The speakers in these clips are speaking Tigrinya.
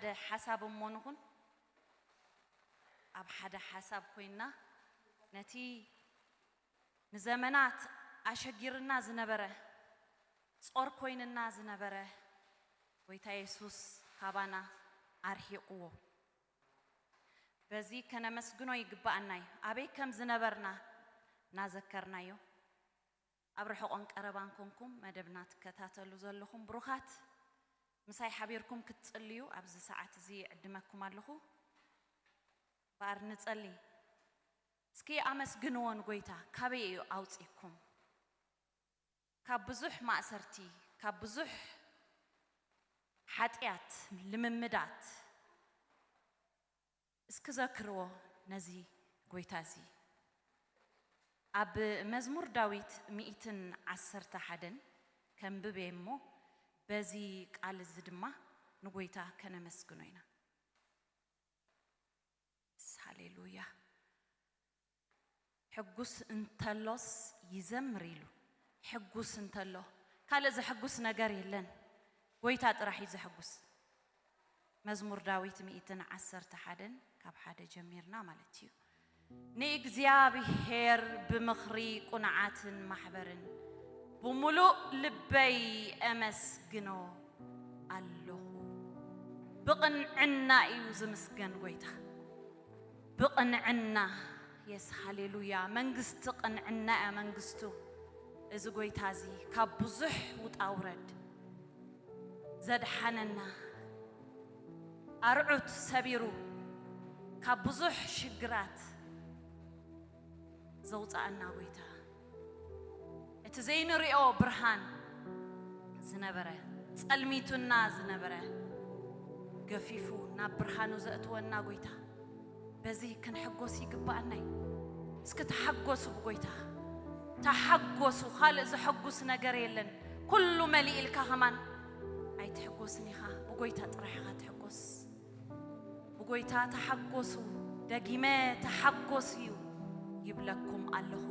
ሓደ ሓሳብ እሞ ንኹን፣ ኣብ ሓደ ሓሳብ ኮይንና ነቲ ንዘመናት ኣሸጊርና ዝነበረ፣ ጾር ኮይንና ዝነበረ ጎይታ የሱስ ካባና ኣርሒቕዎ። በዚ ከነመስግኖ ይግብኣና እዩ። ኣበይ ከም ዝነበርና እናዘከርናዮ፣ ኣብ ርሑቕን ቀረባን ኮንኩም መደብና ትከታተሉ ዘለኹም ብሩኻት፣ ምሳይ ሓቢርኩም ክትጽልዩ ኣብዚ ሰዓት እዚ ይዕድመኩም ኣለኹ። እምበኣር ንጸሊ። እስኪ ኣመስግንዎ ንጎይታ። ካበይ እዩ ኣውጺእኩም? ካብ ብዙሕ ማእሰርቲ፣ ካብ ብዙሕ ሓጢኣት፣ ልምምዳት። እስኪ ዘክርዎ ነዚ ጎይታ እዚ። ኣብ መዝሙር ዳዊት ሚእትን ዓሰርተ ሓደን ከንብብ እየ እሞ፣ በዚ ቃል እዚ ድማ ንጎይታ ከነመስግኖ ኢና። ሃሌሉያ። ሕጉስ እንተሎስ ይዘምር ኢሉ። ሕጉስ እንተሎ፣ ካልእ ዘሕጉስ ነገር የለን። ጎይታ ጥራሕ እዩ ዘሕጉስ። መዝሙር ዳዊት ሚእትን ዓሰርተ ሓደን ካብ ሓደ ጀሚርና ማለት እዩ። ንእግዚኣብሔር ብምኽሪ ቁንዓትን ማሕበርን ብምሉእ ልበይ እመስግኖ ኣለኹ። ብቕንዕና እዩ ዝምስገን ጎይታ። ብቕንዕና። የስ፣ ሃሌሉያ። መንግስቲ ቅንዕና እያ መንግስቱ። እዚ ጎይታ እዚ ካብ ብዙሕ ውጣ ውረድ ዘድሓነና፣ ኣርዑት ሰቢሩ ካብ ብዙሕ ሽግራት ዘውፅኣና ጎይታ፣ እቲ ዘይንሪኦ ብርሃን ዝነበረ፣ ጸልሚቱና ዝነበረ ገፊፉ ናብ ብርሃኑ ዘእትወና ጎይታ፣ በዚ ክንሕጎስ ይግብኣና እዩ። እስኪ ተሓጎሱ ብጎይታ፣ ተሓጎሱ። ካልእ ዘሐጉስ ነገር የለን። ኩሉ መሊእልካ ከማን ኣይትሕጎስን ኢኻ። ብጎይታ ጥራሕ ኢኻ ትሕጎስ። ብጎይታ ተሓጎሱ። ደጊመ ተሓጎሱ ይብለኩም ኣለኹ።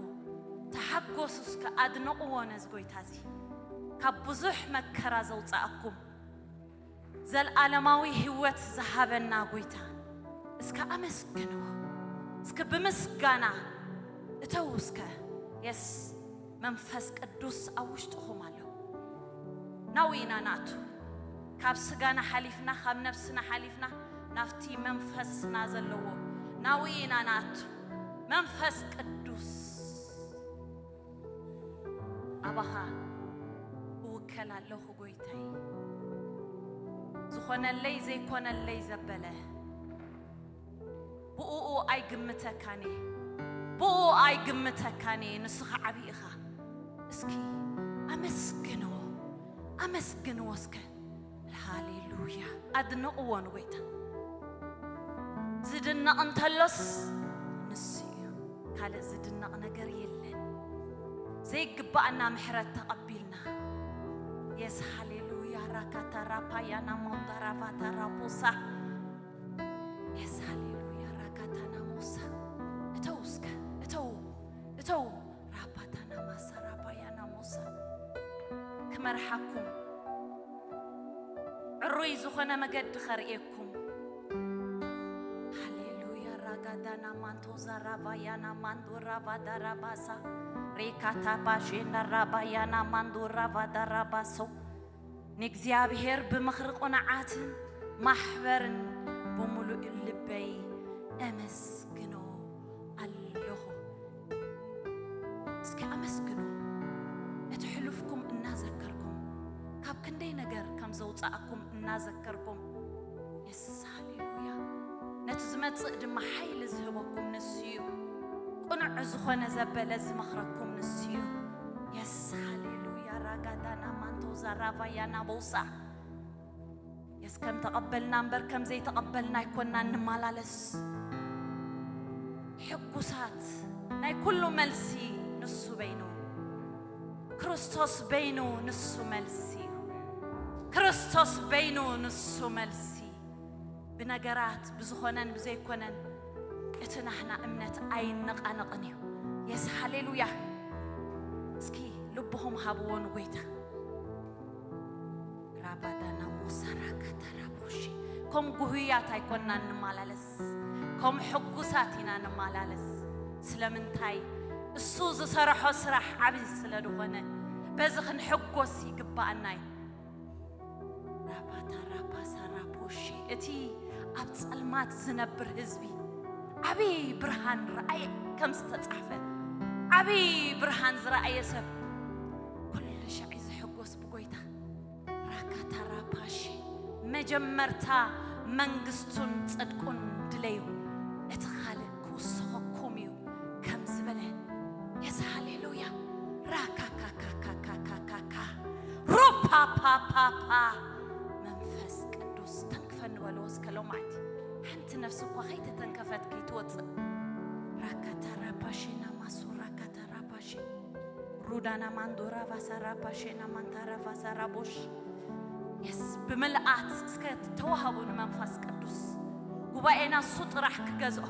ተሓጎሱ እስከ፣ ኣድንቕዎ ነዚ ጎይታ እዚ፣ ካብ ብዙሕ መከራ ዘውፅኣኩም፣ ዘልኣለማዊ ህይወት ዝሃበና ጎይታ እስከ ኣመስግንዎ። እስከ ብምስጋና እተው እስከ። የስ፣ መንፈስ ቅዱስ ኣብ ውሽጥኹም ኣሎ። ናብኡ ኢና ንኣቱ። ካብ ስጋና ሓሊፍና፣ ካብ ነፍስና ሓሊፍና ናብቲ መንፈስና ዘለዎ ናብኡ ኢና ንኣቱ። መንፈስ ቅዱስ፣ ኣባኻ እውከል ኣለኹ ጎይታይ። ዝኾነለይ ዘይኮነለይ ዘበለ ብእኡ ኣይግምተካን እየ፣ ብእኡ ኣይግምተካን እየ። ንስኻ ዓብዪ ኢኻ። እስኪ ኣመስግንዎ፣ ኣመስግንዎ እስከ። ሃሌሉያ። ኣድንቕዎ ንጎይታ። ዝድነቕ እንተሎስ ንሱ እዩ። ካልእ ዝድነቕ ነገር የለን። ዘይግባኣና ምሕረት ተቐቢልና። የስ፣ ሃሌሉያ። ራካታ ራፓያና ሞንዳ ራቫታ ራፖሳ። የስ፣ ሃሌሉያ። ራካታና ሞሳ። እተው እስከ፣ እተው፣ እተው። ራፓታና ማሳ ራፓያና ሞሳ። ክመርሓኩም፣ ዕሩይ ዝኾነ መገዲ ኸርእየኩም። ሃሌሉያ። ራጋዳና ማንቶ ዛራባያና ማንዶ ራባዳራባሳ። ሬካታ ባሼና ራባያና ማንዶ ራባዳራባሶ። ንእግዚኣብሔር ብምኽሪ ቁንዓትን ማሕበርን ብምሉእ ልበይ እመስግኖ ኣለኹ። እስኪ ኣመስግኖ። እቲ ሕሉፍኩም እናዘከርኩም፣ ካብ ክንደይ ነገር ከም ዘውፅኣኩም እናዘከርኩም፣ የስ፣ ሃሌሉያ። ነቲ ዝመጽእ ድማ ሓይሊ ዝህበኩም ንሱ እዩ። ቅኑዕ ዝኾነ ዘበለ ዝመኽረኩም ንሱ እዩ። የስ፣ ሃሌሉያ። ራጋዳና ማንቶ ዛራቫያና ቦሳ። የስ፣ ከም ተቐበልና እምበር ከም ዘይተቐበልና ኣይኮንና እንመላለስ። ሕጉሳት። ናይ ኩሉ መልሲ ንሱ በይኑ። ክርስቶስ በይኑ ንሱ መልሲ እዩ። ክርስቶስ በይኑ ንሱ መልሲ። ብነገራት፣ ብዝኾነን ብዘይኮነን እቲ ናህና እምነት ኣይነቓነቕን እዩ። የስ፣ ሃሌሉያ። እስኪ ልብኹም ሃብዎ ንጎይታ። ራባዳና ሞሳ ራካታ ራቦሺ። ከም ጉህያት ኣይኮንና እንመላለስ፣ ከም ሕጉሳት ኢና እንመላለስ። ስለምንታይ? እሱ ዝሰርሖ ስራሕ ዓብዪ ስለ ዝኾነ፣ በዚ ክንሕጎስ ይግባኣና እዩ። ራባታ ራፓሳ ራፖሺ፣ እቲ ኣብ ጸልማት ዝነብር ህዝቢ ዓብዪ ብርሃን ረኣየ፣ ከም ዝተጻሕፈ፣ ዓብዪ ብርሃን ዝረኣየ ሰብ ኩሉ ሻዕ እዩ ዝሕጎስ ብጎይታ። ራካታ ራፓሺ፣ መጀመርታ መንግስቱን ጽድቁን ድለዩ፣ እቲ ካልእ ክውሰኸኩም እዩ ከም ዝበለ። የስ ሃሌሉያ። ራካካካካካካ ሮፓፓፓፓ መንፈስ ቅዱስ ተንክፈኒ በልዎ እስከ ሎማዕቲ። ሓንቲ ነፍሲ እኳ ከይተተንከፈት ከይትወፅእ። ራካታ ራፓሺ ናማሱ ራካታ ራፓሺ ሩዳና ማንዶራ ቫሳ ራፓሺ ናማንታራ ቫሳ ራቦሽ። የስ ብምልኣት እስከ ተዋሃቡ ንመንፈስ ቅዱስ። ጉባኤና እሱ ጥራሕ ክገዝኦ፣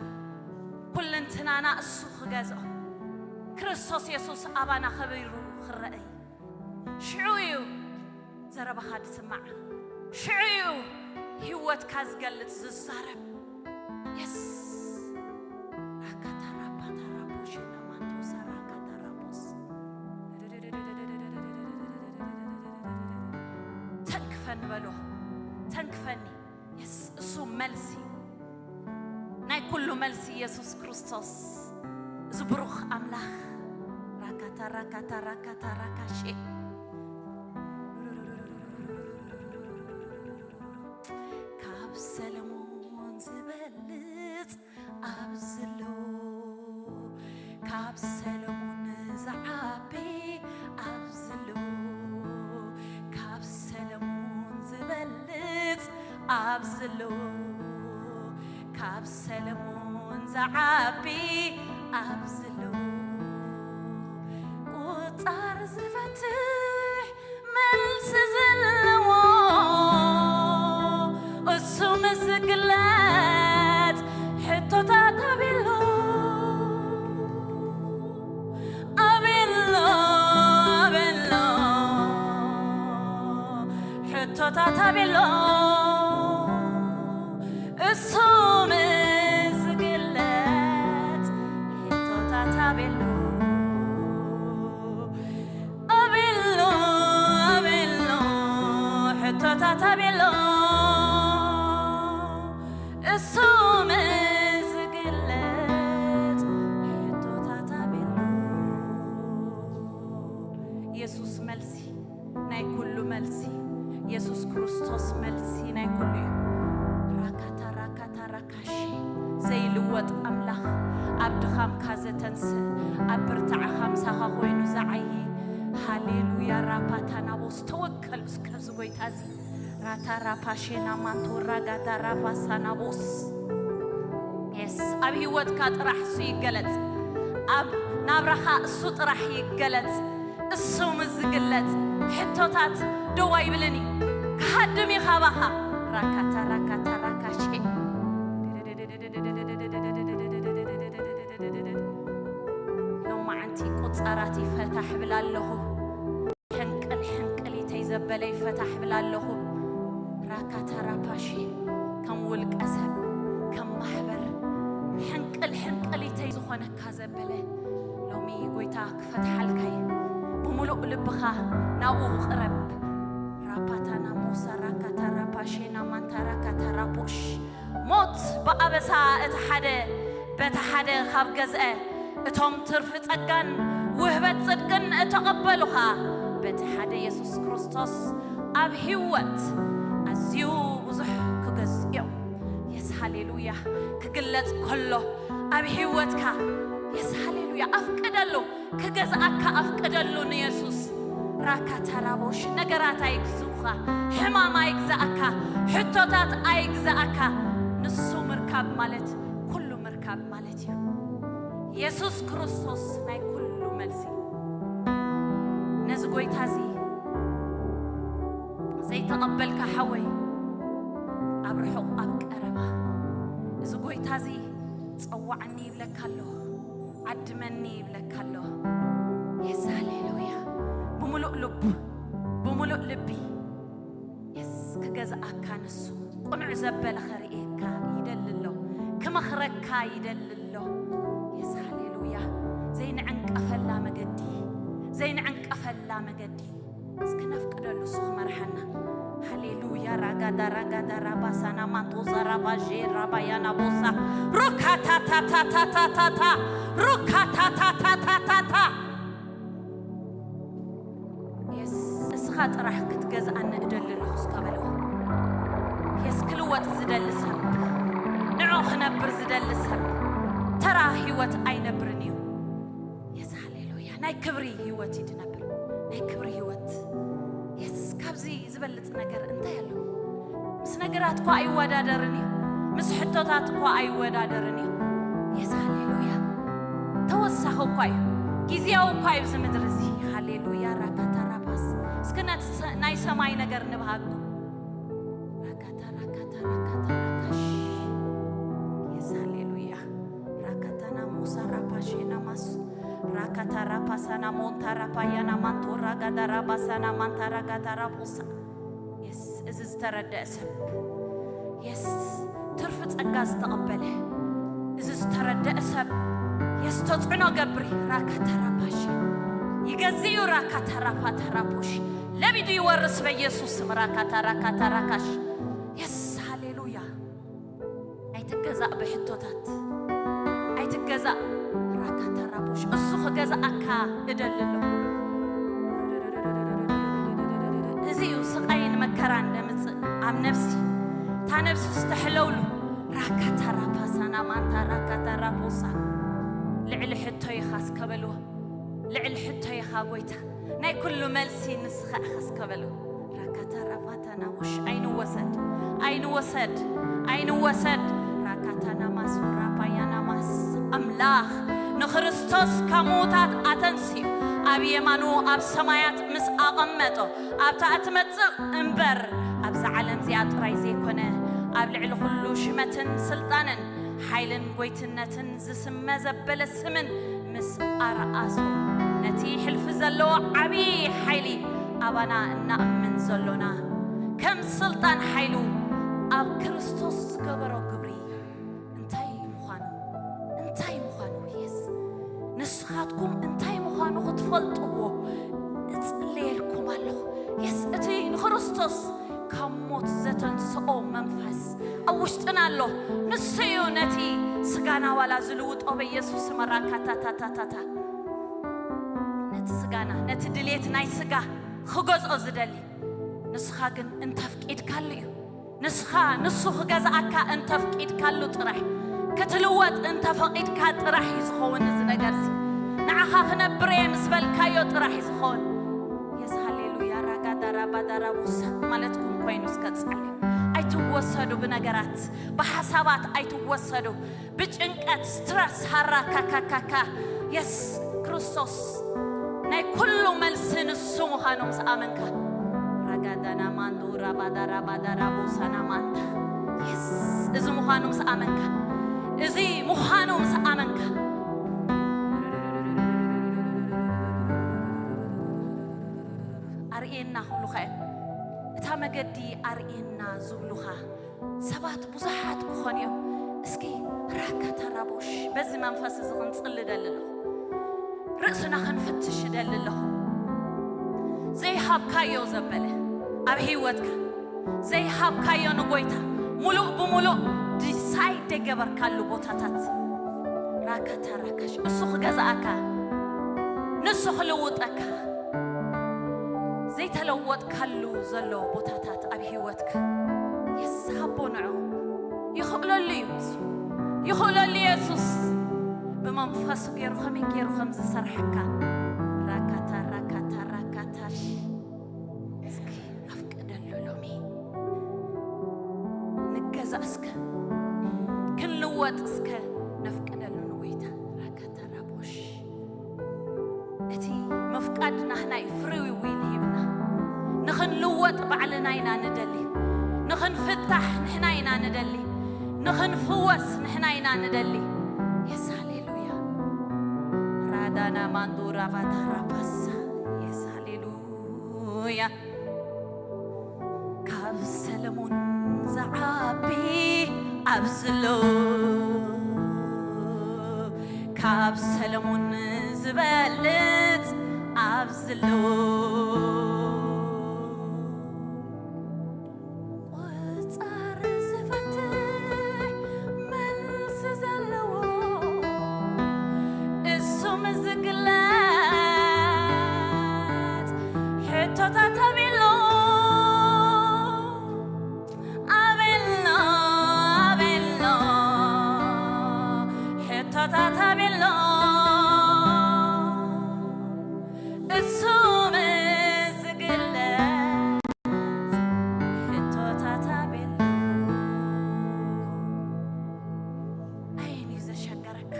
ኩልንትናና እሱ ክገዝኦ፣ ክርስቶስ የሱስ ኣባና ከቢሩ ክረአይ። ሽዑ እዩ ዘረባኻ ዝስማዕ፣ ሽዑ እዩ ህይወትካ ዝገልጽ ዝዛረብ። የስ ራካታ ራፓታ ራፖሽ ናማንቶሳ ራካታ ራፖስ። ተንክፈኒ በሎ፣ ተንክፈኒ። የስ እሱ መልሲ፣ ናይ ኩሉ መልሲ ኢየሱስ ክርስቶስ። እዚ ብሩኽ ኣምላኽ ራካታ ራካታ ራካታ ራካሼ ካብ ሰለሞን ዝበልጽ ኣብዚ ኣሎ፣ ካብ ሰለሞን ዝዓቢ ኣብዚ ኣሎ፣ ካብ ሰለሞን ዝበልጽ ኣብዚ ኣሎ፣ ካብ ሰለሞን ዝዓቢ ኣብዚ ኣሎ። ቁጻር ዝፈትሕ መልሲ ዘለዎ፣ እሱ ምስ ዝግለጽ ሕቶታት ኣቤሎ፣ ኣቤሎ፣ ኣቤሎ፣ ሕቶታት ኣቤሎ፣ እሱ ምስ ዝግለጽ ሕቶታት ኣቤሎ። ኣቤሎ፣ ኣቤሎ፣ ሕቶታት ኣቤሎ፣ እሱ ምስ ዝግለጽ ሕቶታት ኣቤሎ። የሱስ መልሲ ናይ ኩሉ መልሲ፣ የሱስ ክርስቶስ መልሲ ናይ ኩሉ እዩ። ራካታ ራካታ ራካሺ ዘይልወጥ ኣምላኽ፣ ኣብ ድኻምካ ዘተንስእ፣ ኣብ ብርታዕኻ ምሳኻ ኮይኑ ዝዓዪ። ሃሌሉያ። ራፓታ ናቦስ ተወከል እስከ እዚ ጎይታ እዚ። ራታ ራፓሼና ማንቶ ራጋታ ራፓሳ ናቦስ። የስ ኣብ ህይወትካ ጥራሕ እሱ ይገለጽ፣ ኣብ ናብራኻ እሱ ጥራሕ ይገለጽ። እሱ ምስ ዝግለጽ ሕቶታት ደው ኣይብልን እዩ። ክሃድም እዩ ካባኻ። ራካታ ራካታ ራካሼ ሎማዓንቲ ቁጻራት ይፈታሕ ብል ኣለኹ። ሕንቅል ሕንቅሊተይ ዘበለ ይፈታሕ ብል ኣለኹ። ራካታ ራፓሺ ከም ውልቀ ሰብ ከም ማሕበር ሕንቅል ሕንቅሊተይ ዝኾነካ ዘበለ ሎሚ ጎይታ ክፈትሓልካ እዩ። ብምሉእ ልብኻ ናብኡ ቅረብ። ራፓታና ሞሳ ራካታ ራፓሼና ማንታ ራካታ ራፖሽ ሞት ብኣበሳ እቲ ሓደ በቲ ሓደ ካብ ገዝአ እቶም ትርፊ ጸጋን ውህበት ጽድቅን እተቐበሉ ኸኣ በቲ ሓደ የሱስ ክርስቶስ ኣብ ህይወት ኣዝዩ ብዙሕ ክገዝኡ እዮም። የስ ሃሌሉያ ክግለጽ ከሎ ኣብ ህይወትካ የስ ሃሌሉያ ኣፍቅደሉ ክገዝኣካ ኣፍቅደሉ ንየሱስ። ራካ ተራቦሽ ነገራት ኣይግዝኡኻ፣ ሕማም ኣይግዛእካ፣ ሕቶታት ኣይግዛእካ። ንሱ ምርካብ ማለት ኩሉ ምርካብ ማለት እዩ። የሱስ ክርስቶስ ናይ ኩሉ መልሲ። ነዚ ጎይታ እዚ ዘይተቐበልካ ሓወይ፣ ኣብ ርሑቕ ኣብ ቀረባ እዚ ጎይታ እዚ ጸዋዕኒ ይብለካ ኣሎ፣ ዓድመኒ ይብለካ ኣሎ። የስ ሃሌሉያ። ብምሉእ ልቡ ብምሉእ ልቢ የስ ክገዝኣካ ንሱ። ቅኑዕ ዘበለ ከርእየካ ይደሊ ኣሎ። ክመኽረካ ይደሊ ኣሎ። የስ፣ ሃሌሉያ። ዘይንዕንቀፈላ መገዲ፣ ዘይንዕንቀፈላ መገዲ እስኪ ነፍቅደሉ እሱ ክመርሓና። ሃሌሉያ። ራጋዳ ራጋዳ ራባሳና ማንቶዛ ራባዤ ራባያና ቦሳ ሩካታታታታታታ ሩካታታታታታታ የስ፣ እስኻ ጥራሕ ክትገዝኣኒ እደሊ ኣለኹ እስከ በልዎ። የስ፣ ክልወጥ ዝደሊ ሰብ፣ ንዑ ክነብር ዝደሊ ሰብ ተራ ህይወት ኣይነብርን እዩ። የስ፣ ሃሌሉያ። ናይ ክብሪ ህይወት እዩ ድነብር። ናይ ክብሪ ህይወት። የስ፣ ካብዚ ዝበልጽ ነገር እንታይ ኣሎ? ምስ ነገራት እኳ ኣይወዳደርን እዩ። ምስ ሕቶታት እኳ ኣይወዳደርን እዩ። የስ፣ ሃሌሉያ። ተወሳኺ እኳ እዩ። ግዜያዊ እኳ እዩ እዚ ምድሪ እዚ። ሃሌሉያ። ራካታ ራባስ። እስኪ ነቲ ሰ-፣ ናይ ሰማይ ነገር ንብሃጎ። ራካታ ራካታ ራካታ ራካሽ። የስ፣ ሃሌሉያ። ራካታና ሞሳ ራፓሼና ማስ ራካታ ራፓሳና ሞንታ ራፓያና ማንቶ ራጋዳ ራባሳና ማንታ ራጋታ ራቦሳ። የስ፣ እዚ ዝተረደአ ሰብ፣ የስ፣ ትርፊ ጸጋ ዝተቐበለ፣ እዚ ዝተረደአ ሰብ፣ የስ፣ ተጽዕኖ ገብሪ። ራካታ ራፓሽ ይገዝእ እዩ። ራካታ ራፓታ ራፖሽ ለቢዱ ይወርስ በኢየሱስ ስም። ራካታ ራካታ ራካሽ። የስ፣ ሃሌሉያ። ኣይትገዛእ ብሕቶታት፣ ኣይትገዛእ። ራካታ ራፖሽ እሱ ክገዝኣካ እደሊ ኣሎ። እዚ እዩ ስቓይን መከራን ደምጽእ ኣብ ነፍሲ። እታ ነፍሲ ዝተሕለውሉ ራካታ ራፓሳና ማንታ ራካታ ራፖሳ። ልዕሊ ሕቶ ኢኻ እስከ በልዎ። ልዕሊ ሕቶ ኢኻ ጎይታ። ናይ ኩሉ መልሲ ንስኻ ኢኻ እስከ በልዎ። ራካታ ራፓታና ውሽ ኣይንወሰድ፣ ኣይንወሰድ፣ ኣይንወሰድ። ራካታና ማስ ራፓያና ማስ ኣምላኽ ንክርስቶስ ካብ ምዉታት ኣተንስዩ ኣብ የማኑ ኣብ ሰማያት ምስ ኣቐመጦ ኣብታ እትመጽእ እምበር ኣብዛ ዓለም እዚኣ ጥራይ ዘይኮነ ኣብ ልዕሊ ኩሉ ሽመትን ስልጣንን ሓይልን ጎይትነትን ዝስመ ዘበለ ስምን ምስ ኣርኣሶ ነቲ ሕልፊ ዘለዎ ዓብዪ ሓይሊ ኣባና እናእምን ዘሎና ከም ስልጣን ሓይሉ ኣብ ክርስቶስ ዝገበሮ ግብሪ እንታይ ምዃኑ እንታይ ምዃኑ የስ ንስኻትኩም እንታይ ምዃኑ ክትፈልጥዎ እጽልየልኩም ኣለኹ። የስ እቲ ንክርስቶስ ካብ ሞት ዘተንስኦ መንፈስ ኣብ ውሽጥና ኣሎ። ንሱ እዩ ነቲ ስጋና ዋላ ዝልውጦ በኢየሱስ ስም። ራካታታታታታ ነቲ ስጋና ነቲ ድሌት ናይ ስጋ ክገዝኦ ዝደሊ ንስኻ ግን እንተፍቂድካሉ እዩ። ንስኻ ንሱ ክገዝኣካ እንተፍቂድካሉ ጥራሕ ክትልወጥ እንተፈቂድካ ጥራሕ እዩ ዝኸውን እዚ ነገር እዚ። ንዓኻ ክነብር እየ ምስ በልካዮ ጥራሕ እዩ ዝኸውን። የስ ሃሌሉያ። ራጋዳራባዳራቡሳ ማለትኩም ኮይኑ እስከ ጸልዩ። ኣይትወሰዱ ብነገራት ብሓሳባት ኣይትወሰዱ። ብጭንቀት ስትረስ ሃራካካካካ የስ ክርስቶስ ናይ ኩሉ መልሲ ንሱ ምዃኑ ምስ ኣመንካ ራጋዳና ማንዱ ራባዳራባዳራቡሳና ማንታ የስ እዚ ምዃኑ ምስ ኣመንካ እዚ ምዃኑ ምስ ኣመንካ ኣርእየና ክብሉኻ እዮም። እታ መገዲ ኣርእየና ዝብሉኻ ሰባት ብዙሓት ክኾኑ እዮም። እስኪ ራካታ ራቦሽ በዚ መንፈስ እዚ ክንጽሊ ደሊ ኣለኹ። ርእስና ክንፍትሽ ደሊ ኣለኹ። ዘይሃብካዮ ዘበለ ኣብ ህይወትካ ዘይሃብካዮ ንጎይታ ሙሉእ ብሙሉእ ዲሳይድ ደገበርካሉ ቦታታት ራካታ ራካሽ እሱ ክገዝኣካ ንሱ ክልውጠካ ዘይተለወጥካሉ ዘሎ ቦታታት ኣብ ህይወትካ የስሃቦ ንዑ ይኽእለሉ እዩ። ይኽእለሉ የሱስ ብመንፈሱ ገይሩ ከመይ ገይሩ ከም ዝሰርሐካ ራካታ ራካታ ራካታሽ እስኪ ኣፍቅደሉ ሎሚ ንገዛእ እስከ ክንልወጥ እስከ ነፍቅደሉ ንጎይታ ራካታ ራቦሽ እቲ ምፍቃድ ናህና እዩ ፍሪ ዊል ሂብና ንኽንልወጥ ባዕልና ኢና ንደሊ ንኽንፍታሕ ንሕና ኢና ንደሊ ንኽንፍወስ ንሕና ኢና ንደሊ የስ ሃሌሉያ ራዳና ማንዶ ራቫታ ራፓሳ የስ ሃሌሉያ ካብ ሰለሞን ዝዓቢ ኣብዚ ኣሎ፣ ካብ ሰለሙን ዝበልጽ ኣብዚ ኣሎ። ቁጻር ዝፈትሕ መልሲ ዘለዎ፣ እሱም ዝግለጽ ሕቶታት ኣቤሎ፣ ኣቤሎ፣ ኣቤሎ፣ ሕቶታት ኣቤሎ፣ እሱም ዝግለጽ ሕቶታት ኣቤሎ። ኣየን እዩ ዘሸገረካ?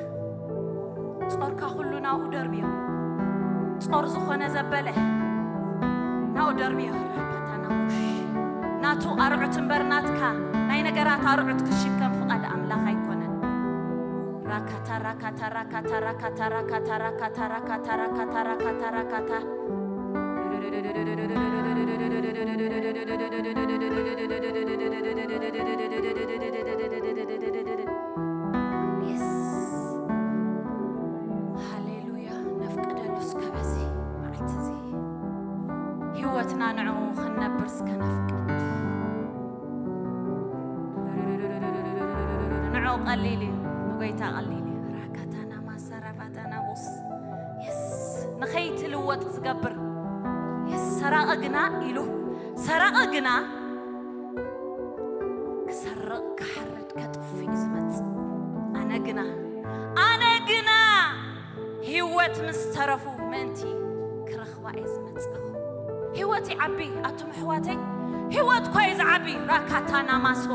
ጾርካ ኩሉ ናብኡ ደርብዮ። ጾር ዝኾነ ዘበለ ናብኡ ደርብዮ። ራፓታናሞሽ ናቱ ኣርዑት እምበር ናትካ ናይ ነገራት ኣርዑት ክሽከም ፍቓድ ኣምላኽ ኣይኮነን። ራካታ ራካታ ራካታ ራካታ ራካታ ራካታ ራካታ ራካታ ራካታ ራካታ የስ ሃሌሉያ። ነፍቅደሉ እስከ በዚ መዓልቲ እዚ ህይወትና ንዕኡ ክንነብር እስከ ነፍቅድ። ንዕኡ ቀሊል እዩ፣ ንጎይታ ቀሊል እዩ። ራካታና ማሰራፋታና ቦስ የስ ንኸይትልወጥ ዝገብር የስ ሰራቒ ግና ኢሉ ሰራቒ ግና ክሰርቕ ክሓርድ ከጥፍእ እዩ ዝመጽእ። ኣነ ግና ኣነ ግና ህይወት ምስ ተረፉ ምእንቲ ክረኽባ እየ ዝመጽእኹ። ህይወት ይዓቢ ኣቱም ኣሕዋተይ፣ ህይወት እኳ እዩ ዝዓቢ። ራካታና ማሶ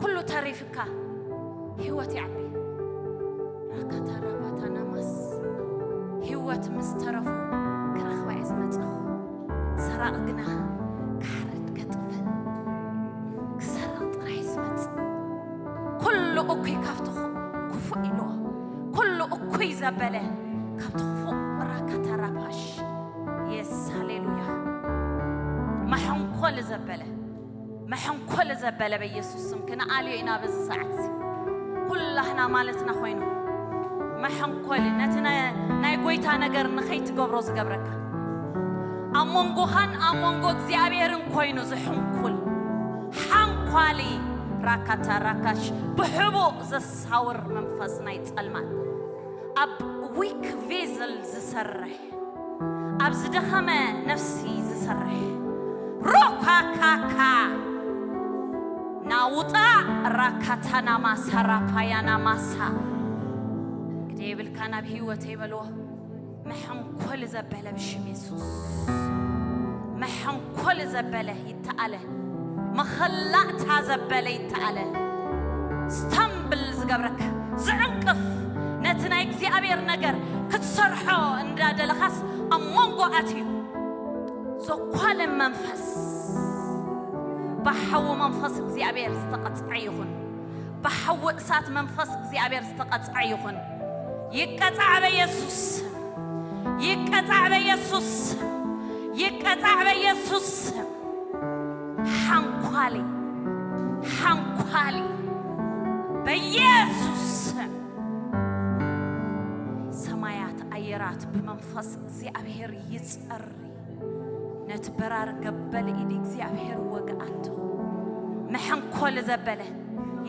ኩሉ ተሪፍካ ህይወት ይዓቢ። ራካታ ራባታ ናማስ ህይወት ምስ ተረፉ ክረኽባ እየ ዝመጸኹ። ሰራቕ ግና ክሓርድ ከጥፍእ ክሰርቕ ጥራይ ዝመጽእ ኩሉ እኩይ ካብቲ ክፉእ ኢልዎ ኩሉ እኩይ ዘበለ ካብቲ ክፉእ ራካታ ራባሽ የስ ሃሌሉያ መሐንኮል ዘበለ መሐንኮል ዘበለ በኢየሱስ ስም ክንኣልዮ ኢና። በዚ ሰዓት እዚ ኩላህና ማለትና ኮይኑ መሐንኮል ነቲ ናይ ጎይታ ነገር ንኸይትገብሮ ዝገብረካ ኣብ መንጎኻን ኣብ መንጎ እግዚኣብሔርን ኮይኑ ዝሕንኩል ሓንኳሊ ራካታ ራካሽ ብሕቡእ ዘሳውር መንፈስ ናይ ጸልማት ኣብ ዊክ ቬዝል ዝሰርሕ ኣብ ዝደኸመ ነፍሲ ዝሰርሕ ሮካካካ ናውጣ ራካታና ማሳ ራፓያና ማሳ ግደ የብልካ ናብ ህይወተይ በልዎ። መሐንኮል ዘበለ ብሽም የሱስ መሐንኮል ዘበለ ይተኣለ። መኸላእታ ዘበለ ይተኣለ። ስታምብል ዝገብረካ ዝዕንቅፍ ነቲ ናይ እግዚኣብሔር ነገር ክትሰርሖ እንዳደለኻስ ኣብ መንጎ ኣትዩ ዘኳልም መንፈስ ብሓዊ መንፈስ እግዚኣብሔር ዝተቐፅዐ ይኹን። ብሓዊ እሳት መንፈስ እግዚኣብሔር ዝተቐፅዐ ይኹን። ይቀፃዕ በየሱስ ስም። ይቀፃዕ በየሱስ ስም። ይቀፃዕ በየሱስ ስም። ሓንኳሊ ሓንኳሊ በየሱስ ስም ሰማያት ኣየራት ብመንፈስ እግዚኣብሔር ይጸሪ። ነቲ በራር ገበል ኢድ እግዚኣብሔር ወግኣቶ። መሐንኮል ዘበለ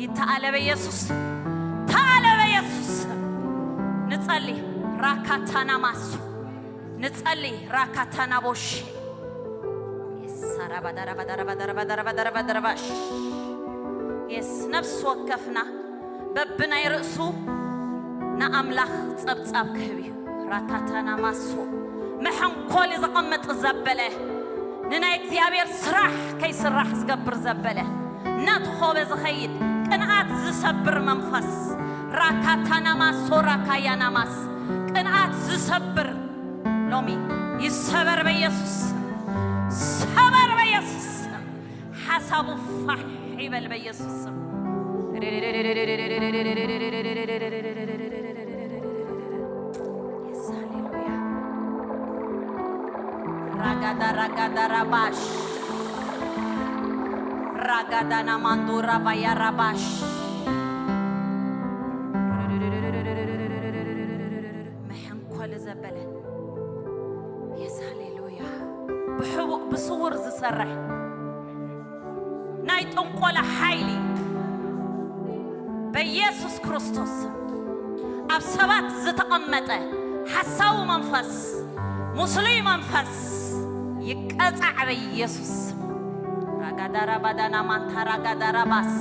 ይተኣለ በየሱስ ተኣለ በየሱስ ንጸሊ ራካታና ማሱ ንጸሊ ራካታና ቦሽ የስ ነፍሲ ወከፍና በብናይ ርእሱ ንኣምላኽ ጸብጻብ ክህብ እዩ። ራካታና ማሶ መሐንኮል ዘቐምጥ ዘበለ ንናይ እግዚኣብሔር ስራሕ ከይስራሕ ዝገብር ዘበለ እናተኾበ ዝኸይድ ቅንኣት ዝሰብር መንፈስ ራካታና ማሶ ራካያና ማስ ቅንኣት ዝሰብር ሎሚ ይሰበር በኢየሱስ ስም። ሰበር በኢየሱስ ስም። ሓሳቡ ፋሕ ይበል በኢየሱስ ስም። የስ ሃሌሉያ። ዳራጋዳራባሽ ራጋዳና ማንዱራ ባያራባሽ መሐንኮል ዘበለ የስ ሃሌሉያ። ብሕቡእ ብስውር ዝሰርሕ ናይ ጥንቆላ ሓይሊ በኢየሱስ ክርስቶስ ስም ኣብ ሰባት ዝተቐመጠ ሓሳዊ መንፈስ፣ ሙስሉይ መንፈስ ይቀጻዕ በኢየሱስ ስም። ራጋዳራ ባዳና ማንታ ራጋዳራ ባስ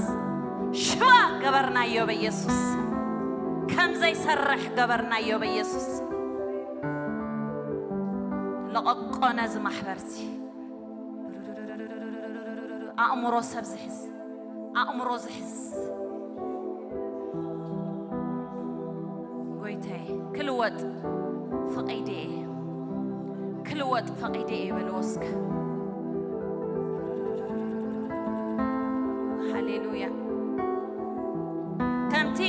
ሽባ ገበርናዮ በኢየሱስ ስም። ከም ዘይሰርሕ ገበርናዮ በኢየሱስ ስም። ለቐቆ ነዚ ማሕበርሲ ኣእምሮ ሰብ ዝሕዝ፣ ኣእምሮ ዝሕዝ ጎይታዬ፣ ክልወጥ ፈቒደ እየ፣ ክልወጥ ፈቒደ እየ በልዎ እስከ። ሃሌሉያ። ከምቲ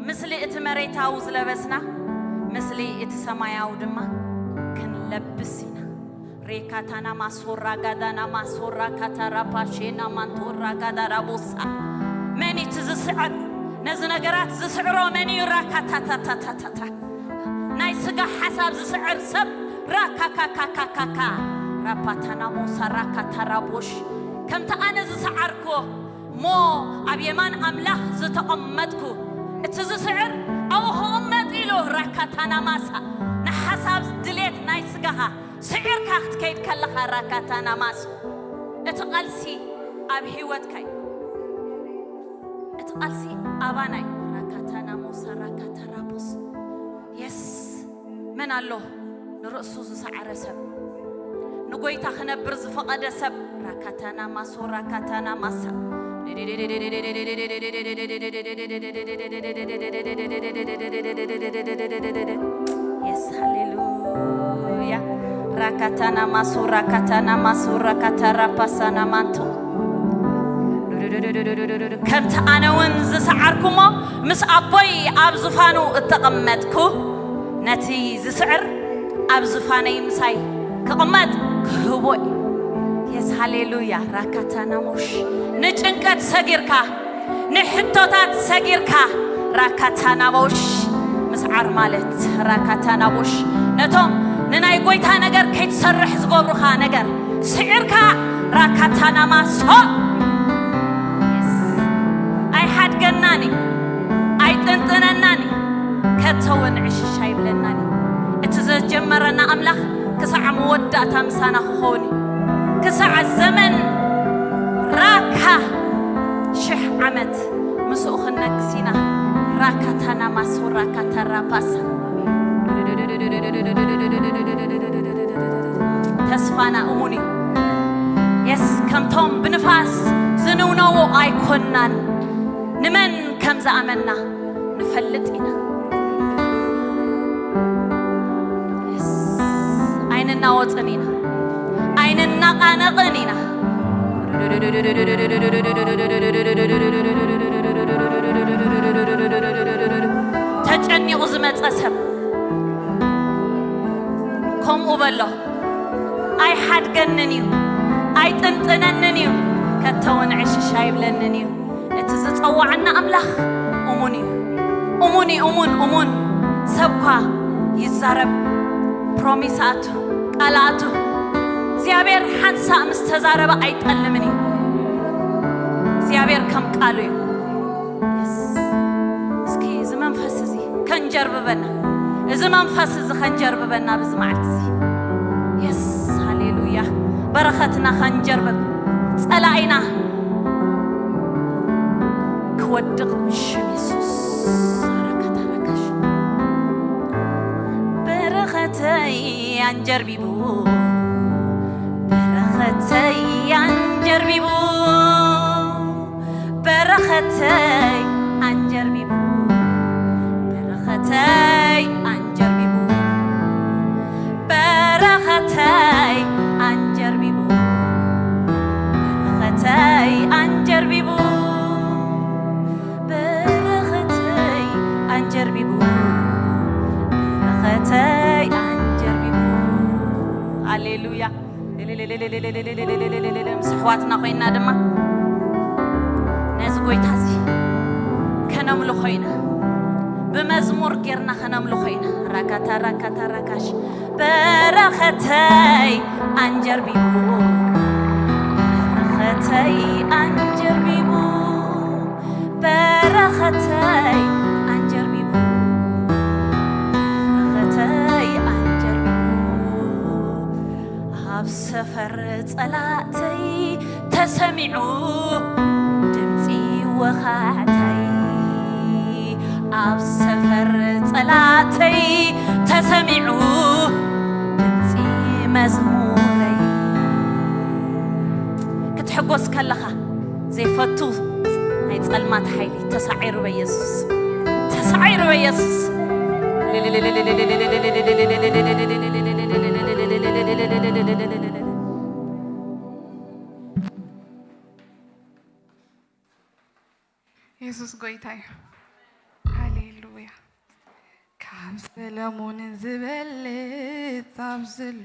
ምስሊ እቲ መሬታዊ ዝለበስና፣ ምስሊ እቲ ሰማያዊ ድማ ክንለብስ ኢና። ሬካታና ማሶራ ጋዳና ማሶራ ካታራ ፓሼና ማንቶራ ጋዳራ ቦሳ። መን እቲ ዝስዕር? ነዚ ነገራት ዝስዕሮ መን እዩ? ራካታታታታታታ። ናይ ስጋ ሓሳብ ዝስዕር ሰብ ራካካካካካካ። ራፓታና ሞሳ ራካታራ ቦሽ። ከምቲ ኣነ ዝሰዓርክዎ እሞ ኣብ የማን ኣምላኽ ዝተቐመጥኩ፣ እቲ ዝስዕር ኣብኡ ክቕመጥ ኢሉ። ራካታና ማሳ። ንሓሳብ ድሌት ናይ ስጋኻ ስዒርካ ክትከይድ ከለኻ ራካታና ማሱ። እቲ ቃልሲ ኣብ ህይወትካ እዩ። እቲ ቃልሲ ኣባና እዩ። ራካታና ሞሳ ራካታ ራቦስ። የስ። መን ኣሎ ንርእሱ ዝሰዓረ ሰብ? ንጎይታ ክነብር ዝፈቐደ ሰብ? ራካታና ማሶ ራካታና ማሳ። የስ ሃሌሉያ። ራካታና ማሶ ራካታና ማሶ ራካታ ራፓሳና ማንቶ። ከምቲ ኣነ እውን ዝሰዓርኩሞ ምስ ኣቦይ ኣብ ዙፋኑ እተቐመጥኩ፣ ነቲ ዝስዕር ኣብ ዙፋነይ ምሳይ ክቕመጥ ክህቦ እዩ። የስ ሃሌሉያ። ራካታናሞሽ። ንጭንቀት ሰጊርካ፣ ንሕቶታት ሰጊርካ፣ ራካታናሞሽ ምስዓር ማለት ራካታናሞሽ፣ ነቶም ንናይ ጎይታ ነገር ከይትሰርሕ ዝገብሩኻ ነገር ስዒርካ፣ ራካታናማሶ። የስ። ኣይሓድገናን እዩ፣ ኣይጥንጥነናን እዩ፣ ከቶ እውን ዕሽሽ ኣይብለናን እዩ። እቲ ዘጀመረና ኣምላኽ ክሳዕ መወዳእታ ምሳና ክኸውን እዩ። ክሳዕ ዘመን ራካ ሽሕ ዓመት ምስኡ ክንነግስ ኢና። ራካታና ማሶ ራካታ ራፓሳ። ተስፋና እሙን እዩ። የስ፣ ከምቶም ብንፋስ ዝንውነዎ ኣይኮንናን። ንመን ከም ዝኣመንና ንፈልጥ ኢና። የስ፣ ኣይንናወጽን ኢና፣ ኣይንናቓነቕን ኢና። ተጨኒቑ ዝመጸ ሰብ ከምኡ በሎ፣ ኣይሓድገንን እዩ፣ ኣይጥንጥነንን እዩ፣ ከቶ እውን ዕሽሽ ኣይብለንን እዩ። እቲ ዝጸዋዓና ኣምላኽ እሙን እዩ። እሙን እዩ፣ እሙን፣ እሙን። ሰብኳ ይዛረብ፣ ፕሮሚስ ኣቱ፣ ቃል ኣቱ። እግዚኣብሔር ሓንሳእ ምስ ተዛረበ ኣይጠልምን እዩ። እግዚኣብሔር ከም ቃሉ እዩ። የስ። እስኪ እዚ መንፈስ እዚ ከንጀርብበና፣ እዚ መንፈስ እዚ ከንጀርብበና ብዚ መዓልቲ እዚ። የስ፣ ሃሌሉያ። በረኸትና ከንጀርብብ፣ ጸላኢና ክወድቕ ብሽም የሱስ። ረከተ ረከሽ። በረኸተይ ኣንጀርቢቡ፣ በረኸተይ ኣንጀርቢቡ፣ በረኸተይ ኣንጀርቢቡ፣ በረኸተይ ኣንጀርቢቡ፣ በረኸተይ ኣንጀርቢቡ፣ በረኸተይ ኣንጀርቢቡ፣ በረኸተይ ኣንጀርቢቡ፣ በረኸተይ ኣንጀርቢቡ። ሃሌሉያ። ምስ ኣሕዋትና ኮይና ድማ ነዚ ጎይታ እዚ ከነምልኾ ኢና። ብመዝሙር ጌርና ከነምልኾ ኢና። ራካታ ራካታ ራካሽ በረኸተይ ኣንጀርቢቡ፣ በረኸተይ ኣንጀርቢቡ፣ በረኸተይ ኣንጀርቢቡ፣ በረኸተይ ኣንጀርቢቡ። ኣብ ሰፈር ጸላእተይ ተሰሚዑ ድምጺ ወኻዕተይ፣ ኣብ ሰፈር ጸላእተይ ተሰሚዑ ድምጺ መዝሙረይ። ክትሕጎስ ከለኻ ዘይፈቱ ናይ ጸልማት ሓይሊ ተሳዒሩ በየሱስ፣ ተሳዒሩ በየሱስ። የሱስ ጎይታ እዩ። ሃሌሉያ። ካብ ሰለሙን ዝበልጽ ኣብዚ ኣሎ፣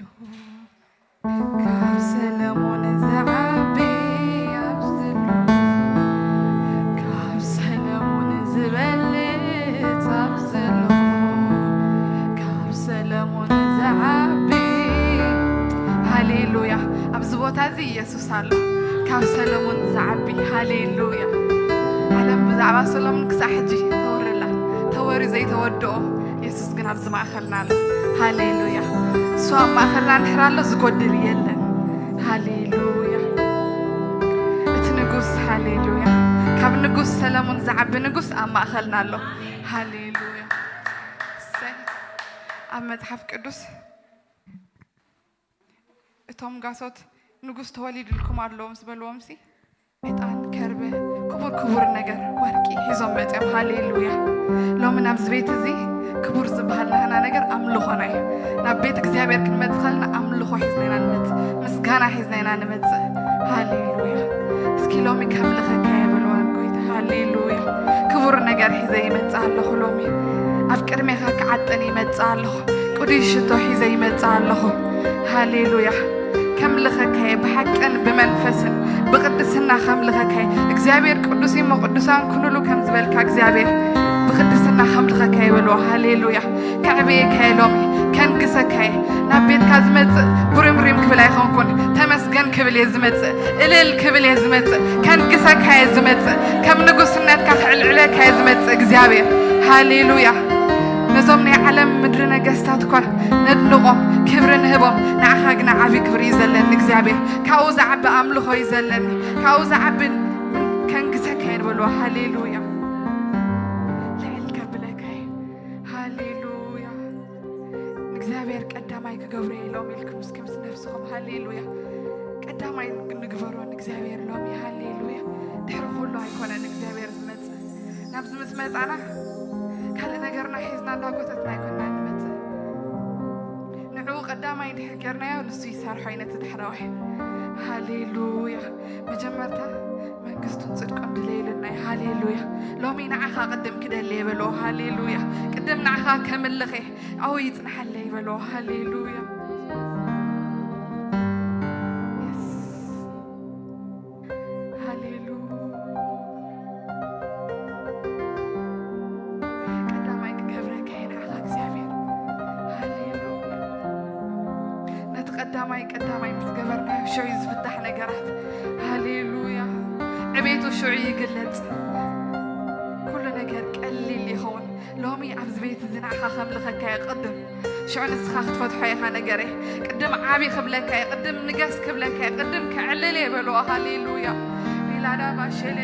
ካብ ሰለሙን ዝዓቢ ኣብዚ ኣሎ፣ ካብ ሰለሙን ዝበልጽ ኣብዚ ኣሎ፣ ካብ ሰለሙን ዝዓቢ። ሃሌሉያ። ኣብዚ ቦታ እዚ ኢየሱስ ኣሎ፣ ካብ ሰለሙን ዝዓቢ። ሃሌሉያ። ዓለም ብዛዕባ ሰሎሙን ክሳዕ ሕጂ ተወርላ፣ ተወርዩ ዘይተወድኦ የሱስ ግን ኣብዚ ማእኸልና ኣሎ። ሃሌሉያ። እሱ ኣብ ማእኸልና እንድሕር ኣሎ ዝጎድል የለን። ሃሌሉያ። እቲ ንጉስ፣ ሃሌሉያ፣ ካብ ንጉስ ሰለሙን ዝዓቢ ንጉስ ኣብ ማእኸልና ኣሎ። ሃሌሉያ። እሰይ። ኣብ መጽሓፍ ቅዱስ እቶም ጋሶት ንጉስ ተወሊድልኩም ኣሎ ምስ በልዎም ሲ ዕጣን፣ ከርበ፣ ክቡር ክቡር ነገር፣ ወርቂ ሒዞም መጺኦም። ሃሌሉያ። ሎሚ ናብዚ ቤት እዚ ክቡር ዝበሃል ናህና ነገር ኣምልኾና እዩ። ናብ ቤት እግዚኣብሔር ክንመጽእ ከለና ኣምልኾ ሒዝና ኢና ንመጽእ፣ ምስጋና ሒዝና ኢና ንመጽእ። ሃሌሉያ። እስኪ ሎሚ ከምልኸካ እየ በልዎ ንጎይታ። ሃሌሉያ። ክቡር ነገር ሒዘ ይመጽእ ኣለኹ ሎሚ። ኣብ ቅድሜኻ ክዓጥን ይመጽእ ኣለኹ። ቅዱስ ሽቶ ሒዘ ይመጽእ ኣለኹ። ሃሌሉያ። ከምልኸካ እየ፣ ብሓቅን ብመንፈስን ብቅድስና ከምልኸካ እየ። እግዚኣብሔር ቅዱስ እሞ ቅዱሳን ኩኑሉ ከም ዝበልካ እግዚኣብሔር ብቅድስና ከምልኸካ እየ በልዎ። ሃሌሉያ። ከዕብየካ እየ ሎሚ፣ ከንግሰካ እየ። ናብ ቤትካ ዝመጽእ ጉሪምሪም ክብል ኣይኮንኩን፣ ተመስገን ክብል እየ ዝመጽእ፣ እልል ክብል እየ ዝመጽእ፣ ከንግሰካ እየ ዝመጽእ፣ ከም ንጉስነትካ ክዕልዕለካ እየ ዝመጽእ እግዚኣብሔር። ሃሌሉያ። ነዞም ናይ ዓለም ምድሪ ነገስታት እኳ ነድንቖም፣ ክብሪ ንህቦም፣ ንዓኻ ግና ዓቢ ክብሪ እዩ ዘለኒ እግዚኣብሔር። ካብኡ ዝዓቢ ኣምልኾ እዩ ዘለኒ፣ ካብኡ ዝዓቢ ከንግሰካ እየ ንበልዎ። ሃሌሉያ። ልዕል ከብለካ እየ። ሃሌሉያ። ንእግዚኣብሔር ቀዳማይ ክገብሮ እየ ሎሚ ኢልኩም እስኪ ምስ ነፍስኹም ሃሌሉያ። ቀዳማይ ንግበሮ ንእግዚኣብሔር ሎሚ። ሃሌሉያ። ድሕሪ ኩሉ ኣይኮነን እግዚኣብሔር ዝመጽእ። ናብዚ ምስ መጻና ካልእ ነገርና ሒዝና እንዳጎተትና ኣይኮንና ንመጽእ። ንዕኡ ቀዳማይ እንድሕር ጌርናዮ ንሱ ይሰርሖ እዩ ነቲ ዳሕረዋይ። ሃሌሉያ። መጀመርታ መንግስቱን ጽድቁን ድለይልና እዩ። ሃሌሉያ። ሎሚ ንዓኻ ቅድም ክደሊ እየ በልዎ። ሃሌሉያ። ቅድም ንዓኻ ከምልኽ እየ። ኣብኡ ይጽንሓለይ በልዎ። ሃሌሉያ። የስ። ሃሌሉያ። ቀዳማይ ክገብረካ እየ ንዓኻ እግዚኣብሔር። ሃሌሉያ። ነቲ ቀዳማይ ቀዳማይ ምስ ገበርናዮ ሽዑ እዩ ዝፍታሕ ነገራት። ሃሌሉያ። ዕቤቱ ሽዑ ይግለጽ። ኩሉ ነገር ቀሊል ይኸውን። ሎሚ ኣብዚ ቤት እዚ ንዓኻ ከምልኸካ እየ ቅድም። ሽዑ ንስኻ ክትፈትሖ ኢኻ ነገረይ። ቅድም ዓቢ ክብለካ እየ፣ ቅድም ንገስ ክብለካ እየ፣ ቅድም ከዕልል እየ በልዎ። ሃሌሉያ። ሪላዳ ባሸሌ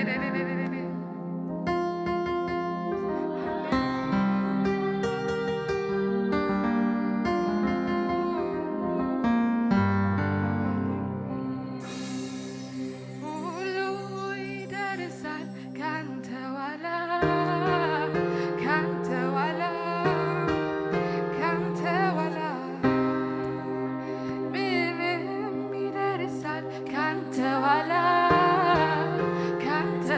ሁሉ ይደርሳል ካንተ ኋላ፣ ካንተ ኋላ፣ ካንተ ኋላ ምንም ይደርሳል ካንተ ኋላ፣ ካንተ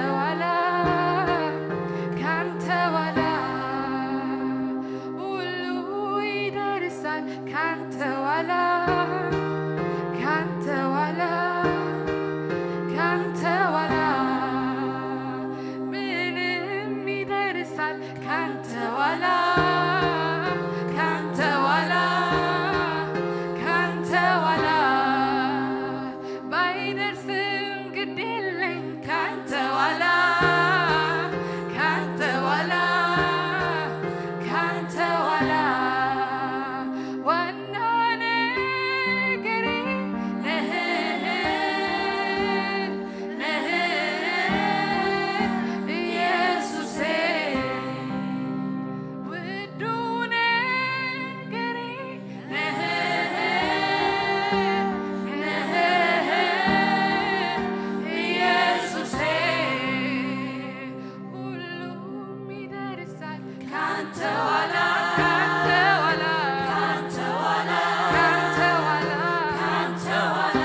ካንተ ዋላ፣ ካንተ ዋላ፣ ካንተ ዋላ፣ ካንተ ዋላ፣ ካንተ ዋላ፣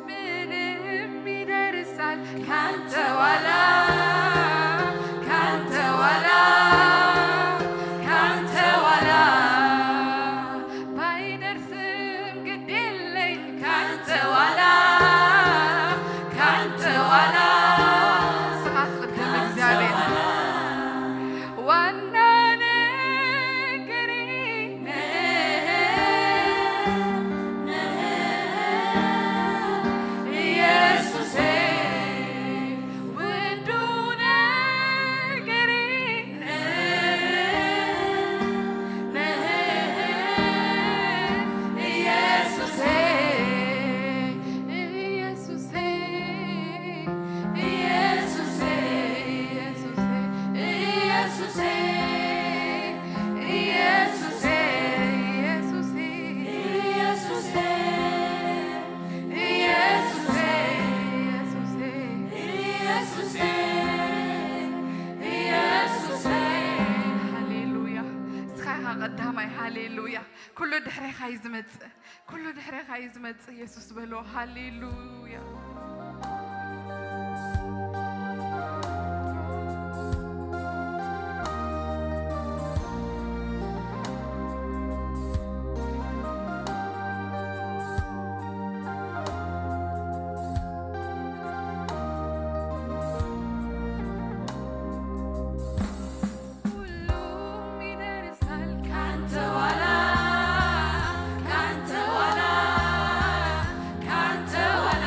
ምንም ይደርሳል። ካንተ ዋላ፣ ካንተ ዋላ፣ ካንተ ዋላ፣ ባይደርስም ግድ የለኝ። ካንተ ዋላ፣ ካንተ ዋላ፣ ስብሐት ቅድም እግዚኣብሔር። ዋና ነገሬ ነህ፣ ነህ፣ ኢየሱሴ፣ ውዱ ነገሬ ነህ፣ ነህ፣ ኢየሱሴ፣ ኢየሱሴ፣ ኢየሱሴ፣ ኢየሱሴ፣ ኢየሱሴ፣ ኢየሱሴ፣ ኢየሱሴ፣ ኢየሱሴ፣ ኢየሱሴ፣ ኢየሱሴ፣ ኢየሱሴ፣ ኢየሱሴ። ሃሌሉያ። ንስኻ ኢኻ ቀዳማይ። ሃሌሉያ። ኩሉ ድሕሬኻ እዩ ዝመጽእ። ኩሉ ድሕሬኻ እዩ ዝመጽእ። ኢየሱስ በሎ። ሃሌሉያ። ሁሉም ይደርሳል ካንተ ዋላ፣ ካንተ ዋላ፣ ካንተ ዋላ፣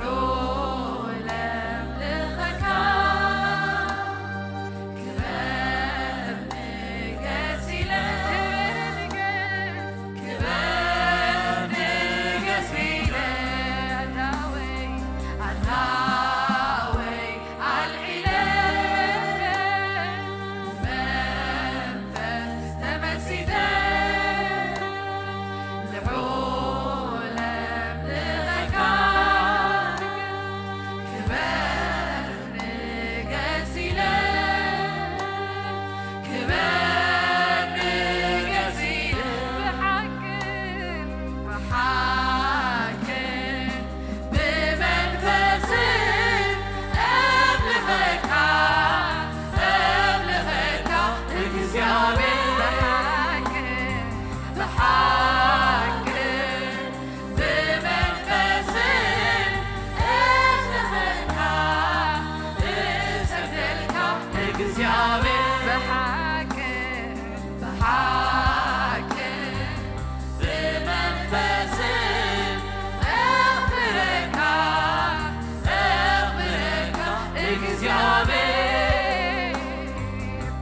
ልዑል ኣምልኸካ፣ ክበር ንገስ ኢለ፣ ክበር ንገስ ኢለ፣ ኣላወይ፣ ኣላወይ፣ ኣልዒለ፣ መንፈስ ተመሲጠ፣ ልዑል ኣምልኸካ፣ ክበር ንገስ ኢለ፣ ክበር ንገስ ኢለ፣ ብሓቅን ብሓቅን ብመንፈስን እምልኸካ፣ እምልኸካ እግዚኣብሔር። ብሓቅን ብሓቅን ብመንፈስን እምልኸካ፣ እሰግደልካ እግዚኣብሔር። ብሓቅን ብሓቅን ብመንፈስን እኽብረካ፣ እኽብረካ እግዚኣብሔር።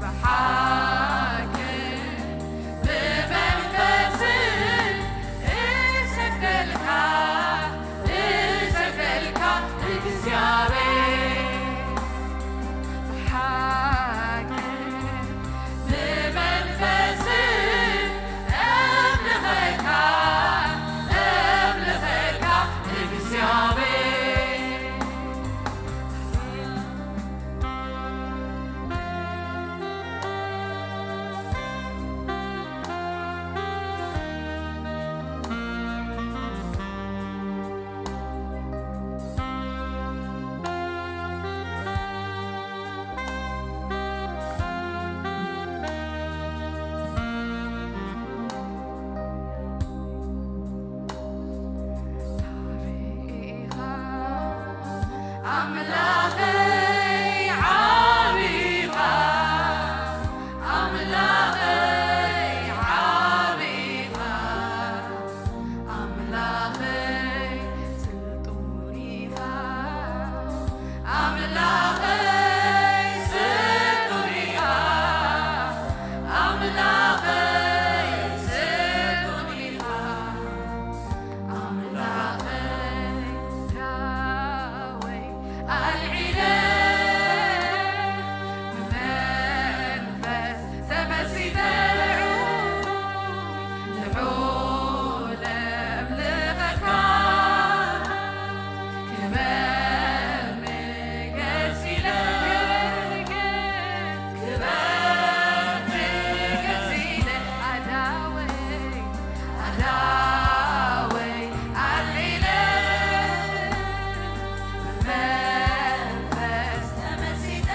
ብሓቅን ብመንፈስን እሰግደልካ፣ እሰግደልካ እግዚኣብሔር። ብሓቅን ብመንፈስን እምልኸካ፣ እምልኸካ እግዚኣብሔር። ኣምላኸይ ዓቢኻ፣ ኣምላኸይ ዓቢኻ፣ ኣምላኸይ ስልጡን ኢኻ፣ ኣምላኸይ ስልጡን ኢኻ፣ ኣምላኸይ ስልጡን ኢኻ። ኣምላኸይ ዳወይ ኣልዒለ፣ ብመንፈስ ተመሲጠ፣ ልዑል ኣምልኸካ፣ ክበር ንገስ ኢለ፣ ክበር ንገስ ኢለ፣ ኣዳወይ ኣዳወይ ኣልዒለ፣ ብመንፈስ ተመሲጠ፣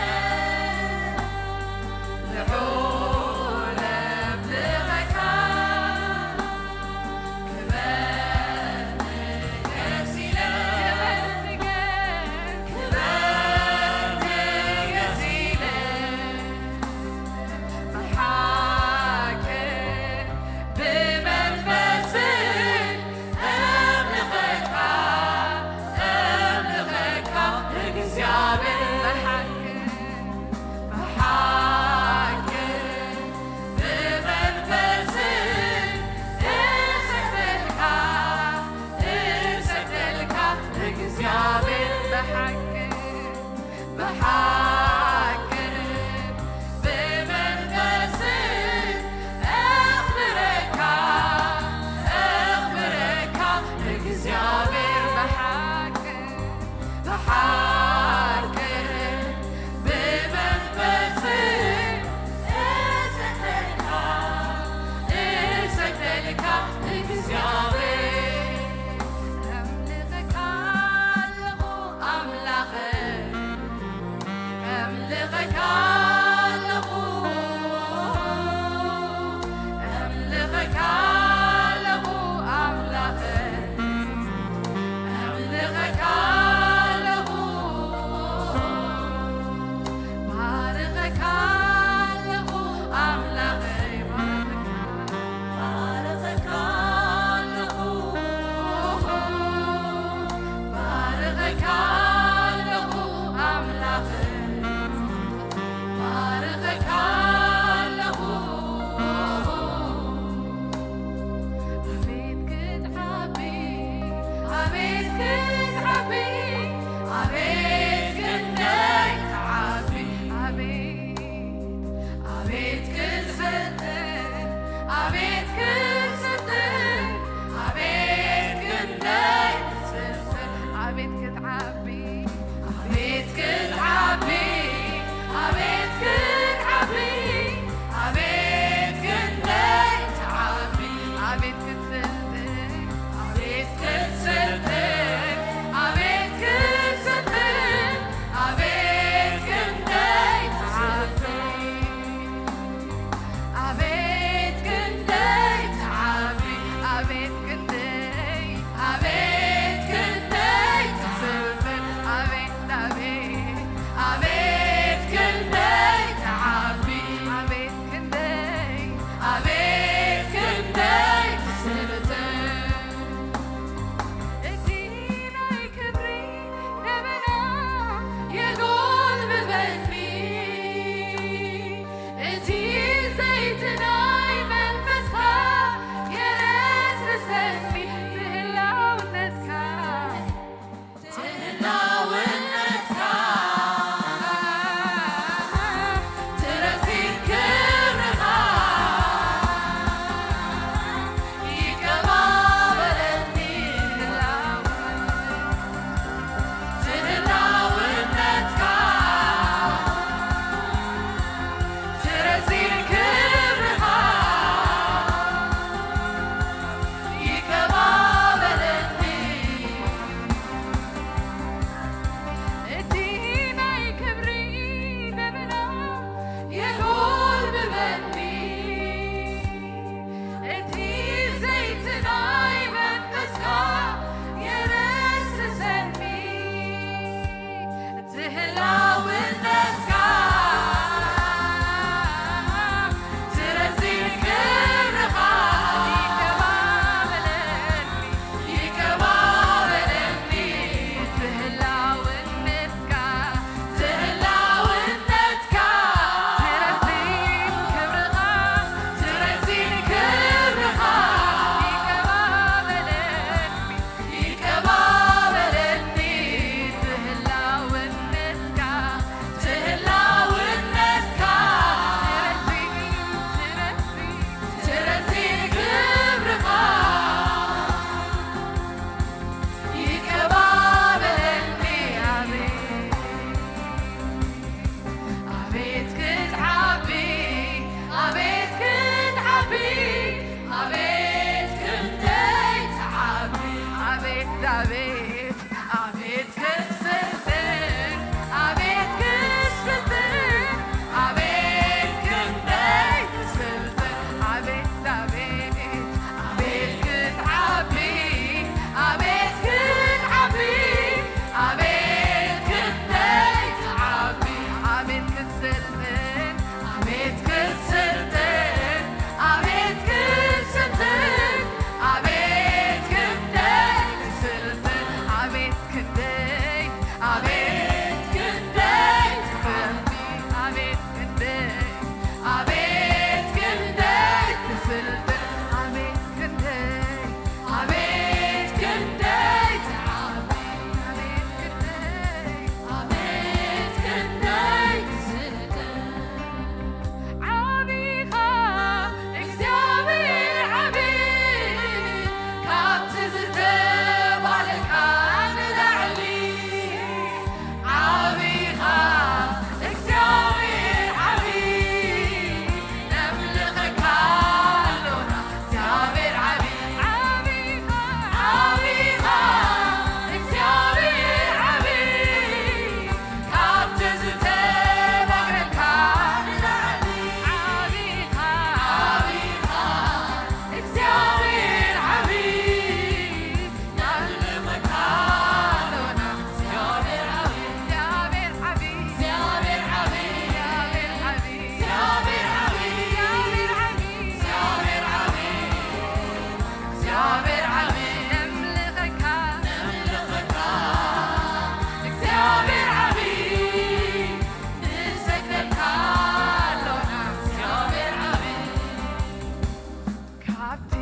ልዑል ኣምልኸካ፣ ክበር ንገስ ኢለ፣ ክበር ንገስ ኢለ፣ ብሓቅን ብመንፈስን እምልኸካ፣ እምልኸካ እግዚኣብሔር። ብሓቅን ብሓቅን ብመንፈስን እሰግደልካ፣ እሰግደልካ እግዚኣብሔር። ብሓቅን ብሓቅን ብመንፈስን እኽብረካ፣ እኽብረካ እግዚኣብሔር። ብሓቅን ብሓቅን ብመንፈስን እሰግደልካ፣ እሰግደልካ እግዚኣብሔር። እምልኸካ ኣለኹ ኣምላኸይ፣ እምልኸካ ኣለኹ፣ እምልኸካ ኣለኹ ኣምላኸይ፣ እምልኸካ ኣለኹ ኣቤት ኣቤት ኣቤት ክትስልጥን፣ ኣቤት ክትስልጥን፣ ኣቤት ክንደይ ትስልጥን፣ ኣቤት ኣቤት ኣቤት ክትዓቢ፣ ኣቤት ክትዓቢ፣ ኣቤት ክንደይ ትዓቢ፣ ኣቤት ክትስልጥን፣ ኣቤት ክትስልጥን፣ ኣቤት ክትስልጥን፣ ኣቤት ክንደይ ትስልጥን፣ ኣቤት ክንደይ፣ ኣቤት ክንደይ ትዓቢ፣ ኣቤት ክንደይ፣ ኣቤት ክንደይ ትስልጥን፣ ኣቤት ክንደይ፣ ኣቤት ክንደይ ትዓቢ፣ ኣቤት ክንደይ፣ ኣቤት ክንደይ ትስልጥን። ዓቢኻ እግዚኣብሔር ዓቢ፣ ካብቲ ዝተባረኻ ንላዕሊ። ዓቢኻ እግዚኣብሔር ዓቢ፣ ነምልኸካ ኣሎና እግዚኣብሔር ዓቢ። ዓቢኻ፣ ዓቢኻ እግዚኣብሔር ዓቢ፣ ካብቲ ዝተነግረካ ንላዕሊ። ዓቢኻ፣ ዓቢኻ እግዚኣብሔር ዓቢ፣ ነምልኸካ ኣሎና እግዚኣብሔር ዓቢ፣ እግዚኣብሔር ዓቢ፣ እግዚኣብሔር ዓቢ፣ እግዚኣብሔር ዓቢ፣ እግዚኣብሔር ዓቢ፣ እግዚኣብሔር ዓቢ፣ ነምልኸካ፣ ነምልኸካ እግዚኣብሔር ዓቢ፣ ንሰግደልካ ኣሎና እግዚኣብሔር ዓቢ። ካብቲ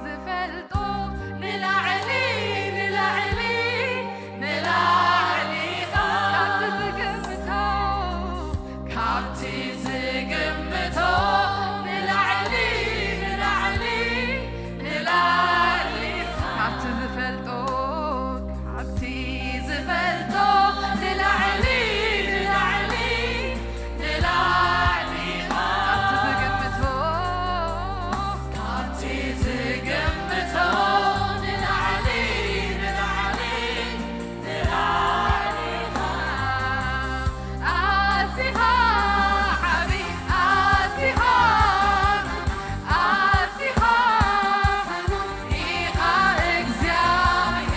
ዝፈልጦ ንላዕሊ፣ ንላዕሊ፣ ንላዕሊ ኢኻ። ካብቲ ዝግምቶ፣ ካብቲ ዝግምቶ ንላዕሊ፣ ንላዕሊ፣ ንላዕሊ ኢኻ። ካብቲ ዝፈልጦ፣ ካብቲ ዝፈልጦ ንላዕሊ፣ ንላዕሊ፣ ንላዕሊ ኢኻ። ካብቲ ዝግምቶ፣ ካብቲ ዝግምቶ ንላዕሊ፣ ንላዕሊ፣ ንላዕሊ ኢኻ። ኣዚኻ ዓቢ፣ ኣዚኻ፣ ኣዚኻ ኢኻ እግዚኣብሔር።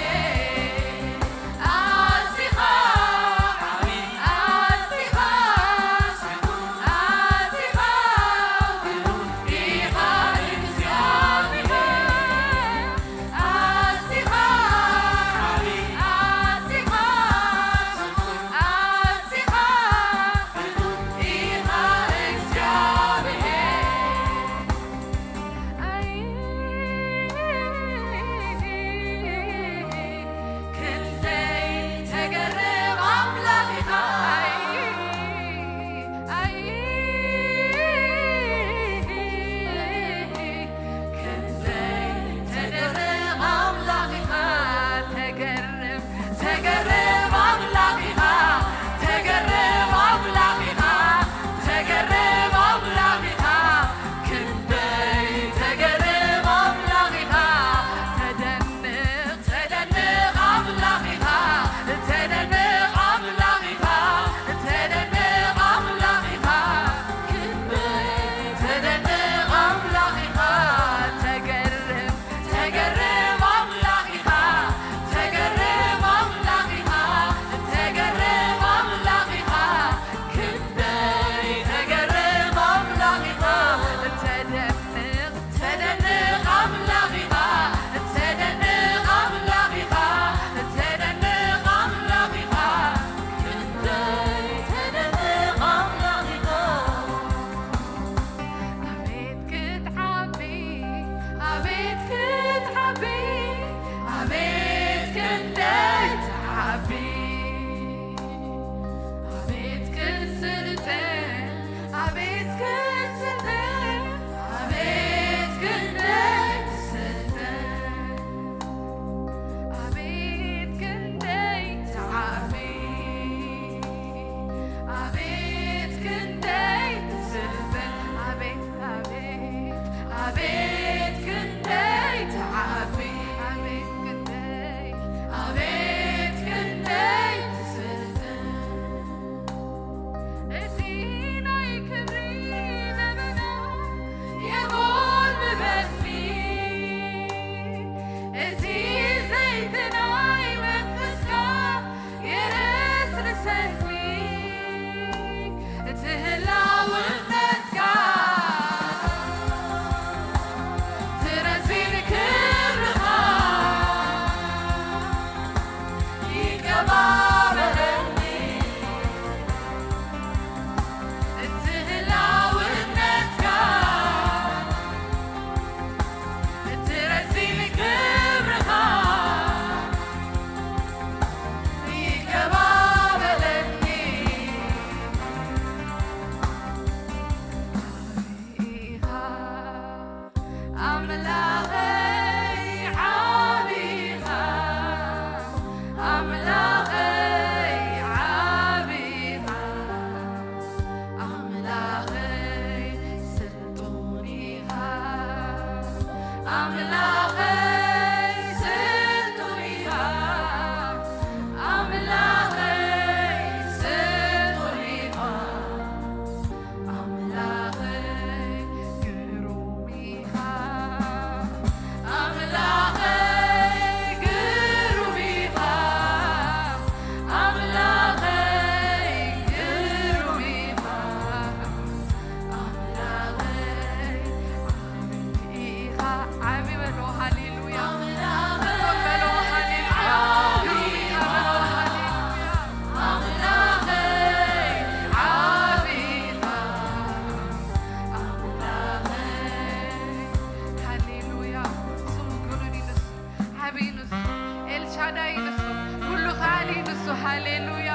ኤልሻዳይ ንሱ፣ ኩሉ ከኣሊ ንሱ። ሃሌሉያ።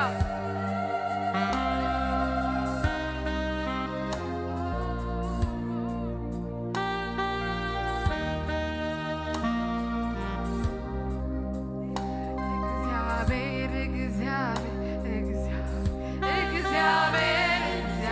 እግዚኣብሔር፣ እግዚኣብሔር፣ እግዚኣብሔር፣ እግዚኣብሔር፣ እግዚኣብሔር፣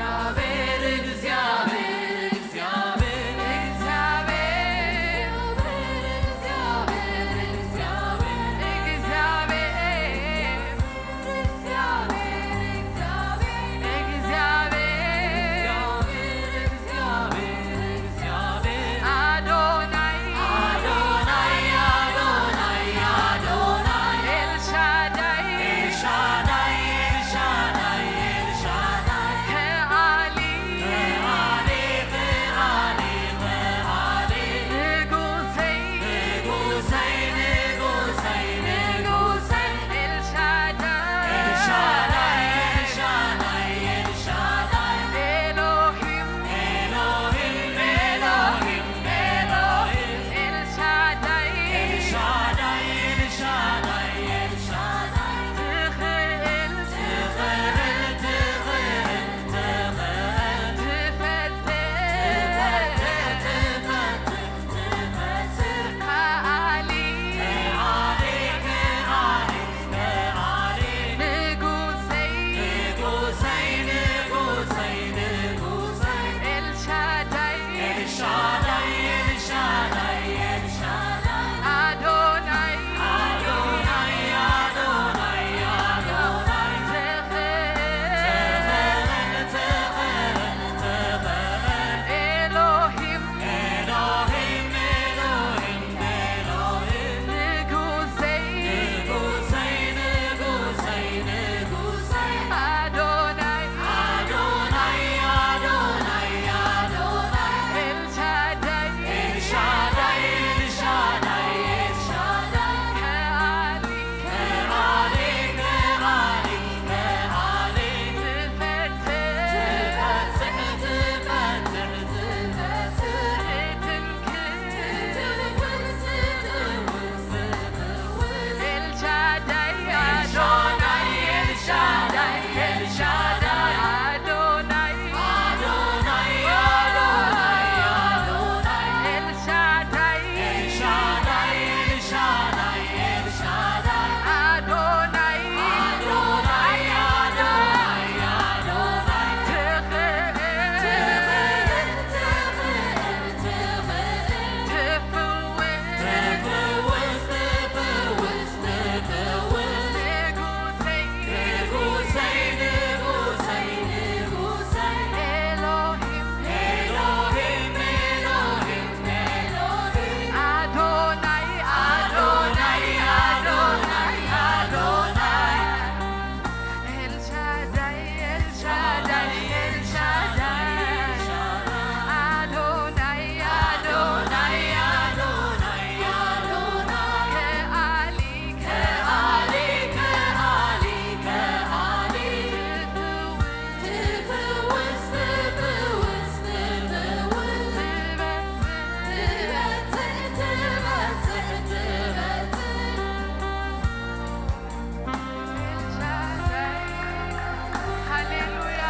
ሃሌሉያ።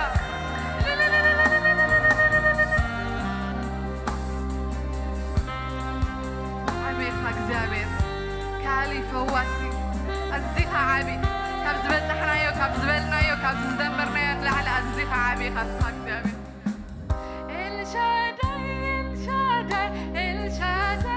ኣሜን። እግዚኣብሔር ካሊ ፈዋሲ፣ ኣዚኻ ዓቢ፣ ካብ ዝበጻሕናዮ፣ ካብ ዝበልናዮ፣ ካብ ዝዘመርናዮ ንላዕሊ ኣዚኻ ዓቢ ኢኻ ንስኻ እግዚኣብሔር። ኤልሻዳይ፣ ኤልሻዳይ፣ ኤልሻዳይ፣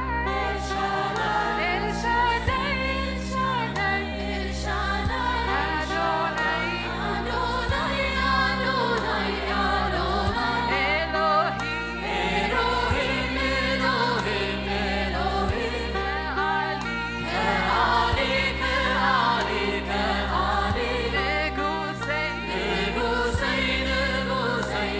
ኤልሻዳይ፣ ኤልሻዳይ፣ ኤልሻዳይ፣ ኣዶናይ፣ ኣዶናይ፣ ኣዶናይ፣ ኣዶናይ፣ ኤሎሂም፣ ኤሎሂም፣ ኤሎሂም፣ ኤሎሂም፣ ከኣሊ፣ ከኣሊ፣ ከኣሊ፣ ከኣሊ፣ ንጉሰይ፣ ንጉሰይ፣ ንጉሰይ፣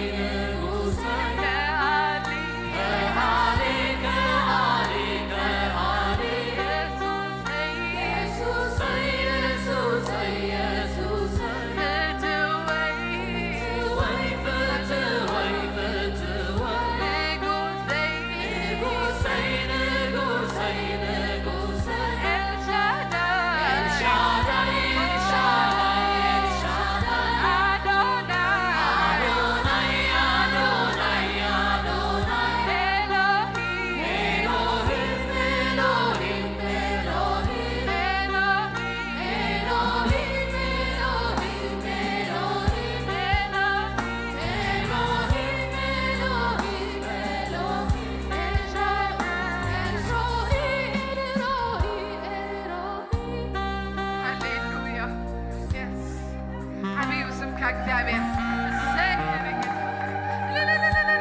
እግዚኣብሔር። እሰይ፣ ክብሪ ይግባእ።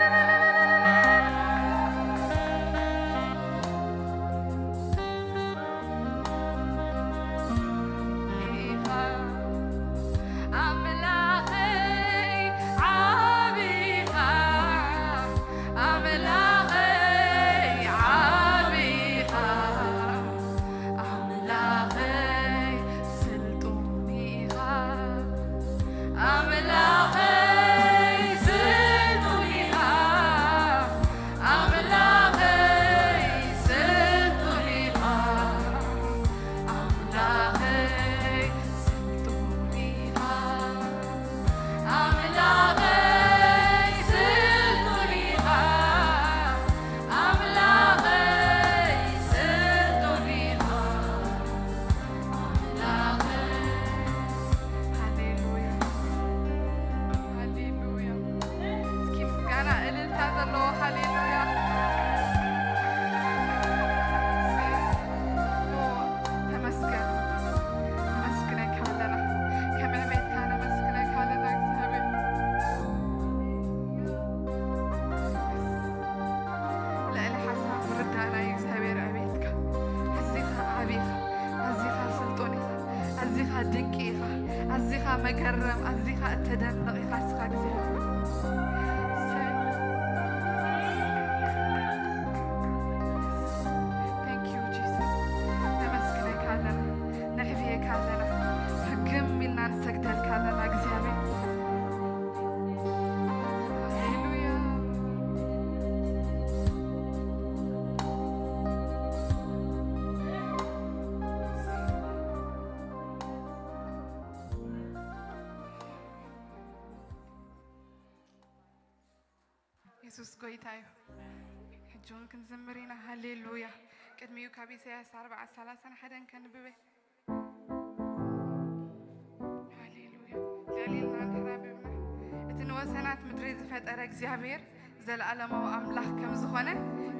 ኢኻ ኣምላኸይ ዓቢኻ፣ ኣምላኸይ ዓቢኻ፣ ኣምላኸይ ስልጡን ኢኻ፣ ኣምላኸይ ስልጡን ኢኻ፣ ኣምላኸይ ስልጡን ኢኻ፣ ኣምላኸይ ስልጡን ኢኻ፣ ኣምላኸይ ስልጡን ኢኻ፣ ኣምላኸይ ስልጡን ኢኻ፣ ኣምላኸይ። ሃሌሉያ፣ ሃሌሉያ። እስኪ ምስጋና እልልታ ዘለዎ ሃሌሉያ። ተመስገን፣ ነመስግነካ ኣለና። ከም ዕቤትካ ነመስግነካ ኣለና እግዚኣብሔር። ልዕሊ ሓሳብ ርዳእና እዩ እግዚኣብሔር ዕቤትካ። ኣዚኻ ዓቢ ኢኻ፣ ኣዚኻ ስልጡን ኢኻ፣ ኣዚኻ ድንቂ ኢኻ፣ ኣዚኻ መገረም፣ ኣዚኻ እተደንቕ ኢኻ እስኻ እግዚኣብሔር። Thank you, Jesus። ነመስግነካ ኣለና፣ ነዕብየካ ኣለና፣ ሕክም ኢልና ንሰግደልካ ኣለና እግዚኣብሔር። ሃሌሉያ። የሱስ ጎይታ እዩ። ሕጂ እውን ክንዝምር ኢና። ሃሌሉያ። ቅድሚኡ ካብ ኢሳያስ ኣርብዓ ሰላሳን ሓደን ከንብበ። ሃሌሉያ። ልዕል ኢልና እንድሕር ኣንቢብና፣ እቲ ንወሰናት ምድሪ ዝፈጠረ እግዚኣብሔር ዘለኣለማዊ ኣምላኽ ከም ዝኾነ፣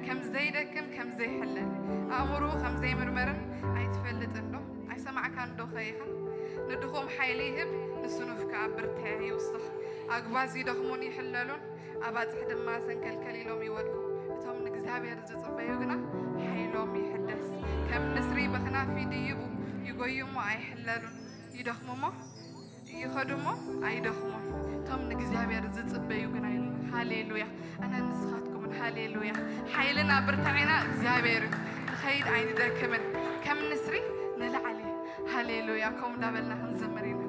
ከም ዘይደክም፣ ከም ዘይሕለል፣ ኣእምሮኡ ከም ዘይምርመርን ኣይትፈልጥን ዶ? ኣይሰማዕካን ዶ ኸ ኢኻ? ንድኹም ሓይሊ ይህብ፣ ንስኑፍ ከኣ ብርትዐ ይውስኽ። ኣጉባዝ ይደኽሙን ይሕለሉን፣ ኣባጽሕ ድማ ሰንከልከል ኢሎም ይወድቁ። እቶም ንእግዚኣብሔር ዝጽበዩ ግና ሓይሎም ይሕደስ። ከም ንስሪ ብኽናፍ ይድይቡ፣ ይጎዩ እሞ ኣይሕለሉን፣ ይደኽሙ እሞ ይኸዱ እሞ ኣይደኽሙን። እቶም ንእግዚኣብሔር ዝጽበዩ ግና ይብሉ። ሃሌሉያ። ኣነ ንስኻትኩምን ሃሌሉያ። ሓይልና ብርታዒና እግዚኣብሔር እዩ። ንኸይድ ኣይንደክምን። ከም ንስሪ ንላዕሊ። ሃሌሉያ። ከምኡ እንዳበልና ክንዝምር ኢና።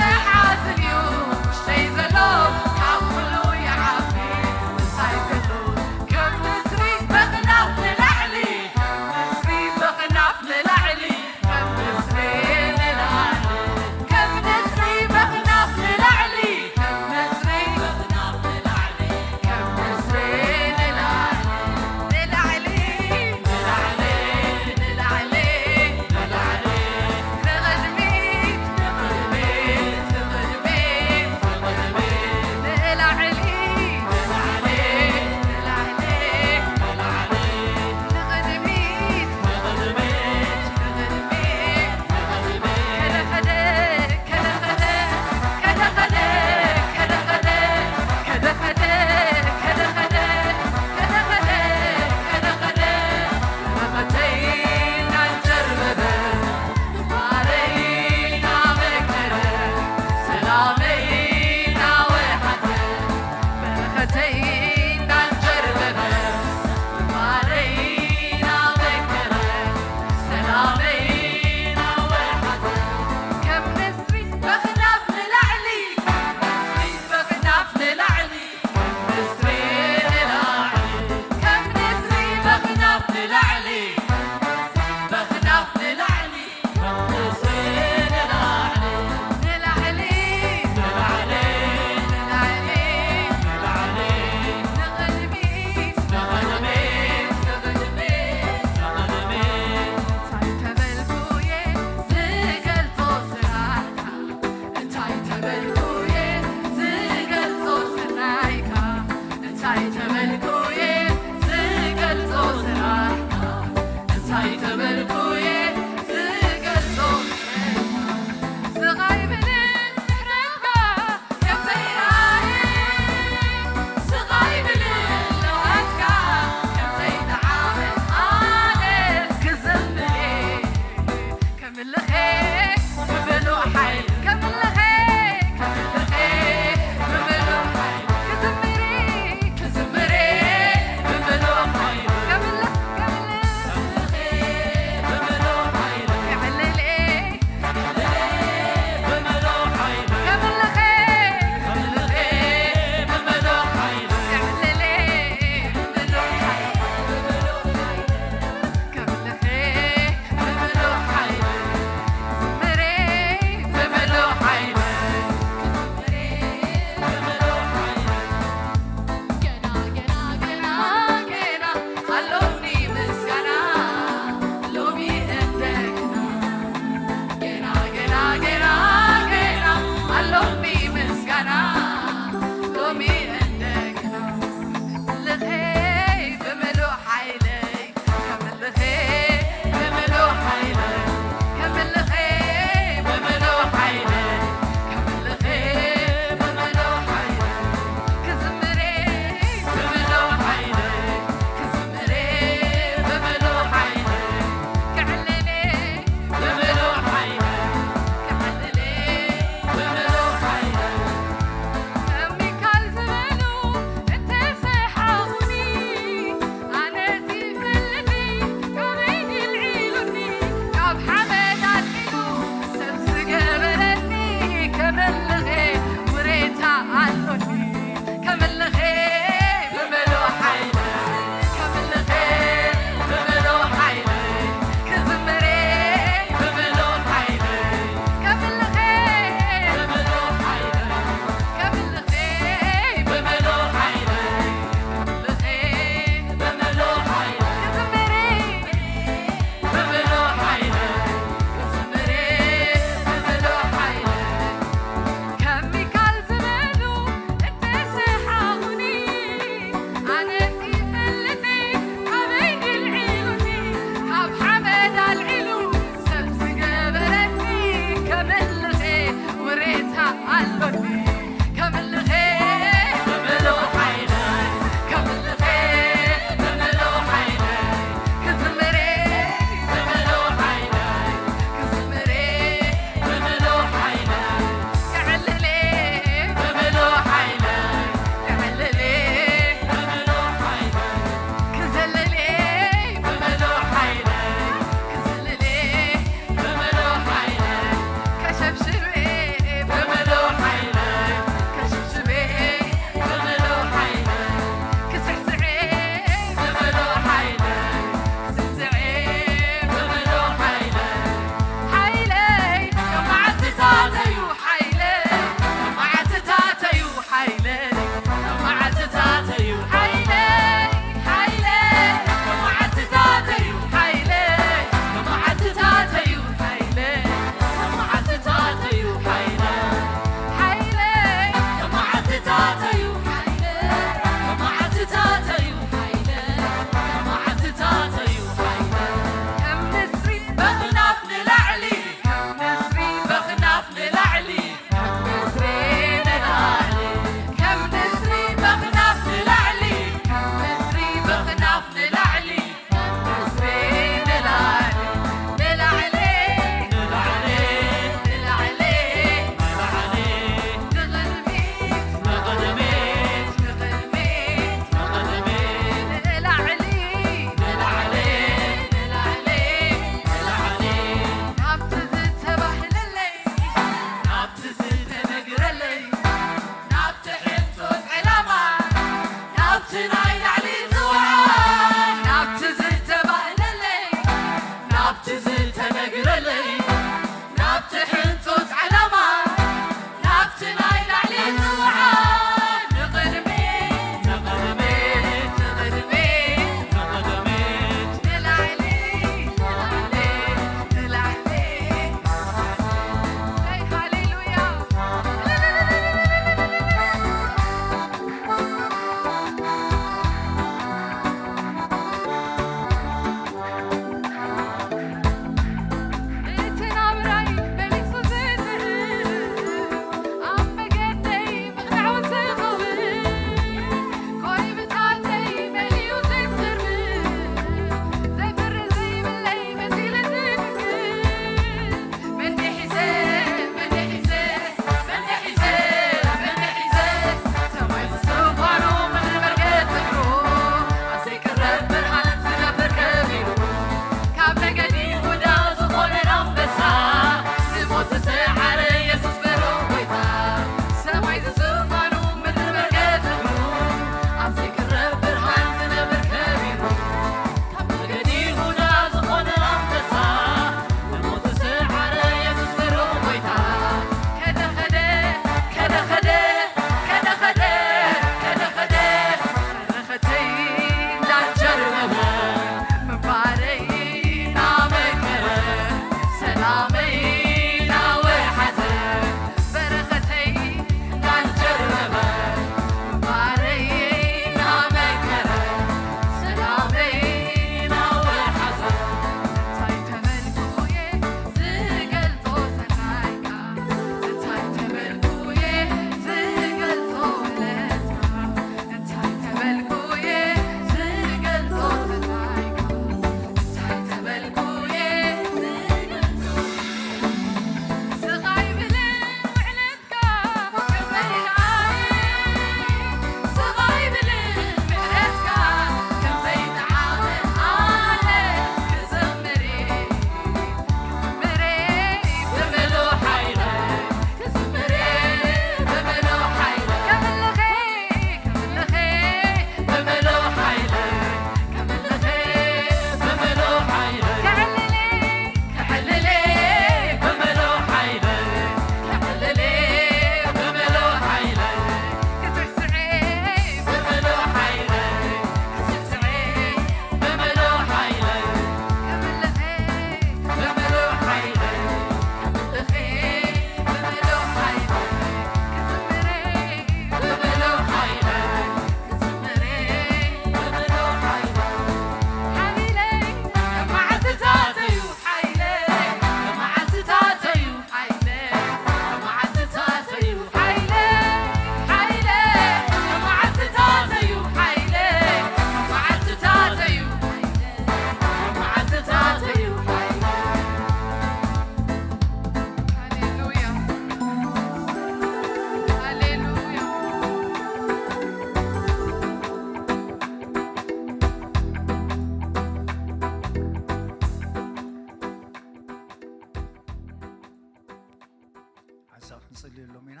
ንጽልየሎም ኢና።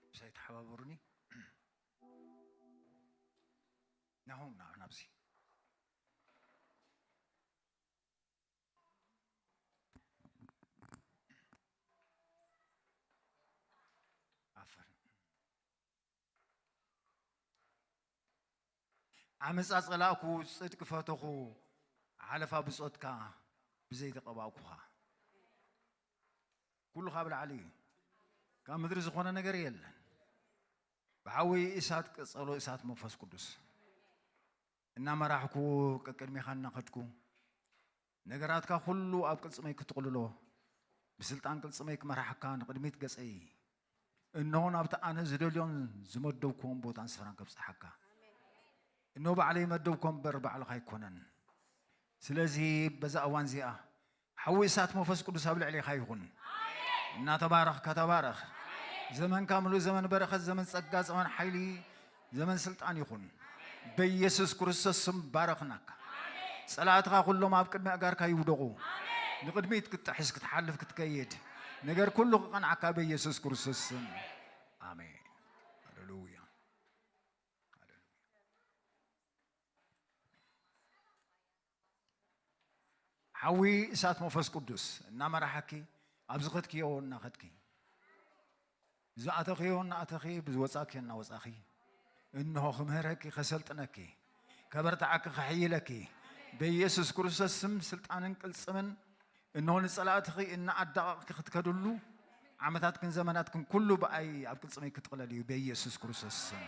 ምሳይ ተሓባበሩኒ። ናሆም፣ ና ናብዚ። ኣፈር። ዓመጻ ጸላእኩ፣ ጽድቂ ፈተኹ፣ ሓለፋ ብጾትካ ብዘይ ተቐባእኩኻ። ኩሉ ካብ ላዕሊ እዩ። ካብ ምድሪ ዝኾነ ነገር የለን። ብሓዊ እሳት ቀጸሎ፣ እሳት መንፈስ ቅዱስ እናመራሕኩ፣ ቀቅድሜኻ እናኸድኩ፣ ነገራትካ ኩሉ ኣብ ቅልጽመይ ክትጥቕልሎ፣ ብስልጣን ቅልጽመይ ክመርሓካ፣ ንቕድሚት ገጸይ እንሆ ናብቲ ኣነ ዝደልዮን ዝመደብኩዎን ቦታን ስፍራን ከብጽሓካ። እንሆ ባዕለይ መደብኮ እምበር ባዕልኻ ኣይኮነን። ስለዚ በዛ እዋን እዚኣ ሓዊ እሳት መንፈስ ቅዱስ ኣብ ልዕሌኻ ይኹን። እናተባረኽካ ተባረኽ። ዘመንካ ምሉእ ዘመን በረኸት፣ ዘመን ጸጋ፣ ዘመን ሓይሊ፣ ዘመን ስልጣን ይኹን። በኢየሱስ ክርስቶስ ስም ባረኽናካ። ጸላእትኻ ኩሎም ኣብ ቅድሚ ኣእጋርካ ይውደቑ። ንቕድሚት ክትጥሕስ፣ ክትሓልፍ፣ ክትከይድ፣ ነገር ኩሉ ክቐንዓካ በኢየሱስ ክርስቶስ ስም። ኣሜን። ሃሌሉያ። ሓዊ እሳት መንፈስ ቅዱስ እናመራሓኪ፣ ኣብ ዝኸድክዮ እናኸድኪ፣ ዝኣተኽዮ እናኣተኺ፣ ብዝወጻእክዮ እናወጻኺ፣ እንሆ ክምህረኪ፣ ከሰልጥነኪ፣ ከበርትዓኪ፣ ከሕይለኪ፣ በኢየሱስ ክርስቶስ ስም ስልጣንን ቅልጽምን፣ እንሆ ንጸላእትኺ እናኣዳቐቕኪ ክትከድሉ፣ ዓመታትክን ዘመናትክን ኩሉ ብኣይ ኣብ ቅልጽመይ ክጥቕለል እዩ፣ በኢየሱስ ክርስቶስ ስም።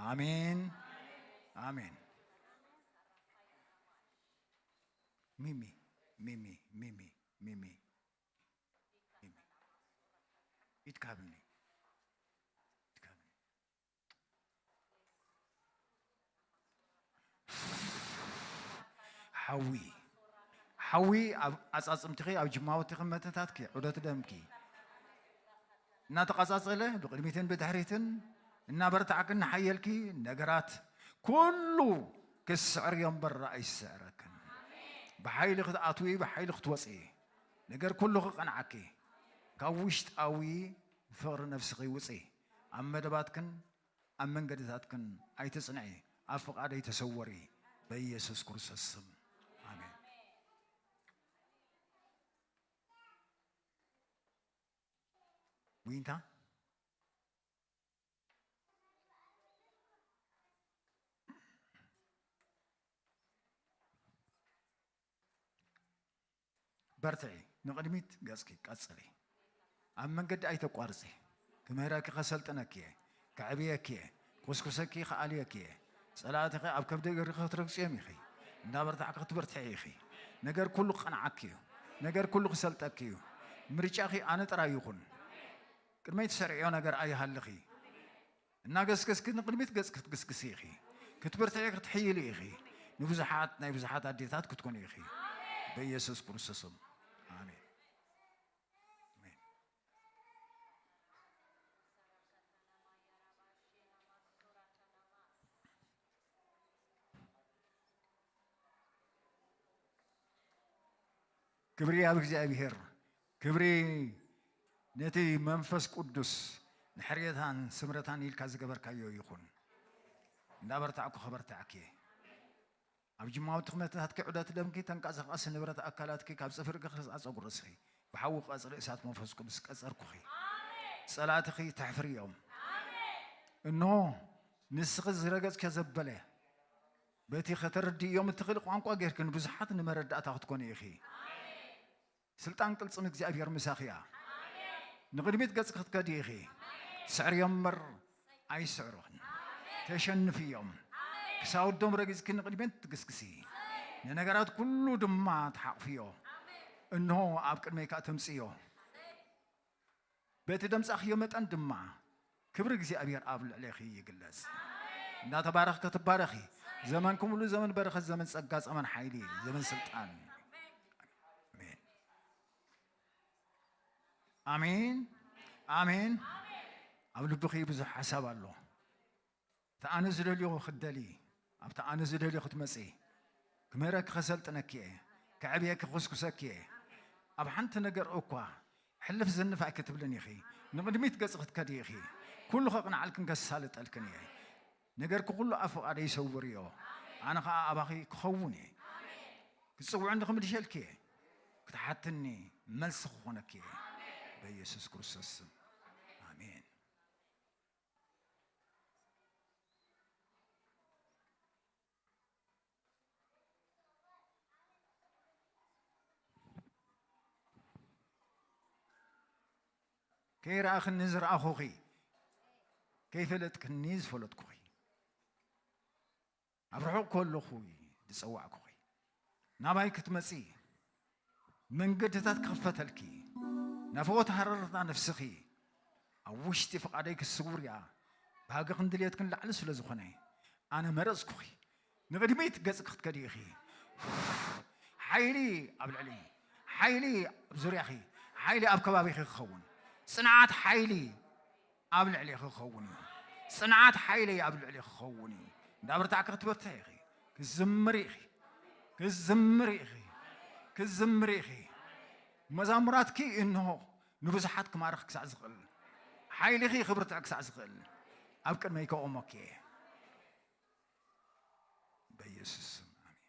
ኣሜን። ኣሜን። ሚሚ፣ ሚሚ፣ ሚሚ፣ ሚሚ፣ ሚሚ። ኢድካ ሃብኒ። ኢድካ ሃብኒ። ሓዊ፣ ሓዊ ኣብ ኣጻጽምትኺ፣ ኣብ ጅማውትኺ፣ መትንታትኪ፣ ዑደት ደምኪ እናተቐጻጸለ፣ ብቕድሚትን ብድሕሪትን እናበርታዕኪ፣ እናሓየልኪ፣ ነገራት ኩሉ ክስዕር እዮ እምበር ኣይስዕረክን። ብሓይሊ ክትኣትዊ፣ ብሓይሊ ክትወፂ፣ ነገር ኩሉ ክቐንዓኪ፣ ካብ ውሽጣዊ ፍቕሪ ነፍስኺ ውፂ። ኣብ መደባትክን ኣብ መንገድታትክን ኣይትጽንዒ፣ ኣብ ፍቓደይ ተሰወሪ፣ በኢየሱስ ክርስቶስ ስም። ኣሜን። ዊንታ፣ በርትዒ፣ ንቕድሚት ገጽኪ ቀጽሊ። ኣብ መንገዲ ኣይተቋርጺ። ክምህረኪ ከሰልጥነኪ እየ፣ ከዕብየኪ እየ፣ ክኹስኩሰኪ ከኣልየኪ እየ። ጸላእትኺ ኣብ ከብዲ እግርኺ ክትረግጽዮም ኢኺ። እንዳበርታዕኪ ክትበርትዒ ኢኺ። ነገር ኩሉ ክቐንዓኪ እዩ። ነገር ኩሉ ክሰልጠኪ እዩ። ምርጫኺ ኣነ ጥራይ ይኹን። ቅድመይ ትሰርዕዮ ነገር ኣይሃልኺ። እናገስገስኪ ንቕድሚት ገጽ ክትግስግሲ ኢኺ። ክትብርትዒ ክትሕይሊ ኢኺ። ንብዙሓት ናይ ብዙሓት ኣዴታት ክትኮኒ ኢኺ። በኢየሱስ ክርስቶስ ስም። ኣሜን። ኣሜን። ክብሪ ኣብ እግዚኣብሔር፣ ክብሪ ነቲ መንፈስ ቅዱስ ንሕርየታን ስምረታን ኢልካ ዝገበርካዮ ይኹን። እንዳበርታዕኩ ከበርታዕኪ እየ። ኣብ ጅማውቲ ክመትታትኪ፣ ዑደት ደምኪ፣ ተንቀሳቓሲ ንብረት ኣካላትኪ፣ ካብ ጽፍሪ እግርኺ ክሳዕ ጸጉሪ ርእስኺ ብሓዊ ቀጽሪ እሳት መንፈስ ቅዱስ ቀጸርኩኺ። ጸላእትኺ ተሕፍሪ እዮም። እንሆ ንስኺ ዝረገጽክዮ ዘበለ በቲ ከተረድእዮም እትኽእሊ ቋንቋ ጌርኪ ንብዙሓት ንመረዳእታ ክትኮኒ ኢኺ። ስልጣን ቅልጽም እግዚኣብሔር ምሳኺ እያ። ንቕድሚት ገጽ ክትከዲ ኢኺ። ስዕርዮም እምበር ኣይስዕሩኽን። ተሸንፍዮም። ክሳወዶም ረጊጽኪ ንቕድሚት ትግስግሲ። ንነገራት ኩሉ ድማ ትሓቕፍዮ። እንሆ ኣብ ቅድመይ ከኣ ተምጽዮ። በቲ ደምጻኽዮ መጠን ድማ ክብሪ እግዚኣብሔር ኣብ ልዕሌኺ ይግለጽ። እንዳተባረኽ ክትባረኺ፣ ዘመንኪ ሙሉ ዘመን በረኸት፣ ዘመን ጸጋ፣ ዘመን ሓይሊ፣ ዘመን ስልጣን። ኣሜን። ኣሜን። ኣሜን። ኣብ ልብኺ ብዙሕ ሓሳብ ኣሎ። እቲ ኣነ ዝደልዮ ክትደሊ፣ ኣብቲ ኣነ ዝደልዮ ክትመጺ፣ ክምህረኪ ከሰልጥነኪ እየ፣ ከዕብየኪ ክኹስኩሰኪ እየ። ኣብ ሓንቲ ነገር እኳ ሕልፍ ዝንፍ ኣይክትብልን ኢኺ። ንቕድሚት ገጽ ክትከዲ ኢኺ። ኩሉ ከቕንዓልክን ከሳልጠልክን እየ። ነገርኪ ኩሉ ኣብ ፍቓደይ ይሰውር እዮ። ኣነ ኸኣ ኣባኺ ክኸውን እየ። ክትጽውዕኒ ክምልሸልኪ እየ። ክትሓትኒ መልሲ ክኾነኪ እየ። በኢየሱስ ክርስቶስ ስም። ኣሜን። ከይረኣኽኒ ዝረኣኹኺ፣ ከይፈለጥክኒ ዝፈለጥኩኺ፣ ኣብ ርሑቕ ከለኹ ዝጸዋዕኩኺ፣ ናባይ ክትመጺ መንገድታት ክኽፈተልኪ፣ ናፍቖት ሃረርታ ነፍስኺ ኣብ ውሽጢ ፍቓደይ ክስውር እያ። ባህግኽን ድልየትክን ላዕሊ ስለ ዝኾነ፣ ኣነ መረጽኩኺ። ንቕድሚት ገጽ ክትከዲ ኢኺ። ሓይሊ ኣብ ልዕሊ፣ ሓይሊ ኣብ ዙርያኺ፣ ሓይሊ ኣብ ከባቢኺ ክኸውን፣ ጽንዓት ሓይሊ ኣብ ልዕሊ ክኸውን እዩ። ጽንዓት ሓይለይ ኣብ ልዕሊ ክኸውን እዩ። እንዳበርታዕኪ ክትበርትዒ ኢኺ። ክዝምሪ ኢኺ። ክዝምሪ ኢኺ። ክዝምሪ ኢኺ። መዛሙራትኪ እንሆ ንብዙሓት ክማርኽ ክሳዕ ዝኽእል፣ ሓይልኺ ክብርትዕ ክሳዕ ዝኽእል ኣብ ቅድመይ ከቑመኪ እየ። በኢየሱስ ስም ኣሜን።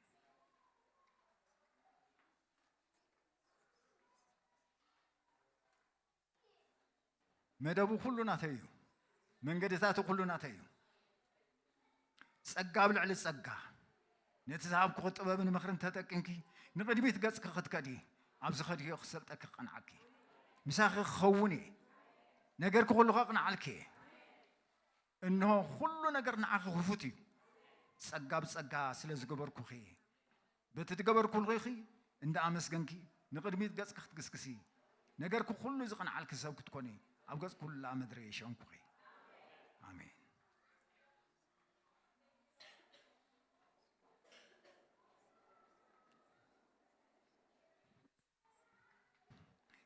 መደቡ ኩሉ ናተይ እዩ። መንገድታቱ ኩሉ ናተይ እዩ። ጸጋ ኣብ ልዕሊ ጸጋ። ነቲ ዝሃብኩኺ ጥበብን ምኽርን ተጠቂምኪ ንቕድሚት ገጽኪ ክትከዲ፣ ኣብ ዝኸድክዮ ክሰልጠኪ ክቐንዓኪ። ምሳኺ ክኸውን እየ። ነገርኪ ኩሉ ከቕንዓልኪ እየ። እንሆ ኩሉ ነገር ንዓኺ ክፉት እዩ። ጸጋ ብጸጋ ስለ ዝገበርኩኺ፣ በቲ ትገበርኩልኺ እንዳ ኣመስገንኪ ንቕድሚት ገጽኪ ክትግስግሲ፣ ነገርኪ ኩሉ ዝቕንዓልኪ ሰብ ክትኮኒ፣ ኣብ ገጽ ኩላ ምድሪ ይሸንኩኺ። ኣሜን።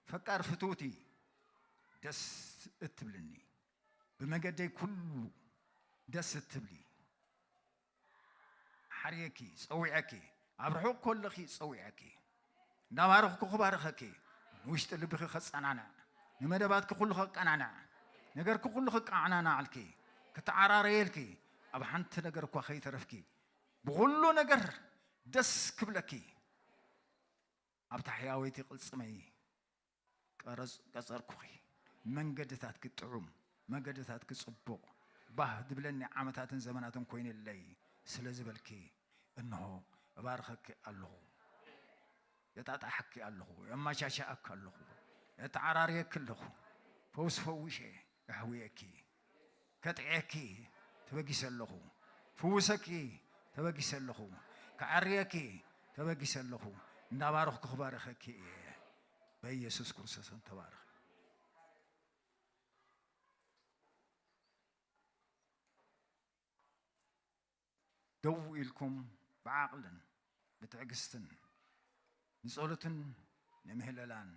ፈቃር ፍትውቲ ደስ እትብልኒ፣ ብመገደይ ኩሉ ደስ እትብሊ፣ ሓርየኪ፣ ጸዊዐኪ፣ ኣብ ርሑቕ ከለኺ ጸዊዐኪ፣ እንዳባረኽኩ ክባርኸኪ፣ ንውሽጢ ልብኺ ከጸናንዕ፣ ንመደባትኪ ኩሉ ከቀናንዕ፣ ነገርኪ ኩሉ ክቀዓናናዓልኪ፣ ክተዓራረየልኪ፣ ኣብ ሓንቲ ነገር እኳ ከይተረፍኪ፣ ብኹሉ ነገር ደስ ክብለኪ፣ ኣብታ ሕያወይቲ ቅልጽመይ ቀረጽ-፣ ቀጸርኩኺ። መንገድታትኪ ጥዑም፣ መንገድታትኪ ጽቡቕ፣ ባህ ድብለኒ ዓመታትን ዘመናትን ኮይንለይ ስለ ዝበልኪ፣ እንሆ እባርኸኪ ኣለኹ። የጣጣሓኪ ኣለኹ፣ የማሻሻኣኪ ኣለኹ፣ የተዓራርየኪ ኣለኹ። ፈውስ ፈዊሸ የሕውየኪ። ከጥዕየኪ ተበጊሰ ኣለኹ። ፍውሰኪ ተበጊሰ ኣለኹ። ከዐርየኪ ተበጊሰ ኣለኹ። እንዳባረኽኩ ክባርኸኪ እየ። በኢየሱስ ክርስቶስ ተባረኽ። ደው ኢልኩም ብዓቕልን ብትዕግስትን ንጸሎትን ንምህለላን